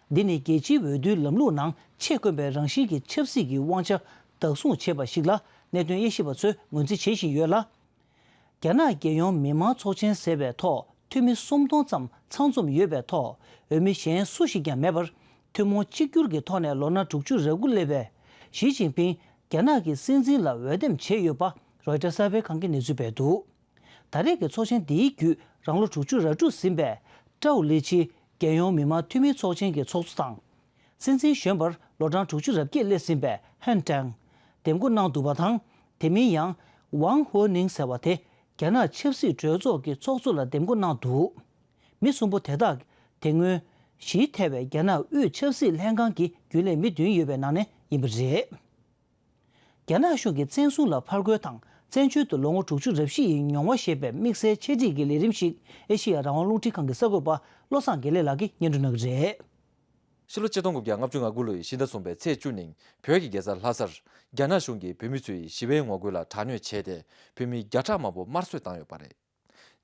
འདི་ནི་རྒྱལ་སྤྱིའི་འོས་བསྡུའི་ལམ་ལུགས་ནང་ཆེས་དཀོན་པའི་རང་བཞིན་གྱི་ཆབ་སྲིད་ཀྱི་དབང་ཆ་བདག་བཟུང་བྱས་པ་ཞིག་ལ་གནད་དོན་དབྱེ་ཞིབ་པ་ཚོས་ངོས་འཛིན་བྱེད་བཞིན་ཡོད་ལ། རྒྱ་ནག་རྒྱལ་ཡོངས་མི་དམངས་ཚོགས་ཆེན་ཟེར་བའི་ཐོག་འཐུས་མི་སུམ་སྟོང་ཙམ་ཚང་འཛོམས་ཡོད་པའི་ཐོག་འོས་མི་གཞན་སུ་ཞིག་ཀྱང་མེད་པར། ཐུན་མོང་གཅིག་གྱུར་གྱི་ཐོག་ནས་ལོ་ན་དྲུག་ཅུ་རེ་དགུ་སླེབས་པའི་ཞི་ཅིན་ཕིང་རྒྱ་ནག་གི་སྲིད་འཛིན་ལ་འོས་འདེམས་བྱས་ཡོད་པ་རོའི་ཊར་གསར་པའི་ཁང་གིས་གནས་ཚུལ་སྤེལ་འདུག། ད་རེས་ཀྱི་ཚོགས་ཆེན་འདིའི་བརྒྱུད་རང་ལོ་དྲུག་ཅུ་རེ་དྲུག་ཟིན་པའི་ཀྲའོ་ལི་ཆི་རྒྱལ་ཡོངས་མི་དམངས་འཐུས་མིའི་ཚོགས་ཆེན་གྱི་ཚོགས་གཙོ་དང་། སྲིད་འཛིན་གཞོན་པར་ལོ་གྲངས་དྲུག་ཅུ་རེ་བརྒྱད་སླེབས་ཟིན་པའི་ཧན་ཀྲང་འདེམས་བསྐོ་གནང་འདུག་པ་དང་། དེ་མིན་ཡང་ཝང་ཧོ་ནིང་ཟེར་བ་དེ་རྒྱ་ནག་ཆབ་སྲིད་གྲོས་ཚོགས་ཀྱི་ཚོགས་གཙོ་ལ་འདེམས་བསྐོ་གནང་འདུག། མི་གསུམ་པོ་དེ་དག་དེ་སྔོན་ཞིའི་ཐེ་བའི་རྒྱ་ནག་དབུས་ཆབ་སྲིད་ལྷན་ཁང་གི་རྒྱུན་ལས་མི་བདུན་ཡོད་པའི་ནང་ནས་ཡིན་པ་རེད། རྒྱ་ནག་གཞུང་གིས་བཙན་བཟུང་ལ་ཕར་རྒོལ་དང་བཙན་བྱོལ་དུ་ལོ་ངོ་དྲུག་ཅུ་རེ་བཞི་ཡི་མྱོང་བ་ཞེས་པའི་དམིགས་བསལ་འཆད་ཁྲིད་ཀྱི་ལས་རིམ་ཞིག་ཨེ་ཤེ་ཡ་རང་དབང་རླུང་འཕྲིན་ཁང་གི་གསར་འགོད་པ་བློ་བཟང་དགེ་ལེགས་ལགས་ཀྱིས་སྙན་སྒྲོན་གནང་གི་རེད། ཕྱི་ལོ་ཆིག་སྟོང་དགུ་བརྒྱ་ལྔ་བཅུ་ང་དགུ་ལོའི་ཕྱི་ཟླ་གསུམ་པའི་ཚེས་བཅུ་ཉིན་བོད་ཀྱི་རྒྱལ་ས་ལྷ་སར་རྒྱ་ནག་གཞུང་གིས་བོད་མི་ཚོའི་ཞི་བའི་ངོ་རྒོལ་ལ་དྲག་གནོན་བྱས་ཏེ་བོད་མི་བརྒྱ་ཕྲག་མང་པོ་དམར་གསོད་བཏང་ཡོད་པ་རེད།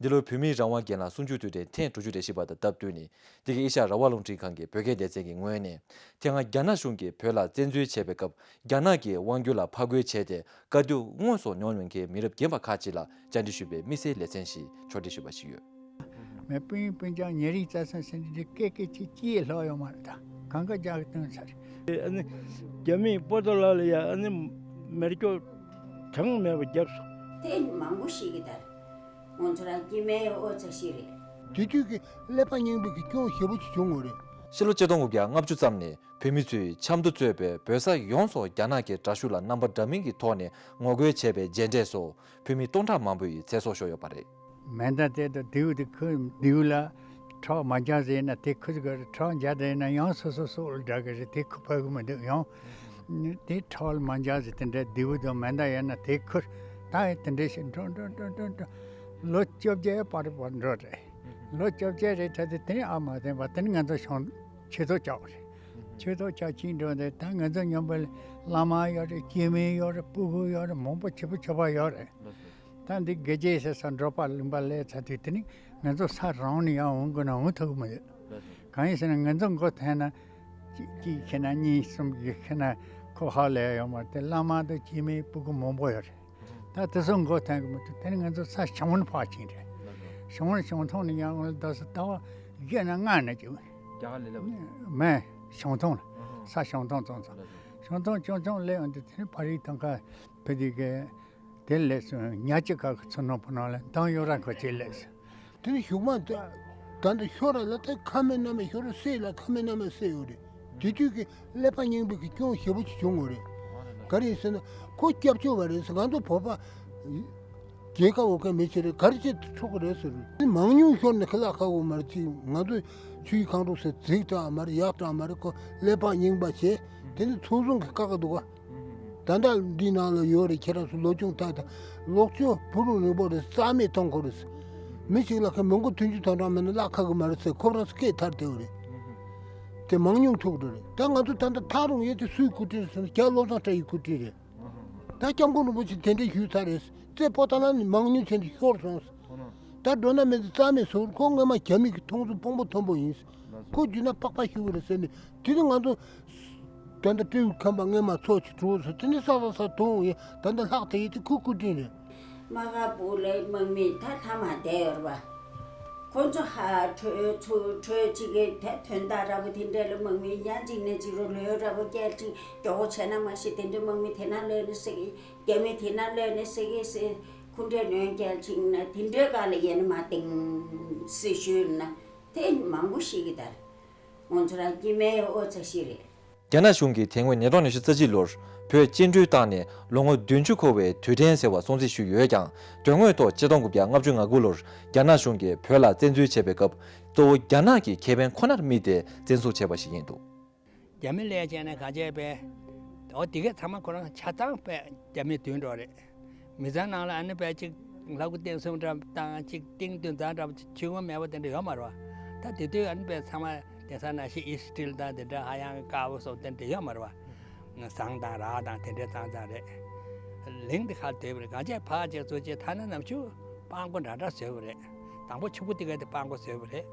འདི་ལོ་བོད་མིའི་རང་དབང་སྒེར་ལངས་གསུམ་བཅུའི་དུས་དྲན་ཐེངས་དྲུག་ཅུ་རེ་བཞི་པ་དང་སྟབས་བསྟུན་ནས་འདི་གའི་ཨེ་ཤ་ཡ་རང་དབང་རླུང་འཕྲིན་ཁང་གི་བོད་སྐད་སྡེ་ཚན་གྱི་ངོས་ནས་དེ་སྔ་རྒྱ་ནག་གཞུང་གིས་བོད་ལ་བཙན་འཛུལ་བྱས་པའི་སྐབས་རྒྱ་ནག་གི་དབང་སྒྱུར་ལ་ཕར་རྒོལ་བྱས་ཏེ་དཀའ་སྡུག་དངོས་སུ་མྱོང་མྱོང་མཁན་མི་རབས་རྒན་པ་ཁག་ཅིག་ལ་བཅར་འདྲི་ཞུས་པའི་དམིགས་བསལ་ལེ་ཚན་ཞིག་ཕྱོགས་སྒྲིག་ཞུས་པ་ཞིག་ཡོད། མེ་སྤུན་སྤུན་ཀྱག་ཉེ་རིང་རྩ་ཚང་ཟེར་འདི་ཀེ་ཀེ་ཅི་ཅི་ལྷག་ཡོད་མ་རེད་ད། གང་ག་རྒྱག་གི་སྟོན་ཚར། ཨ་ནི་རྒྱ་མིས་པོ་ཏོ་ལ་ལ་ཡ་ཨ་ནི་མེར་སྐྱོག་གྲངས་མེད་པ་བརྒྱབ་སོང་། དེ་མང་པོ་ཞིག་གི་ད་རེད། ང་ཚོ་རང་སྐྱེ་མེད་ཨོ་ཚ་ཞིག་རེད། དེ་དུས་ཀྱི་ཀླད་པ་རྙིང་པའི་གི་སྐྱོན་ཞེ་པོ་ཅིག་བྱུང་ཡོད་རེད། ཕྱི་ལོ་ཆིག་སྟོང་དགུ་བརྒྱ་ལྔ་བཅུ་ཙམ་ནས་བོད་མི་ཚོས་ཆབ་མདོ་གཙོས་པའི་བོད་ས་ཡོངས་སུ་རྒྱ་ནག་གི་དྲག་ཤུགས་ལ་རྣམ་པ་འདྲ་མིན་གྱི་ཐོག་ནས་ངོ་རྒོལ་བྱས་པའི་རྗེས་འབྲས་སུ་བོད་མི་སྟོང་ཕྲག་མང་པོ་ཡི་ཚེ་སྲོག་ཤོར་ཡོད་པ་རེད། མེ་མདའ་དེ་དང་མདེའུ་དེ་ཁུར་མདེའུ་ལ་ཁྲག་མ་འཇག་ཟེར་ན་དེ་ཁུར་གི་ཁྲག་འཇག་དེ་ན་ཡང་སོ་སོ་སོ་ལ་འདྲ་གི་རེད། དེ་ཁུར་ཕོད་གི་མི་འདུག་ཡང་དེ་ཁྲག་ལ་མ་འཇག་ཟེར་དེ་འདྲ་མདེའུ་དང་མེ་མདའ་ཡིན་ན་དེ་ཁུར་ད་ཡི་དེ་འདྲ་ཞིག་འགྲོ་འགྲོ་འགྲོ་འགྲོ་འགྲོ་ལོ་བཅོ་བརྒྱད་བར་བར་འགྲོ་རེད། ལོ་བཅོ་བརྒྱད་རེད་ད་དེ་དེ་ནི་ཨ་མ་བསྟན་པ་དེ་ནི་ང་ཚོ་ཤོང་ཆོས་ཐོག་བཅག་རེད། ཆོས་ཐོག་བཅག་ཕྱིན་འགྲོ་དེ་ད་ང་ཚོ་སྙོམས་པའི་བླ་མ་ཡོད་རེད། སྐྱེ་དམན་ཡོད་རེད། སྤུ་གུ་ཡོད་རེད། མང་པོ་བྱིས་པ་ཆོས་པ་ཡོད་རེད། ད་འདི་དགེ་རྒྱས་ཟེར་ས་འགྲོ་པ་ལུང་པ་ལས་ཚ་དུས་དེ་ནི་ང་ཚོ་ས་རང་ནས་ཡང་འོང་དགོས་ན་འོང་ཐུབ་ཀྱི་མི་འདུག། གང་ཡིན་ཟེར་ན་ང་ཚོ་མགོ་འཐོན་ན་གཅིག་གཅིག་ཁེ་ན་གཉིས་གསུམ་གྱི་ཁེ་ན་ཁོ་ཧ་ལས་ཡོད་མ་རེད། དེ་བླ་མ་དང་སྐྱེ་དམན་སྤུ་གུ་མང་པོ་ཡོད་རེད། ད་དེ་ཚོ་མགོ་འཐོན་གྱི་མི་འདུག། དེ་ནི་ང་ཚོ་ས་ཞང་བོན་ཕར་ཕྱིན་རེད། ཞང་བོན་ཞང་ཐང་ནས་ཡང་ལ་ཟླ་ས་ཟླ་བ་བརྒྱད་ན་ལྔ་ན་ཅིག་རྒྱ་གར་ལས་སླེབས། མེད་ཞང་ཐང་ལ་ས་ཞང་ཐང་ཙང་ཙང་ཞང་ཐང་ཆུང་ཆུང་སླེབས་ཡོང་དུས་དེ་ནི་ཕ་རིའི་ཐང་ཁ་ཕེབས་དུས་ཀྱི་དེ་སླེབས་སོང་། ཉ་ཅི་ཁ་གི་ཚུར་ནང་བུ་ནང་ལ་འདང་གཡོ་ར་ཁོ་ཅིག་སླེབས་སོང་། དེ་ནི་གཞུག་མ་ད་ད་འདི་ཤོར་ར་ལ་ད་ཁ་མེད་སྣ་མེད་ཤོར་ར་བསད་ལ་ཁ་མེད་སྣ་མེད་བསད་ཡོད་རེད། དེ་དུས་ཀྱི་ཀླད་པ་རྙིང་པའི་གི་སྐྱོན་ཞེ་པོ་ཅིག་བྱུང་ཡོད་རེད། ག་རེ་ཡིན་ཟེར་ན་ཁོ་སྐྱབས་བཅོལ་བ་རེད་ཟེར། ང་ཚོ་བོད་པ་རྒྱལ་ཁབ་འོག་གི་མི་ཅིག་རེད། ག་རེ་བྱས་ཏེ་འཁྲུག་གི་རེད་ཟེར། མང་ཉུང་ཤོར་ནས་ཁ་ལག་ཁ་གོ་མ་རེད། ཅིག་ང་ཚོ་ཆུའི་ཁང་རུ་ཟེར་འཛིག་དྲགས་མ་རེད། ཡག་དྲགས་མ་རེད། ཁོ་ཀླད་པ་རྙིང་པ་བྱས། དེ་ནི་ཚོང་ཟོང་གི་བཀག་གི་འདུག་ག་ད་ལྟ་འདི་ནང་ལ་ཡོད་རེད། ཁྱེད་རང་ཚོ་ལོ་ཆུང་ཐག་ཐག་ལོག་ཆོས་བུ་རུ་རིང་པོ་རེད། རྩ་མེད་གཏོང་དགོས་རེད། མི་ཞིག་ལ་ཁ་མི་མགོ་ཐུན་ཅུ་ཐོན་གྲངས་མེད་ན་བརླག་ཁ་གི་མ་རེད་ཟེར། ཁོ་རང་ཚོ་སྐད་ཐར་བསྡད་ཡོད་རེད། དེ་མང་ཉུང་ཐུག་འགྲོ་རེད། ད་ང་ཚོ་ད་ལྟ་ཐག་རིང་ཡོད་དེ་སུའི་སྐུ་དྲིན་རེད་ཟེར་ན་རྒྱ་བློ་བཟང་བཀྲ་ཡི་སྐུ་དྲིན་རེད། ད་སྐྱབས་མགོན་རིན་པོ་ཆེ་དེ་འདྲ་ཞུས་ཚར་རེད། རྩེ་པོ་ཏ་ལ་ནི་མང་ཉུང་བྱས་ནས་ཤོར་སོང་། ད་འགྲོ་ན་མི་ཚེ་རྩ་མེད་ཟེར། ཁོ་སྔོན་མ་རྒྱ་མི་གི་མཐོང་ཚུལ་དཔང་པོ་མཐོན་པོ་ཡིན། ཁོ་བརྒྱུད་ན་པགས་པ་ཤི་བ་རེད་ཟེར་ནས། དེ་ནི་ང་ཚོ་ད་ལྟ་སྤྲེའུ་ཁམས་པ་སྔོན་མ་ཚོ་ཆུ་གྲུ་ཟེར། དེ་ནི་ས་ས་ས་དུང་ཡིན། ད་ལྟ་ལྷག་དེ་ཡིན་དེ་ཁོའི་སྐུ་དྲིན་རེད། རྨ་ཁ་སྦུག་ལ་དམག་མི་ད་ལྷ་མ་བསྡད་ཡོད་རེད་པ། ཁོ་ཚོ་ཧ་བྲོས་ཚུར་བྲོས་གཅིག་གི་ད་དོན་དག་འདྲ་པོ་དེ་འདྲ་ལ་དམག་མི་ཡང་གཅིག་ནས་གཅིག་རུ་ལོས་འདྲ་པོ་བསྐྱལ་ཅིང་མགྱོགས་པོ་བྱས་ན་མ་ཤེས། དེ་འདྲའི་དམག་མི་དེ་ན་ལོས་ནི་ཟེར་གི། རྒྱ་མི་དེ་ན་ལོས་ནི་ཟེར་གི་ཟེར། ཁུ་འབྲས་ལོན་བསྐྱལ་ཅིང་ན་དེ་འདྲའི་སྒང་ལ་ཡན་མ་ཏིང་སེ་ཞུས་ན་དེ་མང་པོ་ཤེས་གི་ད་རེད། ང་ཚོ་རང་སྐྱེ་དམན་ཨོ་ཚ་ཤི་རེད། རྒྱ་ནག་གཞུང་གིས་དེ་སྔོན་ཉིས་སྟོང་ཉི་ཤུ་རྩ་གཅིག་ལོར་བོད་བཅིངས་འགྲོལ་བཏང་ནས་ལོ་ངོ་བདུན་ཅུ་འཁོར་བའི་དུས་དྲན་ཟེར་བ་སྲུང་བརྩི་ཞུས་ཡོད་ཀྱང་། དོན་དངོས་ཐོག་ཆིག་སྟོང་དགུ་བརྒྱ་ལྔ་བཅུ་ང་དགུ་ལོར་རྒྱ་ནག་གཞུང་གིས་བོད་ལ་བཙན་འཛུལ་བྱས་པའི་སྐབས། གཙོ་བོ་རྒྱ་ནག་གི་ཁེ་ཕན་ཁོ་ནར་དམིགས་ཏེ་བཙན་བཟུང་བྱས་པ་ཞིག་ཡིན་འདུག་རྒྱ་མི་ལས་བྱས་ནས་ག་བྱས་པས། འོ་དེ་གས་ཚང་མ་ཁོ་རང་ཆ་ཚང་པས་རྒྱ་མི་བདུན་འགྲོ་རེད། མི་ཚང་ནང་ལ་ཨ་ནི་པས་གཅིག་ལྷ་སྐུ་སྟེང་གསུམ་འདྲ་བཏང་། གཅིག་ཏིང་བདུན་ཚང་འདྲ་བོ་ཆུ་ངོ་མེད་པ་དེ་འདྲ་ཡོད་མ་རེད་པ། ད་དེ་དུས་ཨ་ནི་པས་ཚང་མ་དེང་སང་ནང་བཞིན་ཨིས་ཊིལ་དང་དེ་འདྲ་ཧ་ཡང་དཀར་པོ་སོགས་དེ་འདྲ་ཡོད་མ་རེད་པ། ཟངས་དང་རག་དང་དེ་འདྲའི་ཚང་ཚང་རེད། ལིང་དེ་ཁར་སྡོད་པ་རེད། གང་བྱས་ཕར་བྱས་ཚུར་བྱས་ཐ་ན་ནམ་ཆུ་སྤང་སྒོ་འདྲ་འདྲ་བཟོས་པ་རེད། དང་པོ་ཕྱུག་པོ་དེ་ག་དེ་སྤང་སྒོ་བཟོས་པ་རེད།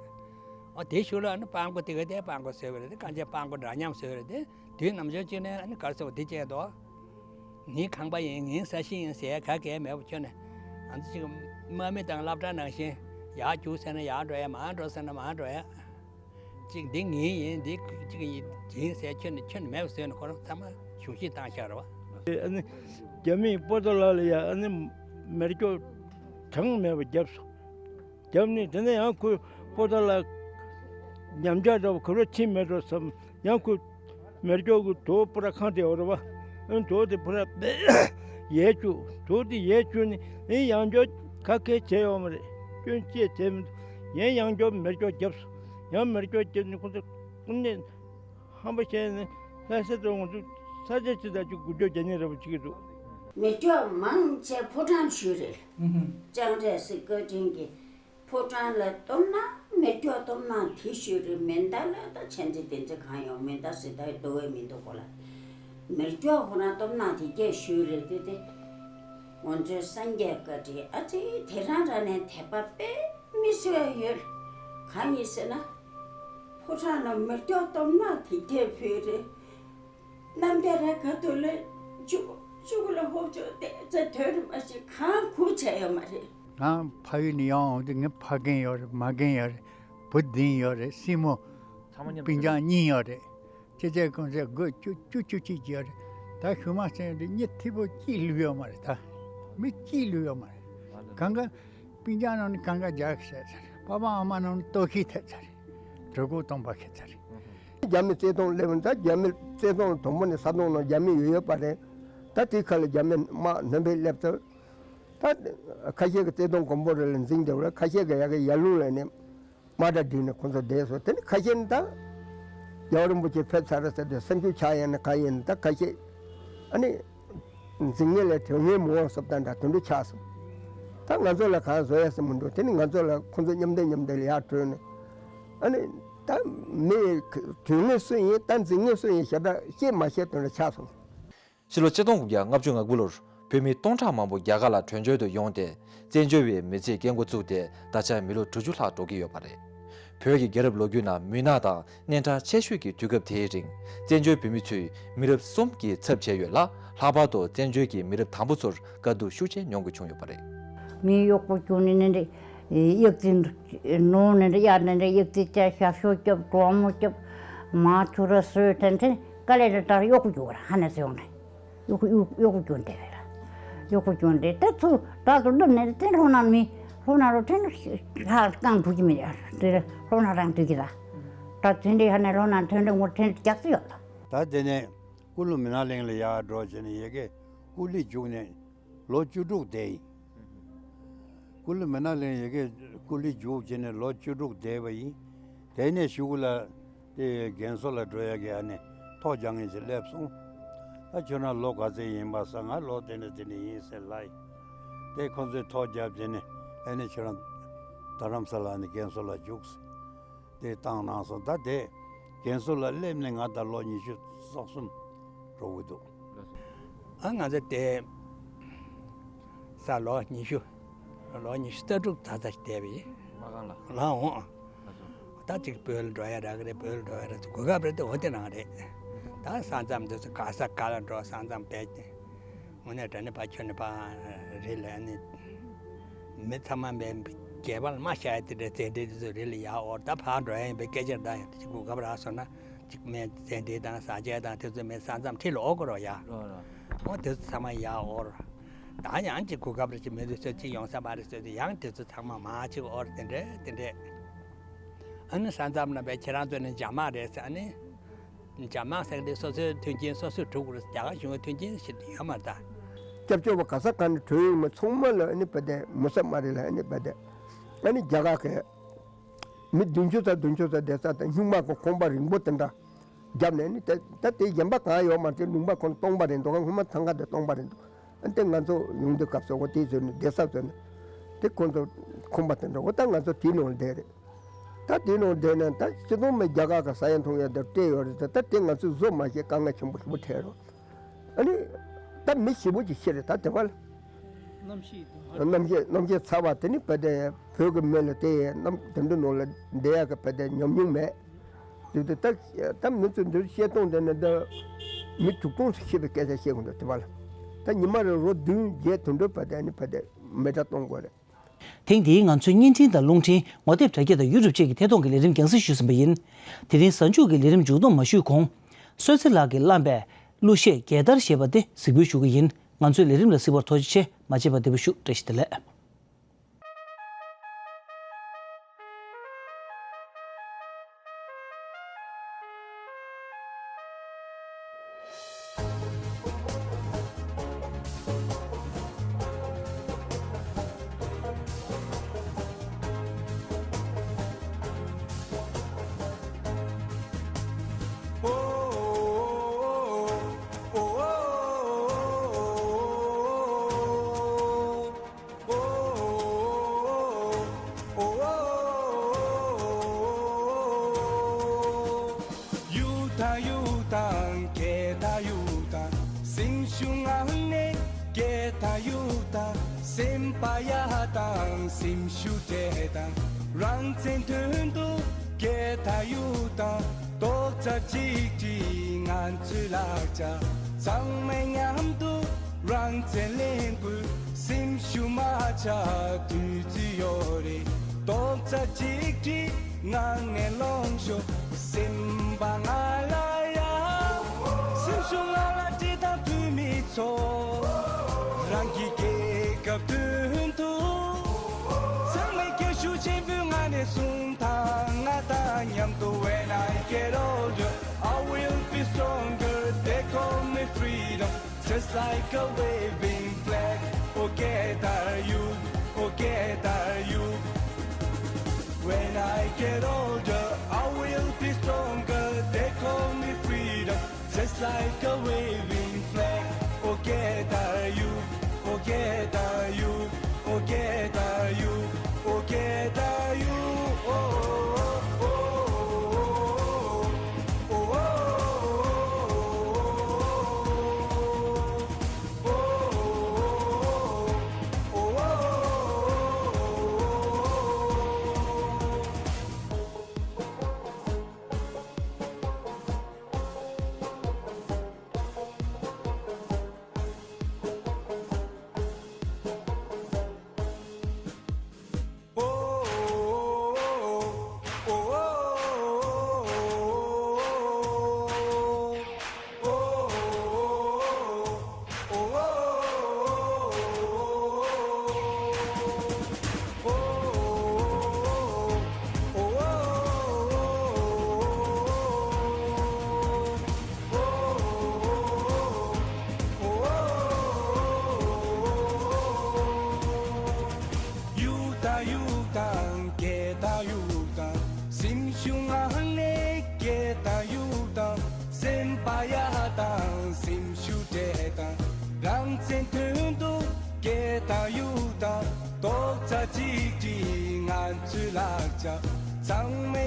ཨོ་དེའི་གཞུག་ལ་ཨ་ནི་སྤང་སྒོ་དེ་ག་དེ་སྤང་སྒོ་བཟོས་པ་རེད། དེ་གང་བྱས་སྤང་སྒོ་འདྲ་མཉམ་བཟོས་པ་རེད། དེ་དུས་ནམ་ཞོར་གཅིག་ནས་ཨ་ནི་ག་རེ་ཟེར་བ་དེ་བྱས་འདུག་ངའི་ཁང་པ་ཡིན། ངའི་ས་གཞི་ཡིན་ཟེར་ཡ་ག་གེ་མེད་པ་ཁྱོན་ནས། ང་ཚོ་གཅིག་དམག་མི་དང་སློབ་གྲྭ་ནང་བཞིན་ཡར་རྒྱུགས་ཟེར་ན་ཡར་འགྲོ་ཡ། མར་འགྲོ་ཟེར་ན་མར་འགྲོ་ཡ། གཅིག་འདི་ངའི་ཡིན། འདི་གཅིག་ཡིན་ཟེར་ཁྱོན་ནས་ཁྱོན་ནས་མེད་པ་བཟོས་ནས་ཁོ་རང་ཚང་མ་གཞུང་བཞེས་བཏང་བཞག་རེད་པ། ཨ་ནི་རྒྱ་མིས་པོ་ཏཱ་ལ་ལ་ཡ་ཨ་ནི་མེ་སྒྱོགས་གྲངས་མེད་པ་བརྒྱབ་སོང་། རྒྱབ་ནས་དེ་ནས་ཡང་ཁོས་པོ་ཏཱ་ལ་ཉམས་ཆག་འདྲ་བོ་ག་རེ་ཕྱིན་མེད་འགྲོ་བསམ། ཡང་ཁོས་མེ་སྒྱོགས་ཀྱི་དོ་པུ་ར་ཁང་དེ་ཡོད་རེད་པ། ཨ་ནི་དོ་དེ་པུ་ར་ཡལ་བཅུག་དོ་དེ་ཡལ་བཅུག་ནས་ཨེ་ཡང་བསྐྱར་ག་གེ་བྱས་ཡོད་མ་རེད། སྐྱོན་ཅི་ཡང་བྱས་མི་འདུག་ཡང་ཡང་བསྐྱར་མེ་སྒྱོགས་བརྒྱབ་སོང་། ཡང་མེ་སྒྱོགས་བརྒྱབ་ནས་ཁོ་ཚོ་ཀུན་ནས་ཧམ་པ་བཤད་ནས་ལྷ་ས་དུ་ང་ཚོ་ས་ཆ་ཅི་ད་ཅིག་འགུལ་སྐྱོད་རྒྱག་མཁན་འདྲ་བོ་བྱེད་ཀྱི་འདུག་མེ་སྒྱོགས་མང་ཆེ་ཕོ་བྲང་ཞུ་རེད། ལྕང་རས་སི་བཀའ་དྲིན་གྱིས་ཕོ་བྲང་ལ་གཏོར་ན་མེ་སྒྱོགས་གཏོར་ན་དེ་ཞུ་རེད། མེ་མདའ་ལ་ད་ཆེན་ཚེ་བསྟན་འཛིན་གང་ཡོང་མེ་མདའ་ཟེར་ད་འདོར་བའི་མི་འདུག་གོ་ལ། མེ་སྒྱོགས་ཁོ་རང་གཏོར་ན་དེ་གས་ཞུ་རེད། དེ་དེ་ང་ཚོའི་སངས་རྒྱས་བཀའ་དྲིན་ཨ་ཙི་དེ་རང་རང་ནས་དད་པ་དཔེ་མི་སྲིད་པ་ཡོད། གང་ཡིན་ཟེར་ན། ཕོ་བྲང་ལ་མེ་སྒྱོགས་གཏོར་ན་དེ་གས་ཕུལ་རེད། གནམ་བདེ་ར་ག་ཏུ་ལ་ཆུ་ཆུ་གུ་ལ་ཧོབ་ཆོག་དེ་ཚེ་དོན་རུ་མ་ཞིག་གང་གུ་བྱས་ཡོད་མ་རེད། ང་ཕ་ཡུལ་ནས་ཡོང་འོང་དུས་ངའི་ཕ་རྒན་ཡོད་རེད། མ་རྒན་ཡོད་རེད། བུ་བདུན་ཡོད་རེད། སྲིང་མོ་ཚང་མ་མཉམ་སྤུན་དུ་ཆ་གཉིས་ཡོད་རེད། ཅི་བྱས་གང་བྱས་སྒོ་ཅུ་ཅུ་ཅུ་གཅིག་ཡོད་རེད། ད་ཞུ་མ་ཟེར་དུས་གཉིད་ཐིབས་པོ་གཅིག་ལུས་ཡོད་མ་རེད། ད་མི་གཅིག་ལུས་ཡོད་མ་རེད། གང་ག་སྤུན་ཀྱག་ནང་ནས་གང་ག་རྒྱག་ཤེས་ཚར། པ་ཕ་ཨ་མ་ནང་ནས་ལྟོ་ཤི་ཐེབས་ཚར། གྲོད་ཁོག་སྟོང་པ་ཤི་ཚར། རྒྱ་མི་བརྩེ་དུང་སླེབས་ད་རྒྱ་མི་བརྩེ་དུང་དང་པོ་ནས་ས་དོང་ནང་རྒྱ་མི་ཡོད་ཡོད་པ་རེད། ད་དེ་ཁ་ལ་རྒྱ་མི་དམག་ནོན་པའི་སླེབས་ཚར། ད་ཁ་ཤས་ཀྱི་བརྩེ་དུང་དགོན་པ་རེ་ལ་འཛིང་བསྡད་པ་རེད། ཁ་ཤས་ཀྱི་ཡ་གི་ཡར་ཀླུང་ལ་ནས་དམག་གྲ་བསྒྲིགས་ནས་ཁོང་ཚོ་བསྡད་སོང་། དེ་ནས་ཁ་ཤས་ནི་ད་རྒྱལ་བ་རིན་པོ་ཆེ་ཕེབས་ཚར་རེད་ཟེར་དུས་སེམས་ཤུགས་ཆག་ཡ་ནི་ག་ཡིན་ད་ཁ་ཤས་ཨ་ནི། འཛིང་ངེས་ལས་དོན་ངེས་མི་འོང་སོབ་ད་འདྲ་དོན་འགྲུབ་ཆགས་སོང་། ད་ང་ཚོ་ལ་གང་བཟོ་ཡ་སེ་མི་འདུག་དེ་ནི་ང་ཚོ་ལ་ཁོང་ཚོ་མཉམ་འདེགས་མཉམ་འདེགས་ལ་ཡར་བྲོས་ནས། ཨ་ནི་ད་མི་དོན་ངེས་སུ་ཡིན་ད་འཛིང་ངེས་སུ་ཡིན་ཞེ་དྲག་ཤེས་མ་ཤེས་དོན་ལ་ཆགས་སོང་། ཕྱི་ལོ་ཆིག་སྟོང་དགུ་བརྒྱ་ལྔ་བཅུ་ང་དགུ་ལོར་བོད་མི་སྟོང་ཕྲག་མང་པོ་རྒྱ་གར་ལ་བྲོས་བྱོལ་དུ་ཡོང་སྟེ། བཙན་བྱོལ་བའི་མི་ཚེ་སྐྱེལ་འགོ་བཙུགས་ཏེ་ད་ཆ་མི་ལོ་དྲུག་ཅུ་ལྷག་འགྲོ་གི་ཡོད་པ་རེད། བོད་ཀྱི་རྒྱལ་རབས་ལོ་རྒྱུས་ནང་མུན་ནག་དང་། གནས་འཕྲང་ཆེ་ཤོས་ཀྱི་དུས་སྐབས་དེའི་རིང་བཙན་བྱོལ་བོད་མི་ཚོས་མི་རབས་གསུམ་གྱི་ཚབ་བྱས་ཡོད་ལ། ལྷག་པར་དུ་བཙན་བྱོལ་གྱི་མི་རབས་དང་པོ་ཚོར་དཀའ་སྡུག་ཤུགས་ཆེ་མྱོང་དགོས་བྱུང་ཡོད་པ་རེད། མི་གཡོག་པོ་བྱུང་ནས་ནི་འདྲ་གཡག་རྩི་ནོར་ནི་འདྲ་གཡག་ནི་འདྲ་གཡག་རྩི་བཅད་ཞབས་ཞུ་སྐྱོབ་གྲོགས་མོ་སྐྱོབ་མ་ཆུ་ར་སོས་ཐན་ཐན་དཀའ་ལས་ར་དྲག་གཡོག་པོ་བྱུང་བ་ར་ཧ་ནས་སོ་ཡོང་ནས། གཡོག་གཡོག་གཡོག་པོ་གྱོན་བསྡད་རེད་ལ། གཡོག་པོ་གྱོན་བསྡད་ད་ཚུར་བྲག་ཏུ་བསྡུམས་ནས་དེ་ལྷོ་ནང་མི་ལྷོ་ནང་རུ་དྲན་ཧ་རྐང་བུ་གི་མི་རེད་དེ་ལྷོ་ནང་རང་དུས་ཀྱི་ད། ད་དེ་འདྲའི་ཧ་ནས་ལོ་ན་ཐོན་འདྲ་ངོ་ཐོན་རྒྱག་སུ་ཡོད་ལ། ད་དེ་ནས་ཀུ་ལུ་མི་ན་གླིང་ལ་ཡར་འགྲོ་བྱས་ནས་ཡ་གི་ཀུ་ལི་རྒྱུགས་ནས་ལོ་བཅུ་དྲུག་བསྡད་ཡིན། ཀུ་ལུ་མི་ན་གླིང་ཡ་གི་ཀུ་ལི་རྒྱུགས་བྱས་ནས་ལོ་བཅུ་དྲུག་བསྡད་པ་ཡིན། དེ་ནས་གཞུག་ལ་དེ་རྒན་གསོ་ལ་འགྲོ་ཡ་གི་ཨ་ནི་ཐོ་རྒྱག་མཁན་ཅིག་སླེབས་སོང་། ད་ཁྱོད་རང་ལོ་ག་ཚོད་ཡིན་པ་ཟེར། ང་ལོ་དེ་འདྲ་དེ་འདྲ་ཡིན་ཟེར་ལབ་ཡིན། དེ་ཁོང་ཚོས་ཐོ་རྒྱབ་བྱས་ནས་ཨ་ནི་ཁྱོད་རང་རྡ་རམ་ས་ལ་ནས་རྒན་གསོ་ལ་རྒྱུགས་ཟེར། དེ་བཏང་གནང་སོང་། ད་དེ་རྒན་གསོ་ལ་སླེབས་ནས་ང་ད་ལོ་ཉི་ཤུ་རྩ་གསུམ་འགྲོ་གི་འདུག། ཨ་ང་ཚོ་དེ་ས་ལོ་ཉི་ཤུ། ལོ་ཉི་ཤུ་རྩ་དྲུག་ད་ལྟ་བསྡད་པ་ཡིན། མ་གང་ལ། ལ་འོང་། ལ་སོ། ད་ཅིག་བོད་ལ་འགྲོ་ཡ་རག་གི་རེད། བོད་ལ་འགྲོ་ཡ་རག་གི་གོ་སྐབས་རེད་དེ། འོ་དེ་རང་རེད། ད་ས་མཚམས་འདི་ཚོ་ག་ས་ག་ལ་འགྲོ། ས་མཚམས་བསྡད་དེ། དངོས་གནས་དྲང་གནས་ཕར་ཁྱོན་ནས་ཕར་རི་ལ་ནི་མི་ཚང་མ་མེད། སྒལ་པར་མ་བཞག་ཡ་དེ་འདྲའི་མཛད་འཕྲིན་དེ་ཚོ་རི་ལ་ཡར་འོར། ད་ཕར་འགྲོ་ཡ་ཡིན་པའི་སྐད་ཆ་འདྲ་ཡང་ཅིག་གོ་སྐབས་རག་སོང་ན་ཅིག་མི་མཛད་འཕྲིན་དང་ཟ་ཆས་དང་དེ་ཚོ་མི་ས་མཚམས་འཁྲིས་ལ་འོར་དགོས་རོགས་ཡ། རོ་རོ། འོ་དེ་ཚོ་ཚང་མ་ཡར་འོར། ད་ཡང་ཅིག་གོ་སྐབས་རེ་ཅིག་མི་འདུག་ཚོད་ཅིག་ཡོང་ས་མ་རེད་ཟེར་དུས་ཡང་དེ་ཚོ་ཚང་མ་མར་ཅིག་འོར། དེ་འདྲས་དེ་འདྲས། ཨ་ནི་ས་མཚམས་ན་བས་ཁྱེད་རང་ཚོ་ནི་འཇབ་དམག་རེད་ཟེར། ཨ་ནི་འཇབ་དམག་ཟེར་དེ་སོ་སོའི་མཐུན་རྐྱེན་སོ་སོས་སྒྲུབ་དགོས་རེད། རྒྱ་གར་གཞུང་གི་མཐུན་རྐྱེན་ཞིག་ཡོད་མ་རེད་ད། སྐྱབས་བཅོལ་བ་ག་ས་ག་ནས་བྲོས་ཡོང་མི་ཚང་མ་ལ་ཨ་ནི་བས་དེ་མུ་ས་མ་རེད་ལ། ཨ་ནི་བས་དེ་ཨ་ནི་རྒྱ་གར་གི་མི་བདུན་ཅུ་ཙམ་བདུན་ཅུ་ཙམ་བསྡད་ས་དང་སྨྱུག་མ་གི་ཁང་པ་རིང་པོ་དེ་འདྲ་བརྒྱབ་ནས་ནི་དེ་ད་དེ་གཞན་པ་གང་ཡོད་མ་རེད། ལུང་པ་ཁོ་ན་སྟོང་པ་རེད་འདུག། སྔོན་མ་ཐང་ག་དེ་སྟོང་པ་རེད་འདུག། ཨ་དེ་ང་ཚོ་ཡོང་དུས་སྐབས་སུ་འོ་དེ་བཟོས་ནས་བསྡད་ས་བཟོས་ནས་དེ་ཁོང་ཚོ་ཁང་པ་དེ་འདྲ། འོ་ད་ང་ཚོ་དེའི་ནང་བསྡད་རེད། ད་དེའི་ནང་བསྡད་ནས་ད་སྤྱི་བཏང་མི་རྒྱ་གར་གི་ས་ཡ་འཐུང་ཡ་དེ་སྤྲད་ཡོད་རེད། ད་ད་དེ་ང་ཚོས་བཟོ་མ་ཤེས་དཀའ་ངལ་ཆེན་པོ་ཞེ་པོ་འཕྲད་རོགས། ཨ་ནི་ད་མི་ཞེ་པོ་ཅིག་ཤི་རེད་ད་དེ་བ་ལ། གནམ་གཤིས་དང་། གནམ་གཤིས་གནམ་གཤིས་ཚ་བ་དེ་ནི་བ་དེ་བོད་ཀྱི་མི་ལ་དེ་གནམ་དེ་འདྲ་ནང་ལ་བསྡད་ཡག་གི་བ་དེ་ཉམས་མྱོང་མེད། དེ་དུས་ད་ད་མི་ཚོ་འདིར་བཤད་སྟངས་དེ་ནི་ད་མི་དྲུག་སྟོང་ཙམ་ཤི་བའི་སྐད་ཆ་བཤད་གི་འདུག་དེ་བ་ལ། ད་ཉི་མ་རེ་རོ་བདུན་བརྒྱད་དེ་འདྲ་བ་དེ་ནི་བ་དེ་མེ་དྲག་གཏོང་དགོས་རེད། ཐེངས་འདིའི་ང་ཚོའི་བརྙན་འཕྲིན་དང་རླུང་འཕྲིན་ངོ་དེབ་དྲ་རྒྱ་དང་ཡུ་ཊུབ་བཅས་ཀྱི་ཐད་གཏོང་གི་ལས་རིམ་རྒྱང་སྲིང་ཞུས་ཟིན་པ་ཡིན། དེ་རིང་གཟའ་མཇུག་གི་ལས་རིམ་མཇུག་བསྡོམས་མ་ཞུས་གོང་། བསོད་ཚེ་ལགས་ཀྱིས་བླངས་པའི་གླུ་གཞས་རྒྱལ་དར་ཞེས་པ་དེ་གཟིགས་འབུལ་ཞུ་གི་ཡིན། ང་ཚོའི་ལས་རིམ་ལ་གཟིགས་པར་ཐུགས་རྗེ་ཆེ། མ་བརྗེད་པར་བདེ་པོ་བཞུགས། བཀྲ་ཤིས་བདེ་ལེགས། རྡོག་རྩ་གཅིག་སྒྲིལ་ང་ཚོའི་ལག་ཆ། ཚང་མས་མཉམ་དུ་རང་བཙན་ལེན་དགོས། སེམས་ཤུགས་མ་ཆག་དུས་ཚོད་ཡོད་རེད། རྡོག་རྩ་གཅིག་སྒྲིལ་ངང་ནས་ལོངས་ཤོག། སེམས་པ་ང་ལ་རག། སེམས་ཤུགས་ང་ལ་སྒྲིལ་དང་བོད་མི་ཚོ། རང་གི་རྒྱལ་ཁབ་དོན་དུ། ཚང་མས་སྐད་ཤུགས་ཆེན་པོའི་ངང་ནས་གསུང་དང་། ང་དང་མཉམ་དུ། When I get older, I will be stronger. They call me freedom, just like a waving flag. Oh, get are you, oh, get are you. When I get older, I will be stronger. They call me freedom, just like a waving flag. Oh, get are you, oh, get are you, oh, get are you, oh, get are you. Oh, oh, oh, oh, oh. ཡུག་དང་རྡོག་རྩ་གཅིག་སྒྲིལ་ང་ཚོའི་ལག་ཆ་ཚང་མ།